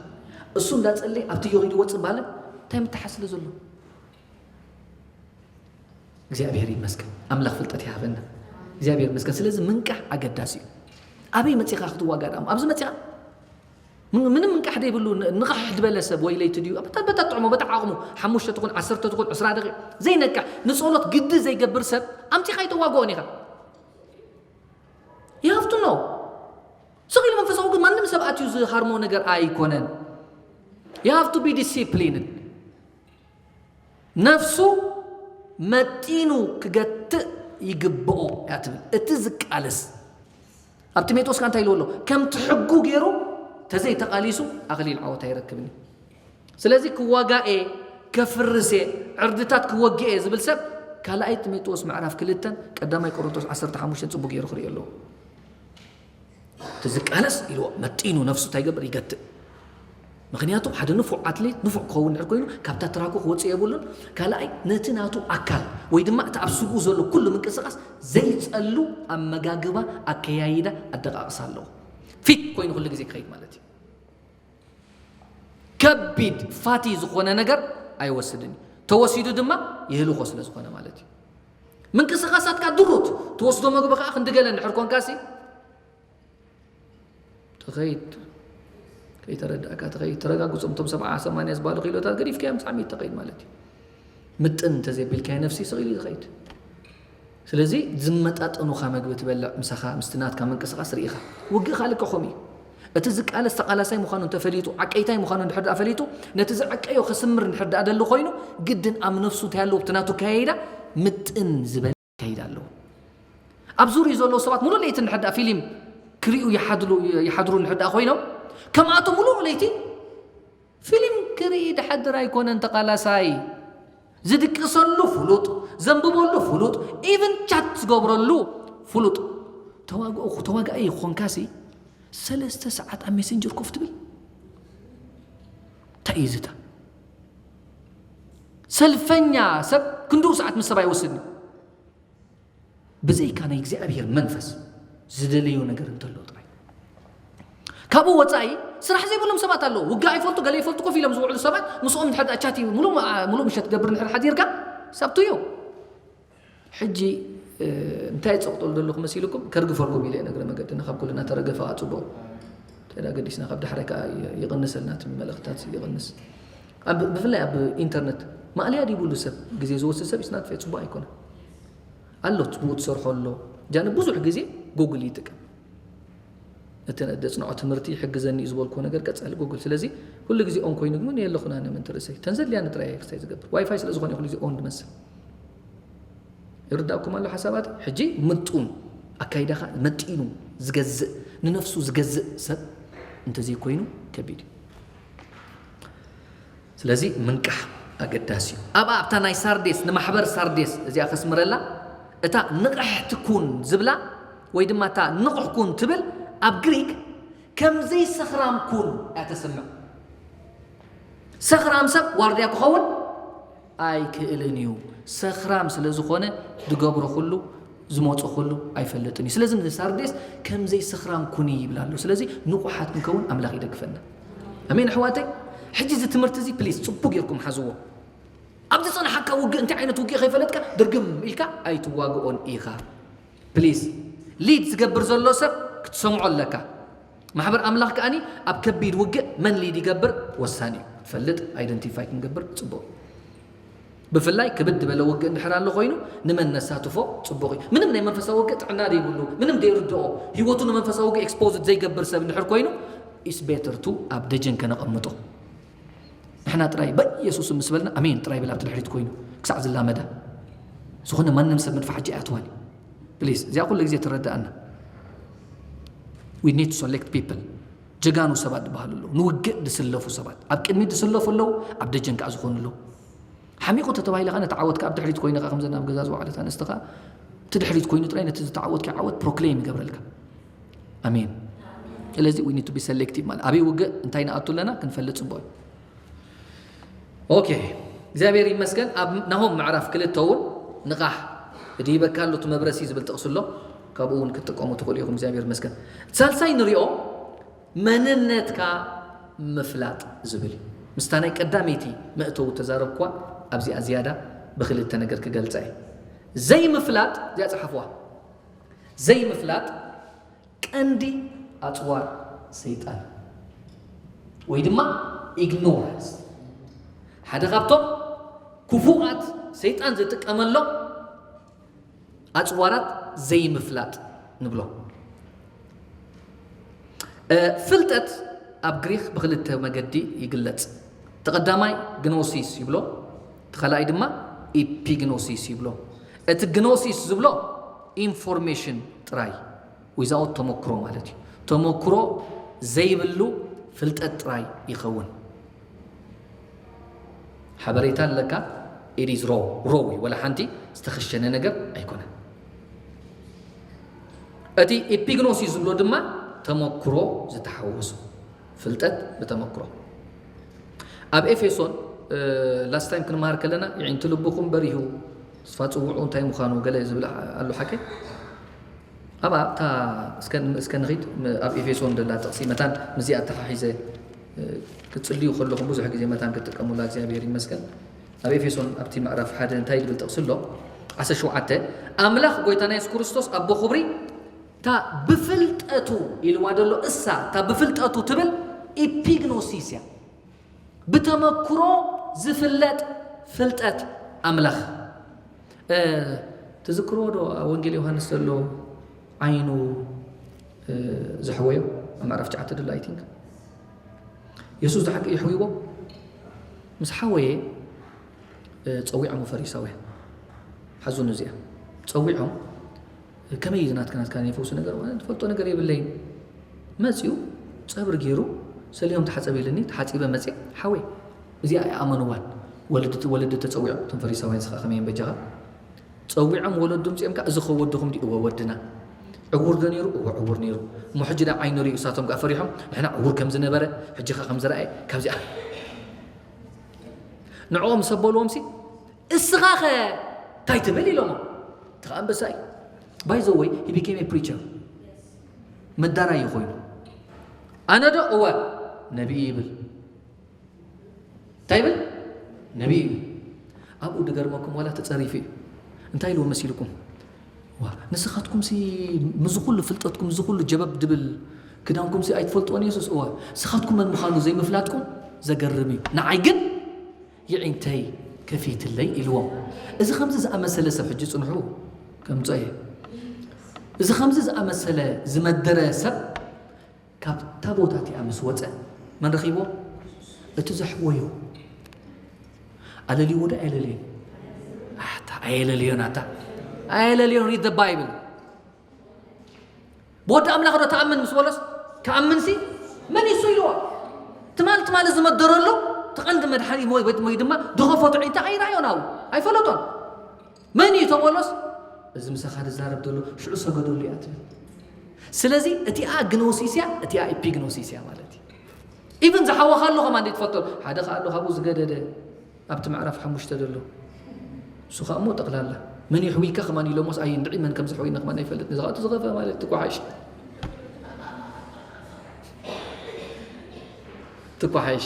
እሱ እንዳፀለየ ኣብቲ ከይዱ ይወፅእ በሃለ እንታይ ምትሓስ ስለ ዘሎ እግዚኣብሔር ይመስገን። ኣምላኽ ፍልጠት ይሃበና። እግዚኣብሔር ይመስገን። ስለዚ ምንቃሕ ኣገዳሲ እዩ። ኣበይ መፂኻ ክትዋጋእ ዳሞ ኣብዚ መፂኻ ምንም ምንቃሕ ዘይብሉ ንቕሕ ዝበለ ሰብ ወይ ለይቲ ድዩ በታ ጥዕሞ በታ ዓቕሙ ሓሙሽተ ትኹን ዓሰርተ ትኹን ዕስራ ደቂቕ ዘይነቅሕ ንፀሎት ግዲ ዘይገብር ሰብ ኣምፂኻ ኣይተዋግኦን ኢኻ። You have to know ስቕ ኢሉ መንፈሳዊ ግን ማንም ሰብ ኣትዩ ዝሃርሞ ነገር ኣይኮነን። You have to be disciplined። ነፍሱ መጢኑ ክገትእ ይግብኦ እያ ትብል። እቲ ዝቃለስ ኣብ ጢሞቴዎስ ከ እንታይ ኢልዎ ኣሎ? ከምቲ ሕጉ ገይሩ ተዘይተቓሊሱ ኣኽሊል ዓወት ኣይረክብን እዩ። ስለዚ ክዋጋእ እየ፣ ከፍርስ እየ፣ ዕርድታት ክወግእ እየ ዝብል ሰብ ካልኣይ ጢሞቴዎስ ምዕራፍ ክልተን ቀዳማይ ቆሮንቶስ ዓሰርተ ሓሙሽተን ጽቡቕ ገይሩ ክርእዮ ኣለዎ። እቲ ዝቃለስ ኢልዎ መጢኑ ነፍሱ እንታይ ይገብር ይገትእ። ምክንያቱ ሓደ ንፉዕ ኣትሌት ንፉዕ ክኸውን ድሕር ኮይኑ ካብታ ትራኩ ክወፅእ የብሉን። ካልኣይ ነቲ ናቱ ኣካል ወይ ድማ እቲ ኣብ ስግኡ ዘሎ ኩሉ ምንቅስቃስ ዘይፀሉ ኣመጋግባ ኣከያይዳ ኣደቃቅሳ ኣለዎ። ፊት ኮይኑ ኩሉ ግዜ ክኸይድ ማለት እዩ። ከቢድ ፋቲ ዝኾነ ነገር ኣይወስድን እዩ። ተወሲዱ ድማ ይህልኾ ስለ ዝኾነ ማለት እዩ። ምንቅስቃሳትካ ድሩት ትወስዶ መግቢ ከዓ ክንዲ ገለ እንድሕር ኮንካሲ ትኸይድ ከይተረዳእካ ትኸይድ ተረጋግፆም እቶም ሰብዓ ሰማንያ ዝበሃሉ ኪሎታት ገዲፍካዮም ፃዕሚት ትኸይድ ማለት እዩ። ምጥን እንተዘይቢልካዮ ነፍሲ ስቕ ኢሉ እዩ ዝኸይድ። ስለዚ ዝመጣጠኑኻ መግቢ ትበልዕ ምሳኻ ምስቲ ናትካ ምንቅስቃስ ርኢኻ ውግእ ካልእ ከምኡ እዩ። እቲ ዝቃለስ ተቓላሳይ ምዃኑ እንተፈሊጡ ዓቀይታይ ምዃኑ እንድሕር ደኣ ፈሊጡ ነቲ ዝዕቀዮ ከስምር እንድሕር ደኣ ደሊ ኮይኑ ግድን ኣብ ነፍሱ እንታይ ኣለዎ ኣብቲ ናቱ ኣከያይዳ ምጥን ዝበለ ኣከያይዳ ኣለዎ። ኣብ ዙርዩ ዘለዉ ሰባት ሙሉእ ለይቲ እንድሕር ደኣ ፊልም ክሪኡ ይሓድሩ እንድሕር ደኣ ኮይኖም ከምኣቶም ሙሉእ ለይቲ ፊልም ክርኢ ድሓድር ኣይኮነን ተቓላሳይ። ዝድቅሰሉ ፍሉጥ፣ ዘንብበሉ ፍሉጥ፣ ኢቭን ቻት ዝገብረሉ ፍሉጥ። ተዋግኦ ተዋጋኢ ይኾንካሲ ሰለስተ ሰዓት ኣብ ሜሴንጀር ኮፍ ትብል እንታይ እዩ ዝታ ሰልፈኛ ሰብ ክንድኡ ሰዓት ምስ ሰብ ኣይወስድን። ብዘይካ ናይ እግዚኣብሔር መንፈስ ዝደለዮ ነገር እንተሎ ጥራይ። ካብኡ ወፃኢ ስራሕ ዘይብሎም ሰባት ኣለዉ። ውጋ ኣይፈልጡ ገለ ይፈልጡ ኮፍ ኢሎም ዝውዕሉ ሰባት ምስኦም ድሕር ዳኣ ቻት ሙሉእ ሙሉእ ምሸት ትገብር እንድሕር ሓዲርካ ሳብቱ እዩ። ሕጂ እንታይ ፀቕጠሉ ዘለኹ መሲልኩም ከርግፈልኩም ኢለ እግረ መገድና ካብ ኩልና ተረገፈ ኣፅቡቕ ተዳ ገዲስና ካብ ዳሕራይ ከዓ ይቕንሰልና እቲ መልእኽትታት ይቕንስ። ብፍላይ ኣብ ኢንተርነት ማእለያ ድይብሉ ሰብ ግዜ ዝወስድ ሰብ ይስናትፈ ፅቡቅ ኣይኮነን። ኣሎ ብኡ ትሰርሖ ኣሎ ጃኒ ብዙሕ ግዜ ጎግል ይጥቀም። እቲ ደፅንዖ ትምህርቲ ይሕግዘኒ እዩ ዝበልኩዎ ነገር ቀፃሊ ጎግል። ስለዚ ኩሉ ግዜ ኦን ኮይኑ ግን የለኹን ኣነ ምእንቲ ርእሰይ ተን ዘድልያኒ ጥራይ እየ ክስታይ ዝገብር ዋይፋይ ስለ ዝኾነ ኩሉ ግዜ ኦን ዝመስል። ይርዳእኩም ኣሎ ሓሳባት። ሕጂ ምጡን ኣካይዳኻ መጢኑ ዝገዝእ ንነፍሱ ዝገዝእ ሰብ እንተዘይኮይኑ ከቢድ እዩ። ስለዚ ምንቃሕ ኣገዳሲ እዩ። ኣብኣ ኣብታ ናይ ሳርዴስ ንማሕበር ሳርዴስ እዚኣ ከስምረላ እታ ንቕሕቲ ኩን ዝብላ ወይ ድማ እታ ንቑሕ ኩን ትብል ኣብ ግሪክ ከም ዘይሰኽራም ኩን እያ ተስምዕ። ሰኽራም ሰብ ዋርድያ ክኸውን ኣይክእልን እዩ። ሰኽራም ስለ ዝኾነ ዝገብሮ ኩሉ ዝመጾ ከሎ ኣይፈልጥን እዩ። ስለዚ ንሳርዴስ ከም ዘይስኽራን ኩኒ ይብል ኣሎ። ስለዚ ንቑሓት ክንከውን ኣምላኽ ይደግፈና። ኣሜን ኣሕዋተይ። ሕጂ እዚ ትምህርቲ እዚ ፕሊዝ ጽቡቅ ጌርኩም ሓዝዎ። ኣብ ዝጸንሓካ ውግእ እንታይ ዓይነት ውግእ ከይፈለጥካ ድርግም ኢልካ ኣይትዋግኦን ኢኻ። ፕሊዝ ሊድ ዝገብር ዘሎ ሰብ ክትሰምዖ ኣለካ። ማሕበር ኣምላኽ ከኣኒ ኣብ ከቢድ ውግእ መን ሊድ ይገብር ወሳኒ እዩ። ፈልጥ ኣይደንቲፋይ ክንገብር ጽቡቅ እዩ። ብፍላይ ክብድ ዝበለ ውግእ እንድሕር ኣሎ ኮይኑ ንመን ነሳትፎ ጽቡቕ እዩ። ምንም ናይ መንፈሳዊ ውግእ ጥዕና ዘይብሉ፣ ምንም ዘይርድኦ፣ ህይወቱ ንመንፈሳዊ ውግእ ኤክስፖዝድ ዘይገብር ሰብ እንድሕር ኮይኑ it's better to ኣብ ደጀን ከነቐምጦ። ንሕና ጥራይ በኢየሱስ ስም ምስ በልና ኣሜን ጥራይ ብል ኣብቲ ድሕሪት ኮይኑ ክሳዕ ዝላመዳ። ዝኾነ ማንም ሰብ ምድፋሕ ሕጂ ኣይኣትዋን እዩ። ፕሊዝ እዚኣ ኩሉ ግዜ ትረዳኣና። We need to select people። ጀጋኑ ሰባት ዝበሃሉ ኣለዉ። ንውግእ ዝስለፉ ሰባት ኣብ ቅድሚት ዝስለፉ ኣለዉ፣ ኣብ ደጀን ከዓ ዝኾኑ ኣለዉ። ሓሚቑ ተተባሂለ ከዓ ነቲ ዓወት ከዓ ኣብ ድሕሪት ኮይነ ከዓ ከምዘን ኣብ ገዛ ዝወዓለት ኣንስቲ ከዓ እቲ ድሕሪት ኮይኑ ጥራይ ነቲ ዝተዓወትካዮ ዓወት ፕሮክሌም ይገብረልካ። ኣሜን። ስለዚ we need to be selective ማለት ኣበይ ውግእ እንታይ ንኣቱ ኣለና ክንፈልጥ ጽቡቕ እዩ። ኦኬ እግዚኣብሔር ይመስገን። ኣብ ናሆም ምዕራፍ ክልተ እውን ንቓሕ ድሂበካ ኣሎ እቲ መብረሲ ዝብል ጥቕሲ ኣሎ። ካብኡ እውን ክትጥቀሙ ትኽእሉ ኢኹም። እግዚኣብሔር ይመስገን። እቲ ሳልሳይ ንሪኦ መንነትካ ምፍላጥ ዝብል እዩ። ምስታ ናይ ቀዳመይቲ መእተዊ ተዛረብኳ ኣብዚኣ ዝያዳ ብክልተ ነገር ክገልጻ እየ። ዘይምፍላጥ እዚኣ ጸሓፍዋ። ዘይምፍላጥ ቀንዲ ኣጽዋር ሰይጣን ወይ ድማ ኢግኖራንስ ሓደ ካብቶም ክፉኣት ሰይጣን ዝጥቀመሎም ኣጽዋራት ዘይምፍላጥ ንብሎ። ፍልጠት ኣብ ግሪክ ብክልተ መገዲ ይግለጽ። ተቐዳማይ ግኖሲስ ይብሎ፣ እቲ ካልኣይ ድማ ኢፒግኖሲስ ይብሎ። እቲ ግኖሲስ ዝብሎ ኢንፎርሜሽን ጥራይ ዊዛውት ተመክሮ ማለት እዩ። ተመክሮ ዘይብሉ ፍልጠት ጥራይ ይኸውን። ሓበሬታ ኣለካ ኢት ኢዝ ሮ ሮ ወላ ሓንቲ ዝተኸሸነ ነገር ኣይኮነን። እቲ ኢፒግኖሲስ ዝብሎ ድማ ተመክሮ ዝተሓወሶ ፍልጠት ብተመክሮ። ኣብ ኤፌሶን ላስት ታይም ክንመሃር ከለና ይዒንቲ ልብኹም በሪሁ ተስፋ ጽውዑ እንታይ ምዃኑ ገለ ዝብል ኣሎ ሓቀይ። ኣብ ኣብታ እስከ እስከ ንኺድ ኣብ ኤፌሶን ደላ ጥቕሲ መታን ምስዚኣ ኣተሓሒዘ ክጽልዩ ከለኹም ብዙሕ ግዜ መታን ክትጥቀሙላ እግዚኣብሔር ይመስገን። ኣብ ኤፌሶን ኣብቲ ምዕራፍ ሓደ እንታይ ዝብል ጥቕሲ ኣሎ? ዓሰርተ ሸውዓተ ኣምላኽ ጎይታና የሱስ ክርስቶስ ኣቦ ክብሪ እታ ብፍልጠቱ ኢልዋ ዘሎ እሳ እታ ብፍልጠቱ ትብል ኢፒግኖሲስ እያ። ብተመክሮ ዝፍለጥ ፍልጠት ኣምላኽ ትዝክርዎ ዶ? ኣብ ወንጌል ዮሃንስ ዘሎ ዓይኑ ዝሕወዮ ኣብ ምዕራፍ ትሽዓተ ድሎ ኣይ ቲንክ የሱስ ዝሓቂ ይሕውይዎ ምስ ሓወየ ጸዊዖም ፈሪሳውያን ሓዙን እዚኣ ጸዊዖም ከመይ እዩ ናትካ ናትካ ናይ ፈውሲ ነገር ትፈልጦ ነገር የብለይን መፅኡ ፀብሪ ገይሩ ሰሊሆም ተሓፀብ ኢልኒ ተሓፂበ መፅእ ሓወይ እዚኣ ኣይኣመንዋን ወለዲ ተፀዊዖም እቶም ፈሪሳውያን ስኻ ከመይ በጃኻ ጸዊዖም ወለዱ ምፅኦም ከዓ እዚ ከ ወድኹም ድዩ እወ ወድና ዕውር ዶ ነይሩ እወ ዕውር ነይሩ እሞ ሕጂ ዳ ዓይኑ ሪኡ እሳቶም ከዓ ፈሪሖም ንሕና ዕውር ከም ዝነበረ ሕጂ ከዓ ከም ዝረኣየ ካብዚኣ ንዕኦም ሰበልዎም ሲ እስኻ ኸ እንታይ ትብል ኢሎሞ እቲ ከዓ ኣንበሳ እዩ by the way he became a preacher መዳራይ ኮይኑ ኣነ ዶ እወ ነቢይ ይብል እንታይ ይብል ነቢይ ይብል ኣብኡ ድገርመኩም ዋላ ተፀሪፉ እዩ እንታይ ኢልዎ መሲልኩም ንስኻትኩም ሲ ምዚ ኩሉ ፍልጠትኩም እዚ ኩሉ ጀበብ ድብል ክዳንኩም ሲ ኣይትፈልጥዎን የሱስ እወ ንስኻትኩም መን ምዃኑ ዘይምፍላጥኩም ዘገርም እዩ ንዓይ ግን ይዒንተይ ከፊትለይ ኢልዎም። እዚ ከምዚ ዝኣመሰለ ሰብ ሕጂ ጽንሑ ከምጾ እየ። እዚ ከምዚ ዝኣመሰለ ዝመደረ ሰብ ካብታ ቦታ እቲኣ ምስ ወጸ መን ረኺብዎ? እቲ ዘሕወዮ ኣለልይዎ ዶ ኣየለልዮን? ኣታ ኣየለልዮን ኣታ ኣየለልዮን read the Bible ብወዲ ኣምላኽ ዶ ትኣምን ምስ በሎስ ክኣምንሲ መን ይሱ ኢልዎ ትማል ትማል ዝመደረሉ ትቐንዲ መድሓኒ ወይ ወይ ድማ ድኸፈቱ ዒንታ ኣይረኣዮን ኣብኡ ኣይፈለጦን መን እዩ ተበሎስ እዚ ምሳኻ ዝዛረብ ዘሎ ሽዑ ሰገደሉ እያ ትብል ስለዚ እቲኣ ግኖሲስ እያ እቲኣ ኢፒግኖሲስ እያ ማለት እዩ ኢቭን ዝሓወኻ ኣሎ ከማ እንዴት ትፈልጦ ሓደ ከኣ ኣሎ ካብኡ ዝገደደ ኣብቲ ምዕራፍ ሓሙሽተ ዘሎ እሱ ከኣ እሞ ጠቕላላ መን ይሕዊካ ከማን ኢሎሞስ ኣይ እንድዒ መን ከም ዝሕዊና ከማን ኣይፈልጥ። ንዝኣቱ ዝኸፈ ማለት ትኳሓሽ። ትኳሓሽ።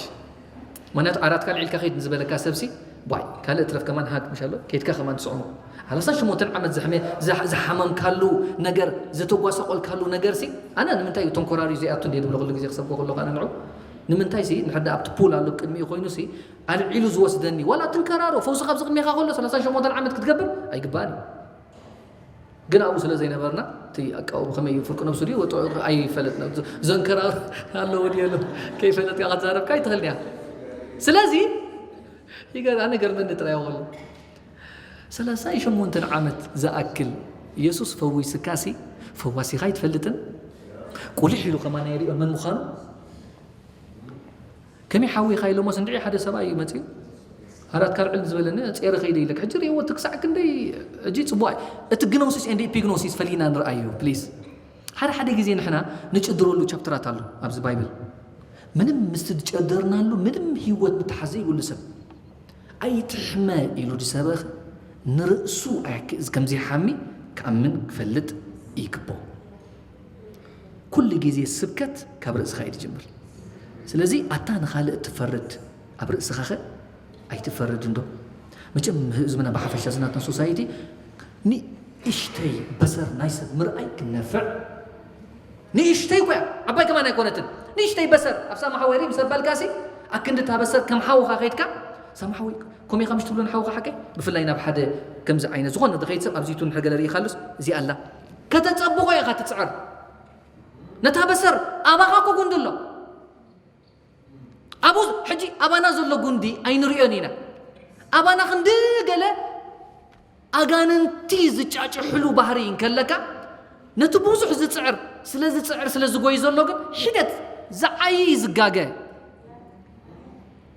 ምኽንያቱ ዓራትካ ልዒልካ ከይድ ንዝበለካ ሰብሲ፣ ቧይ፣ ካልእ ትረፍ ከማን ሃግ ምሽ ኣሎ፣ ከይድካ ከማን ትስዕሞ። ሰላሳን ሸሞንተን ዓመት ዝሕመ-፣ ዝሕ-፣ ዝሓመምካሉ ነገር፣ ዝተጓሰቆልካሉ ነገርሲ፣ ኣነ ንምንታይ እዩ ተንኮራሪ ዘይኣቱ እንደ ዝብሎ ኩሉ ግዜ ክሰብኮ ከሎ ካነ ንዑ? ንምንታይ ሲ፣ ንሕዳ ኣብቲ ፑል ኣሎ ቅድሚኡ ኮይኑ ሲ፣ ኣልዒሉ ዝወስደኒ፣ ዋላ ትንከራሮ፣ ፈውሲ ካብ ዝቕድሜኻ ከሎ ሰላሳን ሸሞንተን ዓመት ክትገብር ኣይግባእን እዩ። ግን ኣብኡ ስለ ዘይነበርና፣ እቲ ኣቃውም ከመይ እዩ ፍርቂ ነብሱ ድዩ? ወጥዑ ኣይፈለጥና። ዘንከራር ኣለዎ ድዩ የሎ? ከይፈለጥካ ክትዛረብካ ኣይትኽእልን እያ። ስለዚ፣ ይገር-፣ ኣነ ገርመኒ ጥራይ ይኸውን። ሰላሳን ሸሞንተን ዓመት ዝኣክል ኢየሱስ ፈዊስካሲ፣ ፈዋሲኻ ኣይትፈልጥን? ቁሊሕ ኢሉ ከማን ኣይሪኦን መን ምዃኑ? ከመይ ሓዊኻ ኢሎሞስ እንድዒ ሓደ ሰብኣይ እዩ መጺኡ። ኣራት ካልዕል ዝበለኒ ጼረ ከይደ ኢለክ። ሕጂ ርእይዎ እቲ ክሳዕ ክንደይ ሕጂ ጽቡቕ ኣይ-፣ እቲ ግኖሲስ ኤንድ ኢፒግኖሲስ ፈሊና ንርኣዮ ፕሊዝ። ሓደ ሓደ ግዜ ንሕና ንጭድረሉ ቻፕተራት ኣሎ ኣብዚ ባይብል። ምንም ምስቲ ዝጨደርናሉ ምንም ህይወት ምትሓዝ ዘይብሉ ሰብ ኣይትሕመ ኢሉ ዝሰበኸ ንርእሱ ኣያክ-፣ ከምዘይሓሚ ክኣምን ክፈልጥ ይግብኦ። ኩሉ ግዜ ስብከት ካብ ርእስኻ እዩ ዝጅምር። ስለዚ ኣታ ንኻልእ እትፈርድ ኣብ ርእስኻ ኸ ኣይትፈርድ እንዶ? መቸም ህዝብና ብሓፈሻ ዝናትና ሶሳይቲ ንእሽተይ በሰር ናይ ሰብ ምርኣይ ክነፍዕ ንእሽተይ እኮ እያ፣ ዓባይ ከማን ኣይኮነትን። ንእሽተይ በሰር ኣብ ሳማ ሓወይሪ ምስ ኣባልካሲ ኣክንዲ እታ በሰር ከም ሓውኻ ከይድካ ሳማ ሓወይ ኮሜኻ ምሽ ትብሎ ንሓውኻ ሓቀይ ብፍላይ ናብ ሓደ ከምዚ ዓይነት ዝኾነ ዝኸይድ ሰብ ኣብዚ ዩቱብ ንሕገለ ርኢኻሉስ እዚኣ ኣላ ከተጸብቖ ኢኻ ትጽዕር። ነታ በሰር ኣባኻ እኮ ጉንዲ ኣሎ። ኣብኡ ሕጂ ኣባና ዘሎ ጉንዲ ኣይንርእዮን ኢና። ኣባና ክንዲ ገለ ኣጋንንቲ ዝጫጭሕሉ ባህሪ እንከለካ ነቲ ብዙሕ ዝጽዕር ስለ ዝጽዕር ስለ ዝጎይ ዘሎ ግን ሒደት ዝዓይ ዝጋገ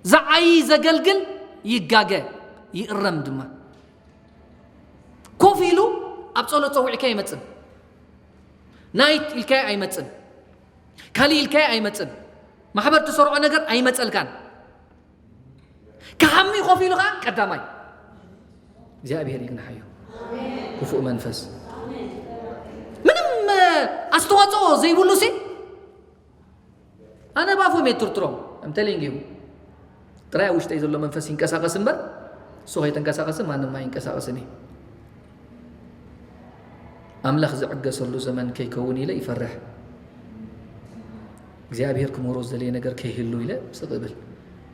ዝዓይ ዘገልግል ይጋገ ይእረም ድማ። ኮፍ ኢሉ ኣብ ጸሎት ጸዊዕካ ይመጽን ናይት ኢልካዮ ኣይመጽን ካልእ ኢልካዮ ኣይመጽን ማሕበር ትሰርዖ ነገር ኣይመጸልካን። ክሓሚ ኮፍ ኢሉ ከዓ ቀዳማይ እግዚኣብሔር ይግንሓዮ። ክፉእ መንፈስ ምንም ኣስተዋፅኦ ዘይብሉ ሲ ኣነ ባፎም የትርትሮም እምተለይን ጌቡ ጥራይ ውሽጠይ ዘሎ መንፈስ ይንቀሳቀስ እምበር እሱ ከይተንቀሳቀሰ ማንም ኣይንቀሳቀስን እዩ። ኣምላኽ ዝዕገሰሉ ዘመን ከይከውን ኢለ ይፈርሕ። እግዚኣብሔር ክምህሮ ዝደለየ ነገር ከይህሉ ኢለ ስቕ እብል።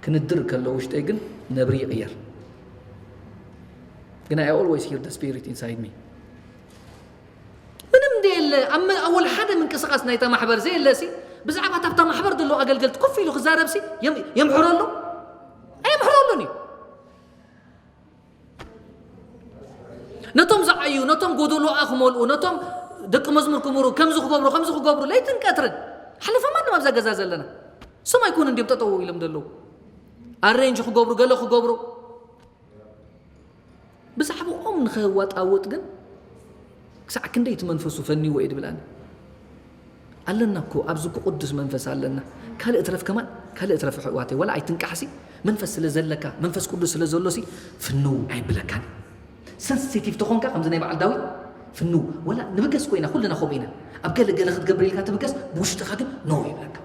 ክንድር ከሎ ውሽጠይ ግን ነብሪ ይቕየር። ግን I always hear the spirit inside me. ምንም ደየለ ኣብ መ-፣ ኣወል ሓደ ምንቅስቃስ ናይታ ማሕበር ዘየለ ሲ ብዛዕባ ታብታ ማሕበር ዘሎ ኣገልገልቲ ኮፍ ኢሉ ክዛረብ ሲ የም-፣ የምሕረሉ ኣየምሕረሉን እዩ። ነቶም ዝዓዩ ነቶም ጎደሎኣ ክመልኡ ነቶም ደቂ መዝሙር ክምሩ ከምዚ ክገብሩ ከምዚ ክገብሩ ለይትን ቀትርን ሓለፈ ማንም ኣብዛ ገዛ ዘለና ስም ኣይኮኑ እንዲም ጠጠው ኢሎም ዘለዉ ኣሬንጅ ክገብሩ ገለ ክገብሩ ብዛዕባኦም ንኸዋጣውጥ ግን ክሳዕ ክንደይ እቲ መንፈሱ ፈንይዎ እየ ድብል ኣነ ኣለና እኮ ኣብዚ እኮ ቅዱስ መንፈስ ኣለና። ካልእ እትረፍ ከማን ካልእ እትረፍ ኣሕዋተይ ወላ ኣይትንቃሕሲ መንፈስ ስለ ዘለካ መንፈስ ቅዱስ ስለ ዘሎሲ ፍንው ኣይብለካን። ሰንሲቲቭ ተኾንካ ከምዚ ናይ በዓል ዳዊት ፍንው ወላ ንብገስ ኮይና ኩልና ከምኡ ኢና። ኣብ ገለ ገለ ክትገብር ኢልካ ትብገስ ብውሽጥኻ ግን ኖ ይብለካ።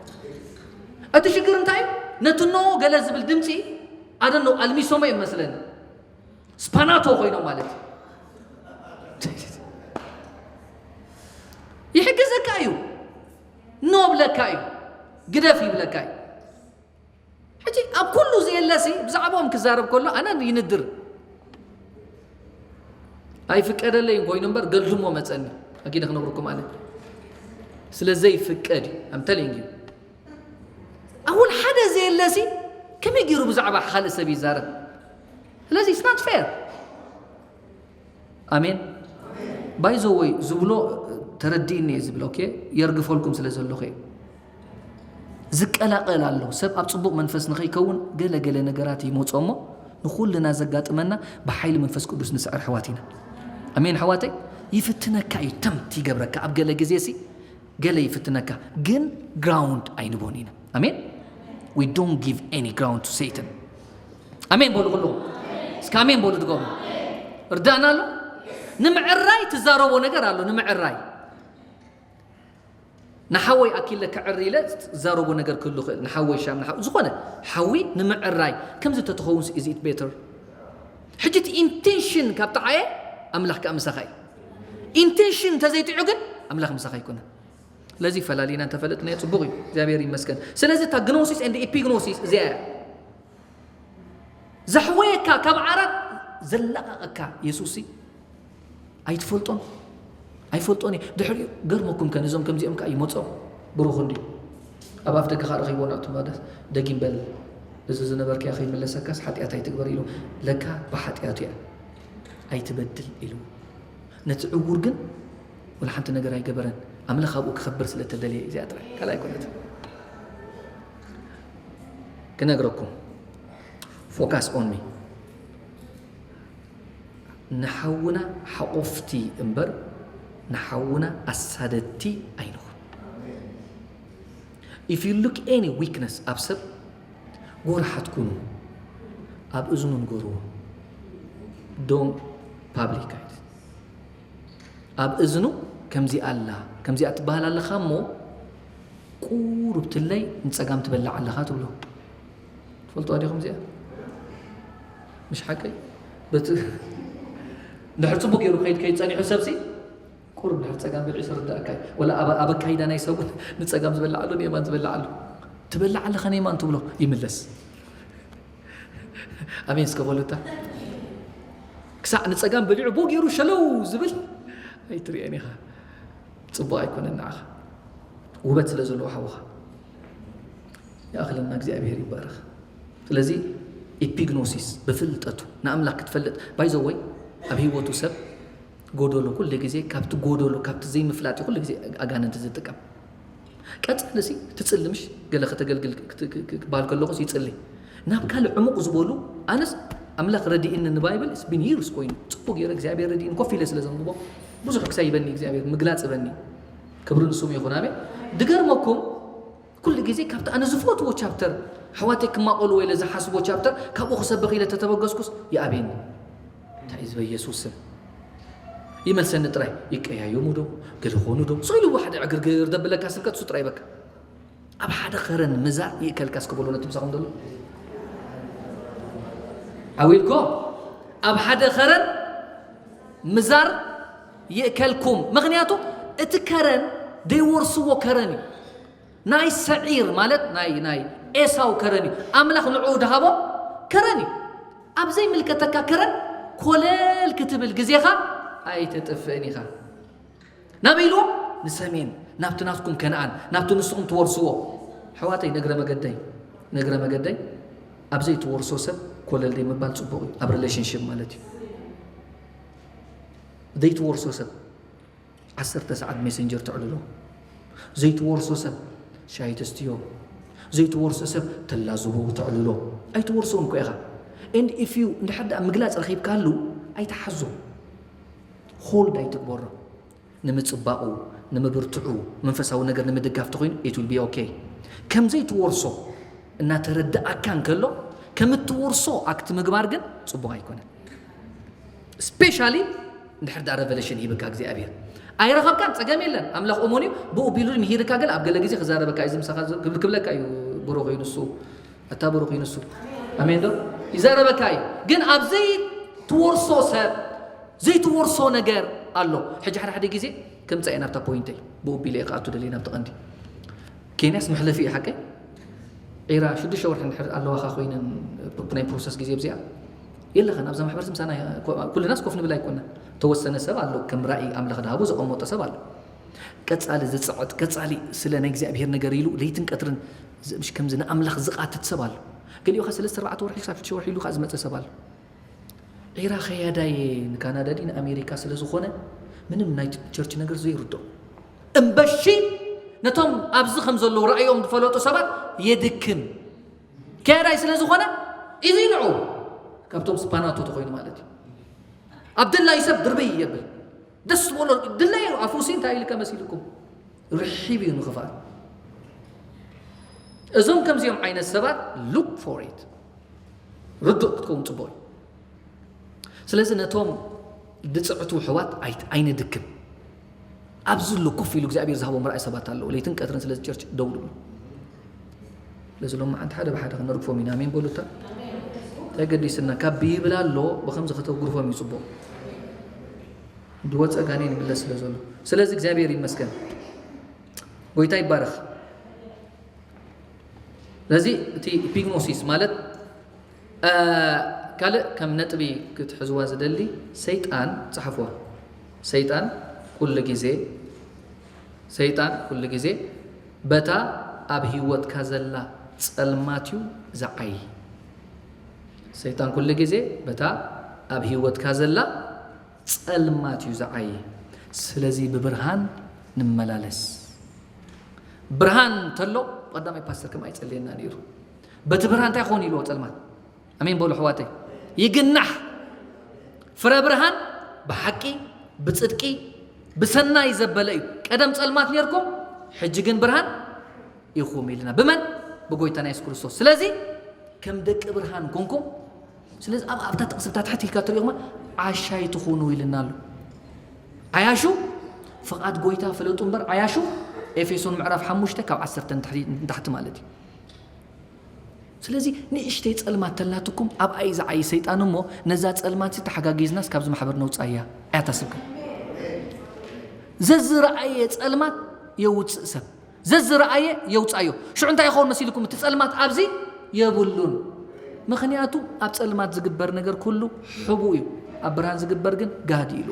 እቲ ሽግር እንታይ እዩ? ነቲ ኖ ገለ ዝብል ድምፂ ኣደነው ኣልሚሶሞ እዮም መስለኒ። ስፓናቶ ኮይኖም ማለት እዩ። ይሕግዘካ እዩ። ኖ ብለካ እዩ። ግደፍ ይብለካ እዩ። ሕጂ ኣብ ኩሉ ዘየለሲ ብዛዕባኦም ክዛረብ ከሎ ኣነ ይንድር ኣይፍቀደለይን ኮይኑ እምበር ገልድሞ መፀኒ ኣኪደ ክነግርኩም ኣነ ስለ ዘይፍቀድ እዩ ኣምተለይን እዩ ኣሁን ሓደ ዘየለሲ ከመይ ገይሩ ብዛዕባ ካልእ ሰብ ይዛረብ ስለዚ it's not fair ኣሜን ባይዘወይ ዝብሎ ተረዲእኒ እየ ዝብል ኦኬ የርግፈልኩም ስለ ዘለኹ እየ ዝቀላቀል ኣሎ ሰብ ኣብ ፅቡቅ መንፈስ ንኸይከውን ገለ ገለ ነገራት ይመፆ እሞ ንኩልና ዘጋጥመና ብሓይሊ መንፈስ ቅዱስ ንስዕር ኣሕዋት ኢና ኣሜን ኣሕዋተይ ይፍትነካ እዩ ተምት ይገብረካ ኣብ ገለ ግዜ ሲ ገለ ይፍትነካ ግን ground ኣይንቦን ኢና ኣሜን we don't give any ground to Satan ኣሜን በሉ ኩሉ እስከ ኣሜን በሉ ድገሙ እርዳእና ኣሎ ንምዕራይ ትዛረቦ ነገር ኣሎ። ንምዕራይ ንሓወይ ኣኪለ ክዕር ኢለ ዝዛረቦ ነገር ክህሉ ይኽእል። ንሓወይ ሻም ንሓ-፣ ዝኾነ ሓዊ ንምዕራይ ከምዚ ተትኸውን is it better? ሕጂ እቲ ኢንቴንሽን ካብ ጠዓየ ኣምላኽ ከኣ ምሳኻ እዩ። ኢንቴንሽን እንተዘይጥዑ ግን ኣምላኽ ምሳኻ ኣይኮነን። ስለዚ ፈላሊና እንተፈለጥናዮ ጽቡቕ እዩ። እግዚኣብሔር ይመስገን። ስለዚ እታ ግኖሲስ ኤንድ ኢፒግኖሲስ እዚኣ እያ። ዘሕወየካ ካብ ዓራት ዘለቃቀካ የሱስ ኣይትፈልጦን ኣይፈልጦን እዩ። ድሕሪኡ ገርመኩም ከ ነዞም ከምዚኦም ከ ይመጾም ብሩኽ እንዲ ኣብ ኣፍ ደገኻ ረኺብዎ ናቱ ማለት ደጊም በል እዚ ዝነበርካዮ ከይምለሰካስ ሓጢኣት ኣይትግበር ኢሉ ለካ ብሓጢኣቱ እያ ኣይትበድል ኢሉ ነቲ ዕውር ግን ወላ ሓንቲ ነገር ኣይገበረን ኣምላኽ ኣብኡ ክኸብር ስለ ተደለየ እዚኣ ጥራይ ካልእ ኣይኮነትን ክነግረኩም focus on me ንሓውና ሓቆፍቲ እምበር ንሓውና ኣሳደድቲ ኣይንኹን if you look any weakness ኣብ ሰብ ጎርሓት ኩኑ ኣብ እዝኑ ንገርዎ don't publicize ኣብ እዝኑ ከምዚኣ ኣላ ከምዚኣ ትበሃል ኣለኻ እሞ ቁሩብ ትለይ ንጸጋም ትበልዕ ኣለኻ ትብሎ ትፈልጥዋ ዲኹም እዚኣ ምሽ ሓቀይ በቲ እንድሕር ጽቡቅ ገይሩ ከይድ ከይድ ጸኒሑ ሰብሲ ቁሩብ እንድሕር ጸጋም በልዑ ስርዳእካ እዩ ወላ ኣብ ኣካይዳ ናይ ሰቡን ንጸጋም ዝበልዕ ኣሎ ንየማን ዝበልዕ ኣሎ ትበልዕ ኣለኻ ንየማን ትብሎ ይምለስ ኣሜን እስከ በሉታ ክሳዕ ንጸጋም በሊዑ ቦ ገይሩ ሸለው ዝብል ኣይትርእየን ኢኻ ጽቡቕ ኣይኮነን ንዓኻ ውበት ስለ ዘለዎ ሓውኻ ይኣኽለና እግዚኣብሔር ይባረኽ ስለዚ ኢፒግኖሲስ ብፍልጠቱ ንኣምላኽ ክትፈልጥ ባይዘወይ ኣብ ህይወቱ ሰብ ጎደሎ ኩሉ ግዜ ካብቲ ጎደሎ ካብቲ ዘይምፍላጥ ኩሉ ግዜ ኣጋንንቲ ዝጥቀም ቀጻሊ ሲ ትጽሊ ምሽ ገለ ከተገልግል ክባል ከለኹ ይጽሊ ናብ ካልእ ዕሙቕ ዝበሉ ኣነስ ኣምላኽ ረዲእኒ ንባይብል ስቢን ይርስ ኮይኑ ጽቡቅ ገይረ እግዚኣብሔር ረዲእኒ ኮፍ ኢለ ስለ ዘንብቦ ብዙሕ ክሳይ ይበኒ እግዚኣብሔር ምግላጽ ይበኒ ክብሪ ንስሙ ይኹን ኣሜን ድገርመኩም ኩሉ ግዜ ካብቲ ኣነ ዝፈትዎ ቻፕተር ኣሕዋተይ ክማቐሉ ወይለ ዝሓስቦ ቻፕተር ካብኡ ክሰብኽ ኢለ ተተበገስኩስ ይኣብየኒ እንታይ ዝበ ኢየሱስ ስም ይመልሰኒ ጥራይ ይቀያየሙ ዶ ገለ ኾኑ ዶ ስቕ ኢሉ ሓደ ዕግርግር ደብለካ ስብከት እሱ ጥራይ በካ ኣብ ሓደ ኸረን ምዛር ይእከልካ እስከ በሎ ነቲ ምሳኹም ዘሎ ዓዊልኮ ኣብ ሓደ ኸረን ምዛር ይእከልኩም ምኽንያቱ እቲ ከረን ደይወርስዎ ከረን እዩ ናይ ሰዒር ማለት ናይ ናይ ኤሳው ከረን እዩ ኣምላኽ ንዕኡ ድሃቦ ከረን እዩ ኣብ ዘይምልከተካ ከረን ኮለል ክትብል ግዜኻ ኣይተጥፍእን ኢኻ ናበይ ኢልዎም ንሰሜን ናብቲ ናትኩም ከነኣን ናብቲ ንስኹም ትወርስዎ ኣሕዋተይ ነግረ መገደይ ነግረ መገደይ ኣብ ዘይትወርሶ ሰብ ኮለል ደይ ምባል ፅቡቕ እዩ ኣብ ሪሌሽንሽፕ ማለት እዩ ዘይትወርሶ ሰብ ዓሰርተ ሰዓት ሜሴንጀር ተዕልሎ ዘይትወርሶ ሰብ ሻይ ተስትዮ ዘይትወርሶ ሰብ ተላዝቦ ተዕልሎ ኣይትወርሶን እኮ ኢኻ and if you እንድሕር ደኣ ምግላፅ ረኺብካሉ ኣይትሓዞ hold ኣይትግበሮ ንምጽባቑ፣ ንምብርትዑ፣ መንፈሳዊ ነገር ንምድጋፍ ተኾይኑ it will be okay። ከም ዘይትወርሶ እናተረድኣካ እንከሎ ከም እትወርሶ ኣክት ምግባር ግን ጽቡቕ ኣይኮነን። ስፔሻሊ እንድሕር ደኣ ረቨለሽን ሂብካ እግዚኣብሔር ኣይረኸብካን ጸገም የለን ኣምላኽ እሙን እዩ ብኡ ቢሉ ምሂርካ ግን ኣብ ገለ ግዜ ክዛረበካ እዩ ዝምሳኻ ክብል ክብለካ እዩ ብሩኽ እዩ ንሱ ኣታ ብሩኽ እዩ ንሱ ኣሜን ዶ ይዛረበካ እዩ ግን ኣብ ዘይትወርሶ ሰብ ዘይትወርሶ ነገር ኣሎ ሕጂ ሓደ ሓደ ግዜ ከምፃ እየ ናብታ ፖይንተይ ብኡ ቢለ እየ ክኣቱ ደልየ ናብቲ ቀንዲ ኬንያስ መሕለፊ እዩ ሓቀይ ዒራ ሽዱሽተ ወርሒ እንድሕር ኣለዋኻ ኮይነን ናይ ፕሮሰስ ግዜ ብዚኣ የለኸን ኣብዛ ማሕበረሰብ ምሳና ኩልናስ ኮፍ ንብል ኣይኮና ተወሰነ ሰብ ኣሎ ከም ራእይ ኣምላኽ ድሃቦ ዘቐመጦ ሰብ ኣሎ ቀጻሊ ዝጽዕት ቀጻሊ ስለ ናይ እግዚኣብሔር ነገር ኢሉ ለይትን ቀትርን ከምዚ ንኣምላኽ ዝቃትት ሰብ ኣሎ ገሊኡ ከ ሰለስተ ኣርባዕተ ወርሒ ክሳብ ሽዱሽተ ወርሒ ኢሉ ከኣ ዝመጸ ሰብ ኣሎ ዒራ ኸያዳየ ንካናዳ ድዩ ንኣሜሪካ ስለ ዝኾነ ምንም ናይ ቸርች ነገር ዘይርድኦ እምበሺ ነቶም ኣብዚ ከም ዘለዉ ራእዮም ዝፈለጡ ሰባት የድክም ከያዳይ ስለ ዝኾነ እዚ ንዑ ካብቶም ስፓናቶ ተኾይኑ ማለት እዩ ኣብ ድላዩ ሰብ ድርብይ የብል ደስ ዝበሎ ድላዩ ኣፉሲ እንታይ ኢልከ መሲልኩም ርሒብ እዩ ንኽፋል እዞም ከምዚኦም ዓይነት ሰባት look for it ርዱእ ክትከውን ጽቡቕ እዩ ስለዚ ነቶም ድጽዕቱ ኣሕዋት ኣይት-፣ ኣይንድክም። ኣብዚ ዘሎ ኮፍ ኢሉ እግዚኣብሔር ዝሃቦም ራእይ ሰባት ኣለዉ። ለይትን ቀትርን ስለዚ ቸርች ደው ዝብሉ። ስለዚ ሎሚ ሓንቲ ሓደ ብሓደ ከነርግፎም ኢና። ኣሜን በሉታ። እንታይ ገዲስና? ካብ ብይብል ኣሎ፣ ብኸምዚ ከተጉርፎም እዩ ጽቡቕ። ድወጸ ጋኔን ይምለስ ስለ ዘሎ። ስለዚ እግዚኣብሔር ይመስገን። ጎይታ ይባረኽ። ስለዚ እቲ ኢፒግኖሲስ ማለት፣ እ፣ ካልእ ከም ነጥቢ ክትሕዝዋ ዝደሊ፣ ሰይጣን፣ ጽሓፍዋ። ሰይጣን ኩሉ ግዜ፣ ሰይጣን ኩሉ ግዜ በታ ኣብ ህይወትካ ዘላ ጸልማት እዩ ዝዓዪ። ሰይጣን ኩሉ ግዜ በታ ኣብ ህይወትካ ዘላ ጸልማት እዩ ዝዓዪ። ስለዚ ብብርሃን ንመላለስ። ብርሃን እንተሎ፣ ቀዳማይ ፓስተር ከም ኣይጸልየና ነይሩ። በቲ ብርሃን እንታይ ክኾን ኢልዎ ጸልማት? ኣሜን በሉ ኣሕዋተይ። ይግናሕ። ፍረ ብርሃን ብሓቂ፣ ብጽድቂ፣ ብሰናይ ዘበለ እዩ። ቀደም ጸልማት ነርኩም፣ ሕጂ ግን ብርሃን ኢኹም ኢልና። ብመን? ብጎይታና የሱስ ክርስቶስ። ስለዚ ከም ደቂ ብርሃን ኮንኩም። ስለዚ ኣብ፣ ኣብታ ጥቕሲ ብታ ትሕት ኢልካ ትሪኦ ከማን ዓሻ ኣይትኹኑ ኢልና ኣሎ። ዓያሹ ፍቓድ ጎይታ ፍለጡ እምበር ዓያሹ፣ ኤፌሶን ምዕራፍ ሓሙሽተ ካብ ዓሰርተ ንታሕቲ፣ ንታሕቲ ማለት እዩ። ስለዚ ንእሽተይ ጸልማት ተላትኩም ኣብኣ እዩ ዝዓዪ ሰይጣን እሞ፣ ነዛ ጸልማት ተሓጋጊዝናስ ካብዚ ማሕበር ነውጻያ እያ ታስብካ። ዘዝረኣየ ጸልማት የውጽእ ሰብ። ዘዝረኣየ የውጻዮ። ሽዑ እንታይ ይኸውን መሲልኩም? እቲ ጸልማት ኣብዚ የብሉን። ምኽንያቱ ኣብ ጸልማት ዝግበር ነገር ኩሉ ሕቡእ እዩ። ኣብ ብርሃን ዝግበር ግን ጋህዲ ኢሉ።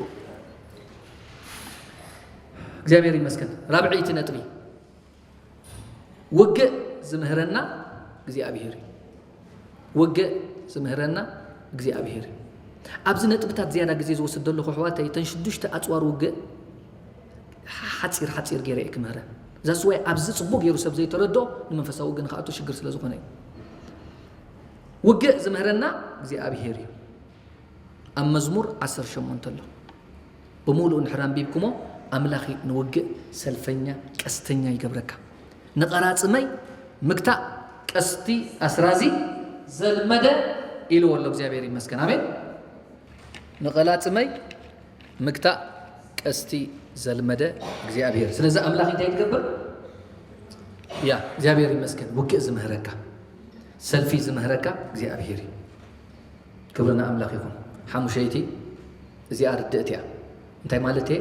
እግዚኣብሔር ይመስገን። ራብዐይቲ ነጥቢ። ውግእ ዝምህረና እግዚኣብሔር እዩ። ውግእ ዝምህረና እግዚኣብሔር እዩ። ኣብዚ ነጥብታት ዝያዳ ግዜ ዝወስድ ዘለኹ ኣሕዋተይ፣ እተን ሽዱሽተ ኣጽዋር ውግእ ሓጺር ሓጺር ገይረ እየ ክምህረን። That's why ኣብዚ ጽቡቕ ገይሩ ሰብ ዘይተረድኦ ንመንፈሳዊ ውግእ ንኽኣቱ ሽግር ስለ ዝኾነ እዩ። ውግእ ዝምህረና እግዚኣብሔር እዩ። ኣብ መዝሙር ዓሰርተ ሸሞንተ ኣሎ። ብምሉኡ እንድሕር ኣንቢብኩሞ፣ ኣምላኺ ንውግእ ሰልፈኛ፣ ቀስተኛ ይገብረካ። ንቐራጽመይ ምግታእ ቀስቲ ኣስራዚ ዘልመደ ኢልዎ ኣሎ። እግዚኣብሔር ይመስገን። ኣሜን። ንቐላጽመይ ምግታእ ቀስቲ ዘልመደ እግዚኣብሔር። ስለዚ ኣምላኽ እንታይ ትገብር? ያ፣ እግዚኣብሔር ይመስገን። ውግእ ዝምህረካ፣ ሰልፊ ዝምህረካ እግዚኣብሔር እዩ። ክብሪ ንኣምላኽ ይኹን። ሓሙሸይቲ፣ እዚኣ ርድእቲ እያ። እንታይ ማለት እየ?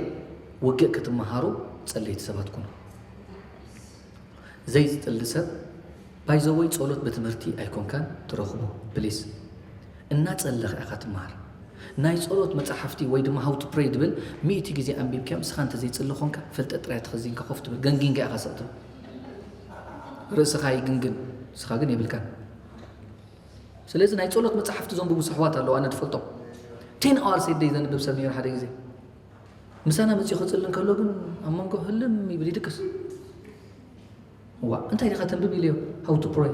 ውግእ ክትመሃሩ ጸለይቲ ሰባት ኩኑ። ዘይዝጥሊ ሰብ፣ ባይዘወይ ጸሎት ብትምህርቲ ኣይኮንካን ትረኽቦ፣ ፕሊስ። እናጸለኽ ኢኻ ትመሃር። ናይ ጸሎት መጻሕፍቲ ወይ ድማ ሃው ቱ ፕሬይ ድብል ሚእቲ ግዜ ኣንቢብካዮም፣ ንስኻ እንተ ዘይጽሊ ኾንካ፣ ፍልጠት ጥራይ ተኸዚንካ ኮፍ ትብል፣ ገንጊንካ ኢኻ ስቕ ትብል። ርእስኻ ይግንግን፣ ንስኻ ግን የብልካን። ስለዚ ናይ ጸሎት መጻሕፍቲ ዘንብቡ ኣሕዋት ኣለዉ፣ ኣነ ዝፈልጦም። ቴን ኣዋርስ ኤ ደይ ዘንብብ ሰብ ነይሩ ሓደ ግዜ። ምሳና መጺኡ ክጽሊ እንከሎ ግን ኣብ መንጎ ህልም ይብል ይድቅስ። ዋ፣ እንታይ ዲኻ ተንብብ ኢለዮ፣ ሃው ቱ ፕሬይ።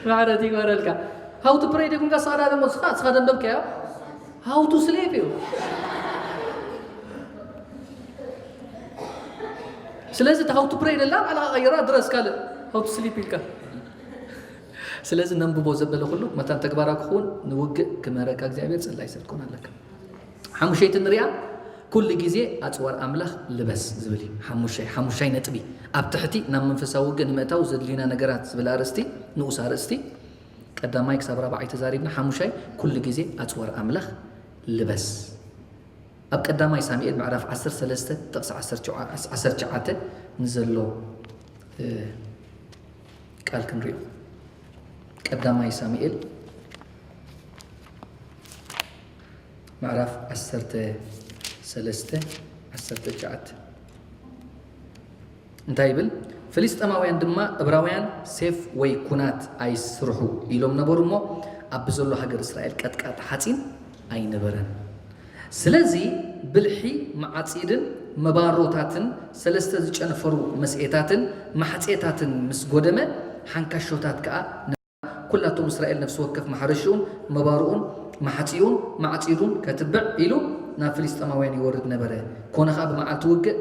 ማዕረት ይግበረልካ። ሃው ቱ ፕሬይ ደጉንካ ሳዳ ደሞ ስኻ፣ ስኻ ደንበብካዮ። ሃው ቱ ስሊፕ እዩ። ስለዚ እቲ ሃው ቱ ፕሬይ ደላ ባዕልኻ ቀይራ ድረስ ካልእ ሃው ቱ ስሊፕ ኢልካ። ስለዚ ነንብቦ ዘበለ ኩሉ መታን ተግባራ ክኸውን ንውግእ ክምህረካ እግዚኣብሔር ጸላይ ሰብ ትኮን ኣለካ። ሓሙሸይቲ ንሪኣ፣ ኩሉ ግዜ ኣጽዋር ኣምላኽ ልበስ ዝብል እዩ። ሓሙሻይ፣ ሓሙሻይ ነጥቢ። ኣብ ትሕቲ ናብ መንፈሳዊ ውግእ ንምእታው ዘድልዩና ነገራት ዝብል ኣርእስቲ፣ ንኡስ ኣርእስቲ፣ ቀዳማይ ክሳብ ራብዓይ ተዛሪብና፣ ሓሙሻይ ኩሉ ግዜ ኣጽዋር ኣምላኽ ልበስ። ኣብ ቀዳማይ ሳሙኤል ምዕራፍ ዓሰርተ ሰለስተ ጥቕሲ ዓሰርተ ትሽዓተ ንዘሎ፣ እ፣ ቃል ክንሪኦ። ቀዳማይ ሳሙኤል ምዕራፍ ዓሰርተ ሰለስተ ዓሰርተ ትሽዓተ እንታይ ይብል? ፍልስጤማውያን ድማ፣ እብራውያን ሴፍ ወይ ኩናት ኣይስርሑ ኢሎም ነበሩ እሞ፣ ኣብ ብዘሎ ሃገር እስራኤል ቀጥቃጥ ሓጺን ኣይነበረን። ስለዚ ብልሒ መዓጺድን መባሮታትን ሰለስተ ዝጨንፈሩ መስኤታትን ማሕጼታትን ምስ ጎደመ፣ ሓንካሾታት ከኣ ኩላቶም እስራኤል ነፍሲ ወከፍ ማሕረሽኡን መባርኡን ማሕጺኡን ማዕጺዱን ከትብዕ ኢሉ ናብ ፍልስጤማውያን ይወርድ ነበረ። ኮነ ኸኣ ብመዓልቲ ውግእ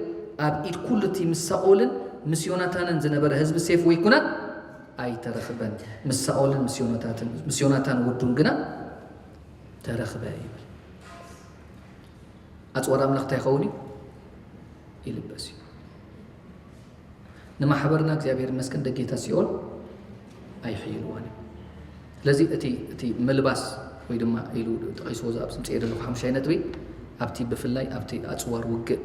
ኣብ ኢድ ኩሉ እቲ ምስ ሳኦልን ምስ ዮናታንን ዝነበረ ህዝቢ ሴፍ ወይ ኩናት ኣይተረኽበን። ምስ ሳኦልን ምስ ዮናታትን፣ ምስ ዮናታን ወዱን ግና ተረኽበ ይብል። ኣጽዋር ኣምላኽ እንታይ ይኸውን እዩ? ይልበስ እዩ። ንማሕበርና እግዚኣብሔር ይመስገን ደጌታት ሲኦል ኣይሕይልዋን እዩ። ስለዚ እቲ እቲ ምልባስ ወይ ድማ ኢሉ ጠቒስዎ ዝኣብ ስምፅኤ ዘለኹ ሓሙሻይ ነጥቢ ኣብቲ ብፍላይ ኣብቲ ኣጽዋር ውግእ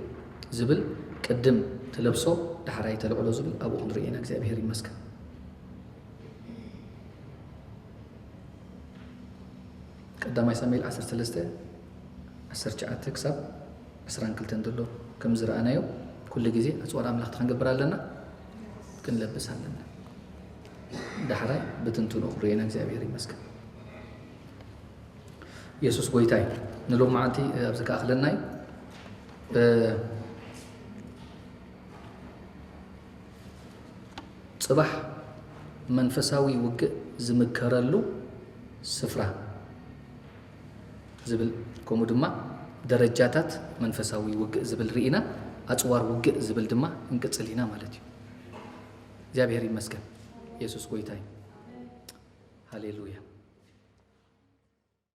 ዝብል ቅድም ትለብሶ ዳሕራይ ተልዕሎ ዝብል ኣብኡ ክንርኢ ኢና። እግዚኣብሔር ይመስገን። ቀዳማይ ሳሙኤል ዓሰርተ ሰለስተ ዓሰርተ ትሽዓተ ክሳብ ዕስራን ክልተን ዘሎ ከም ዝረኣናዮ ኩሉ ግዜ ኣጽዋር ኣምላኽ ክንገብር ኣለና፣ ክንለብስ ኣለና። ዳሕራይ ብትንትኑ ክንርእየና እግዚኣብሔር ይመስገን። የሱስ ጎይታ እዩ። ንሎም መዓልቲ ኣብዚ ከኣኽለና እዩ። ጽባሕ መንፈሳዊ ውግእ ዝምከረሉ ስፍራ ዝብል፣ ከምኡ ድማ ደረጃታት መንፈሳዊ ውግእ ዝብል ርኢና፣ ኣጽዋር ውግእ ዝብል ድማ እንቅጽል ኢና ማለት እዩ። እግዚኣብሔር ይመስገን። የሱስ ጎይታ እዩ። ሃሌሉያ።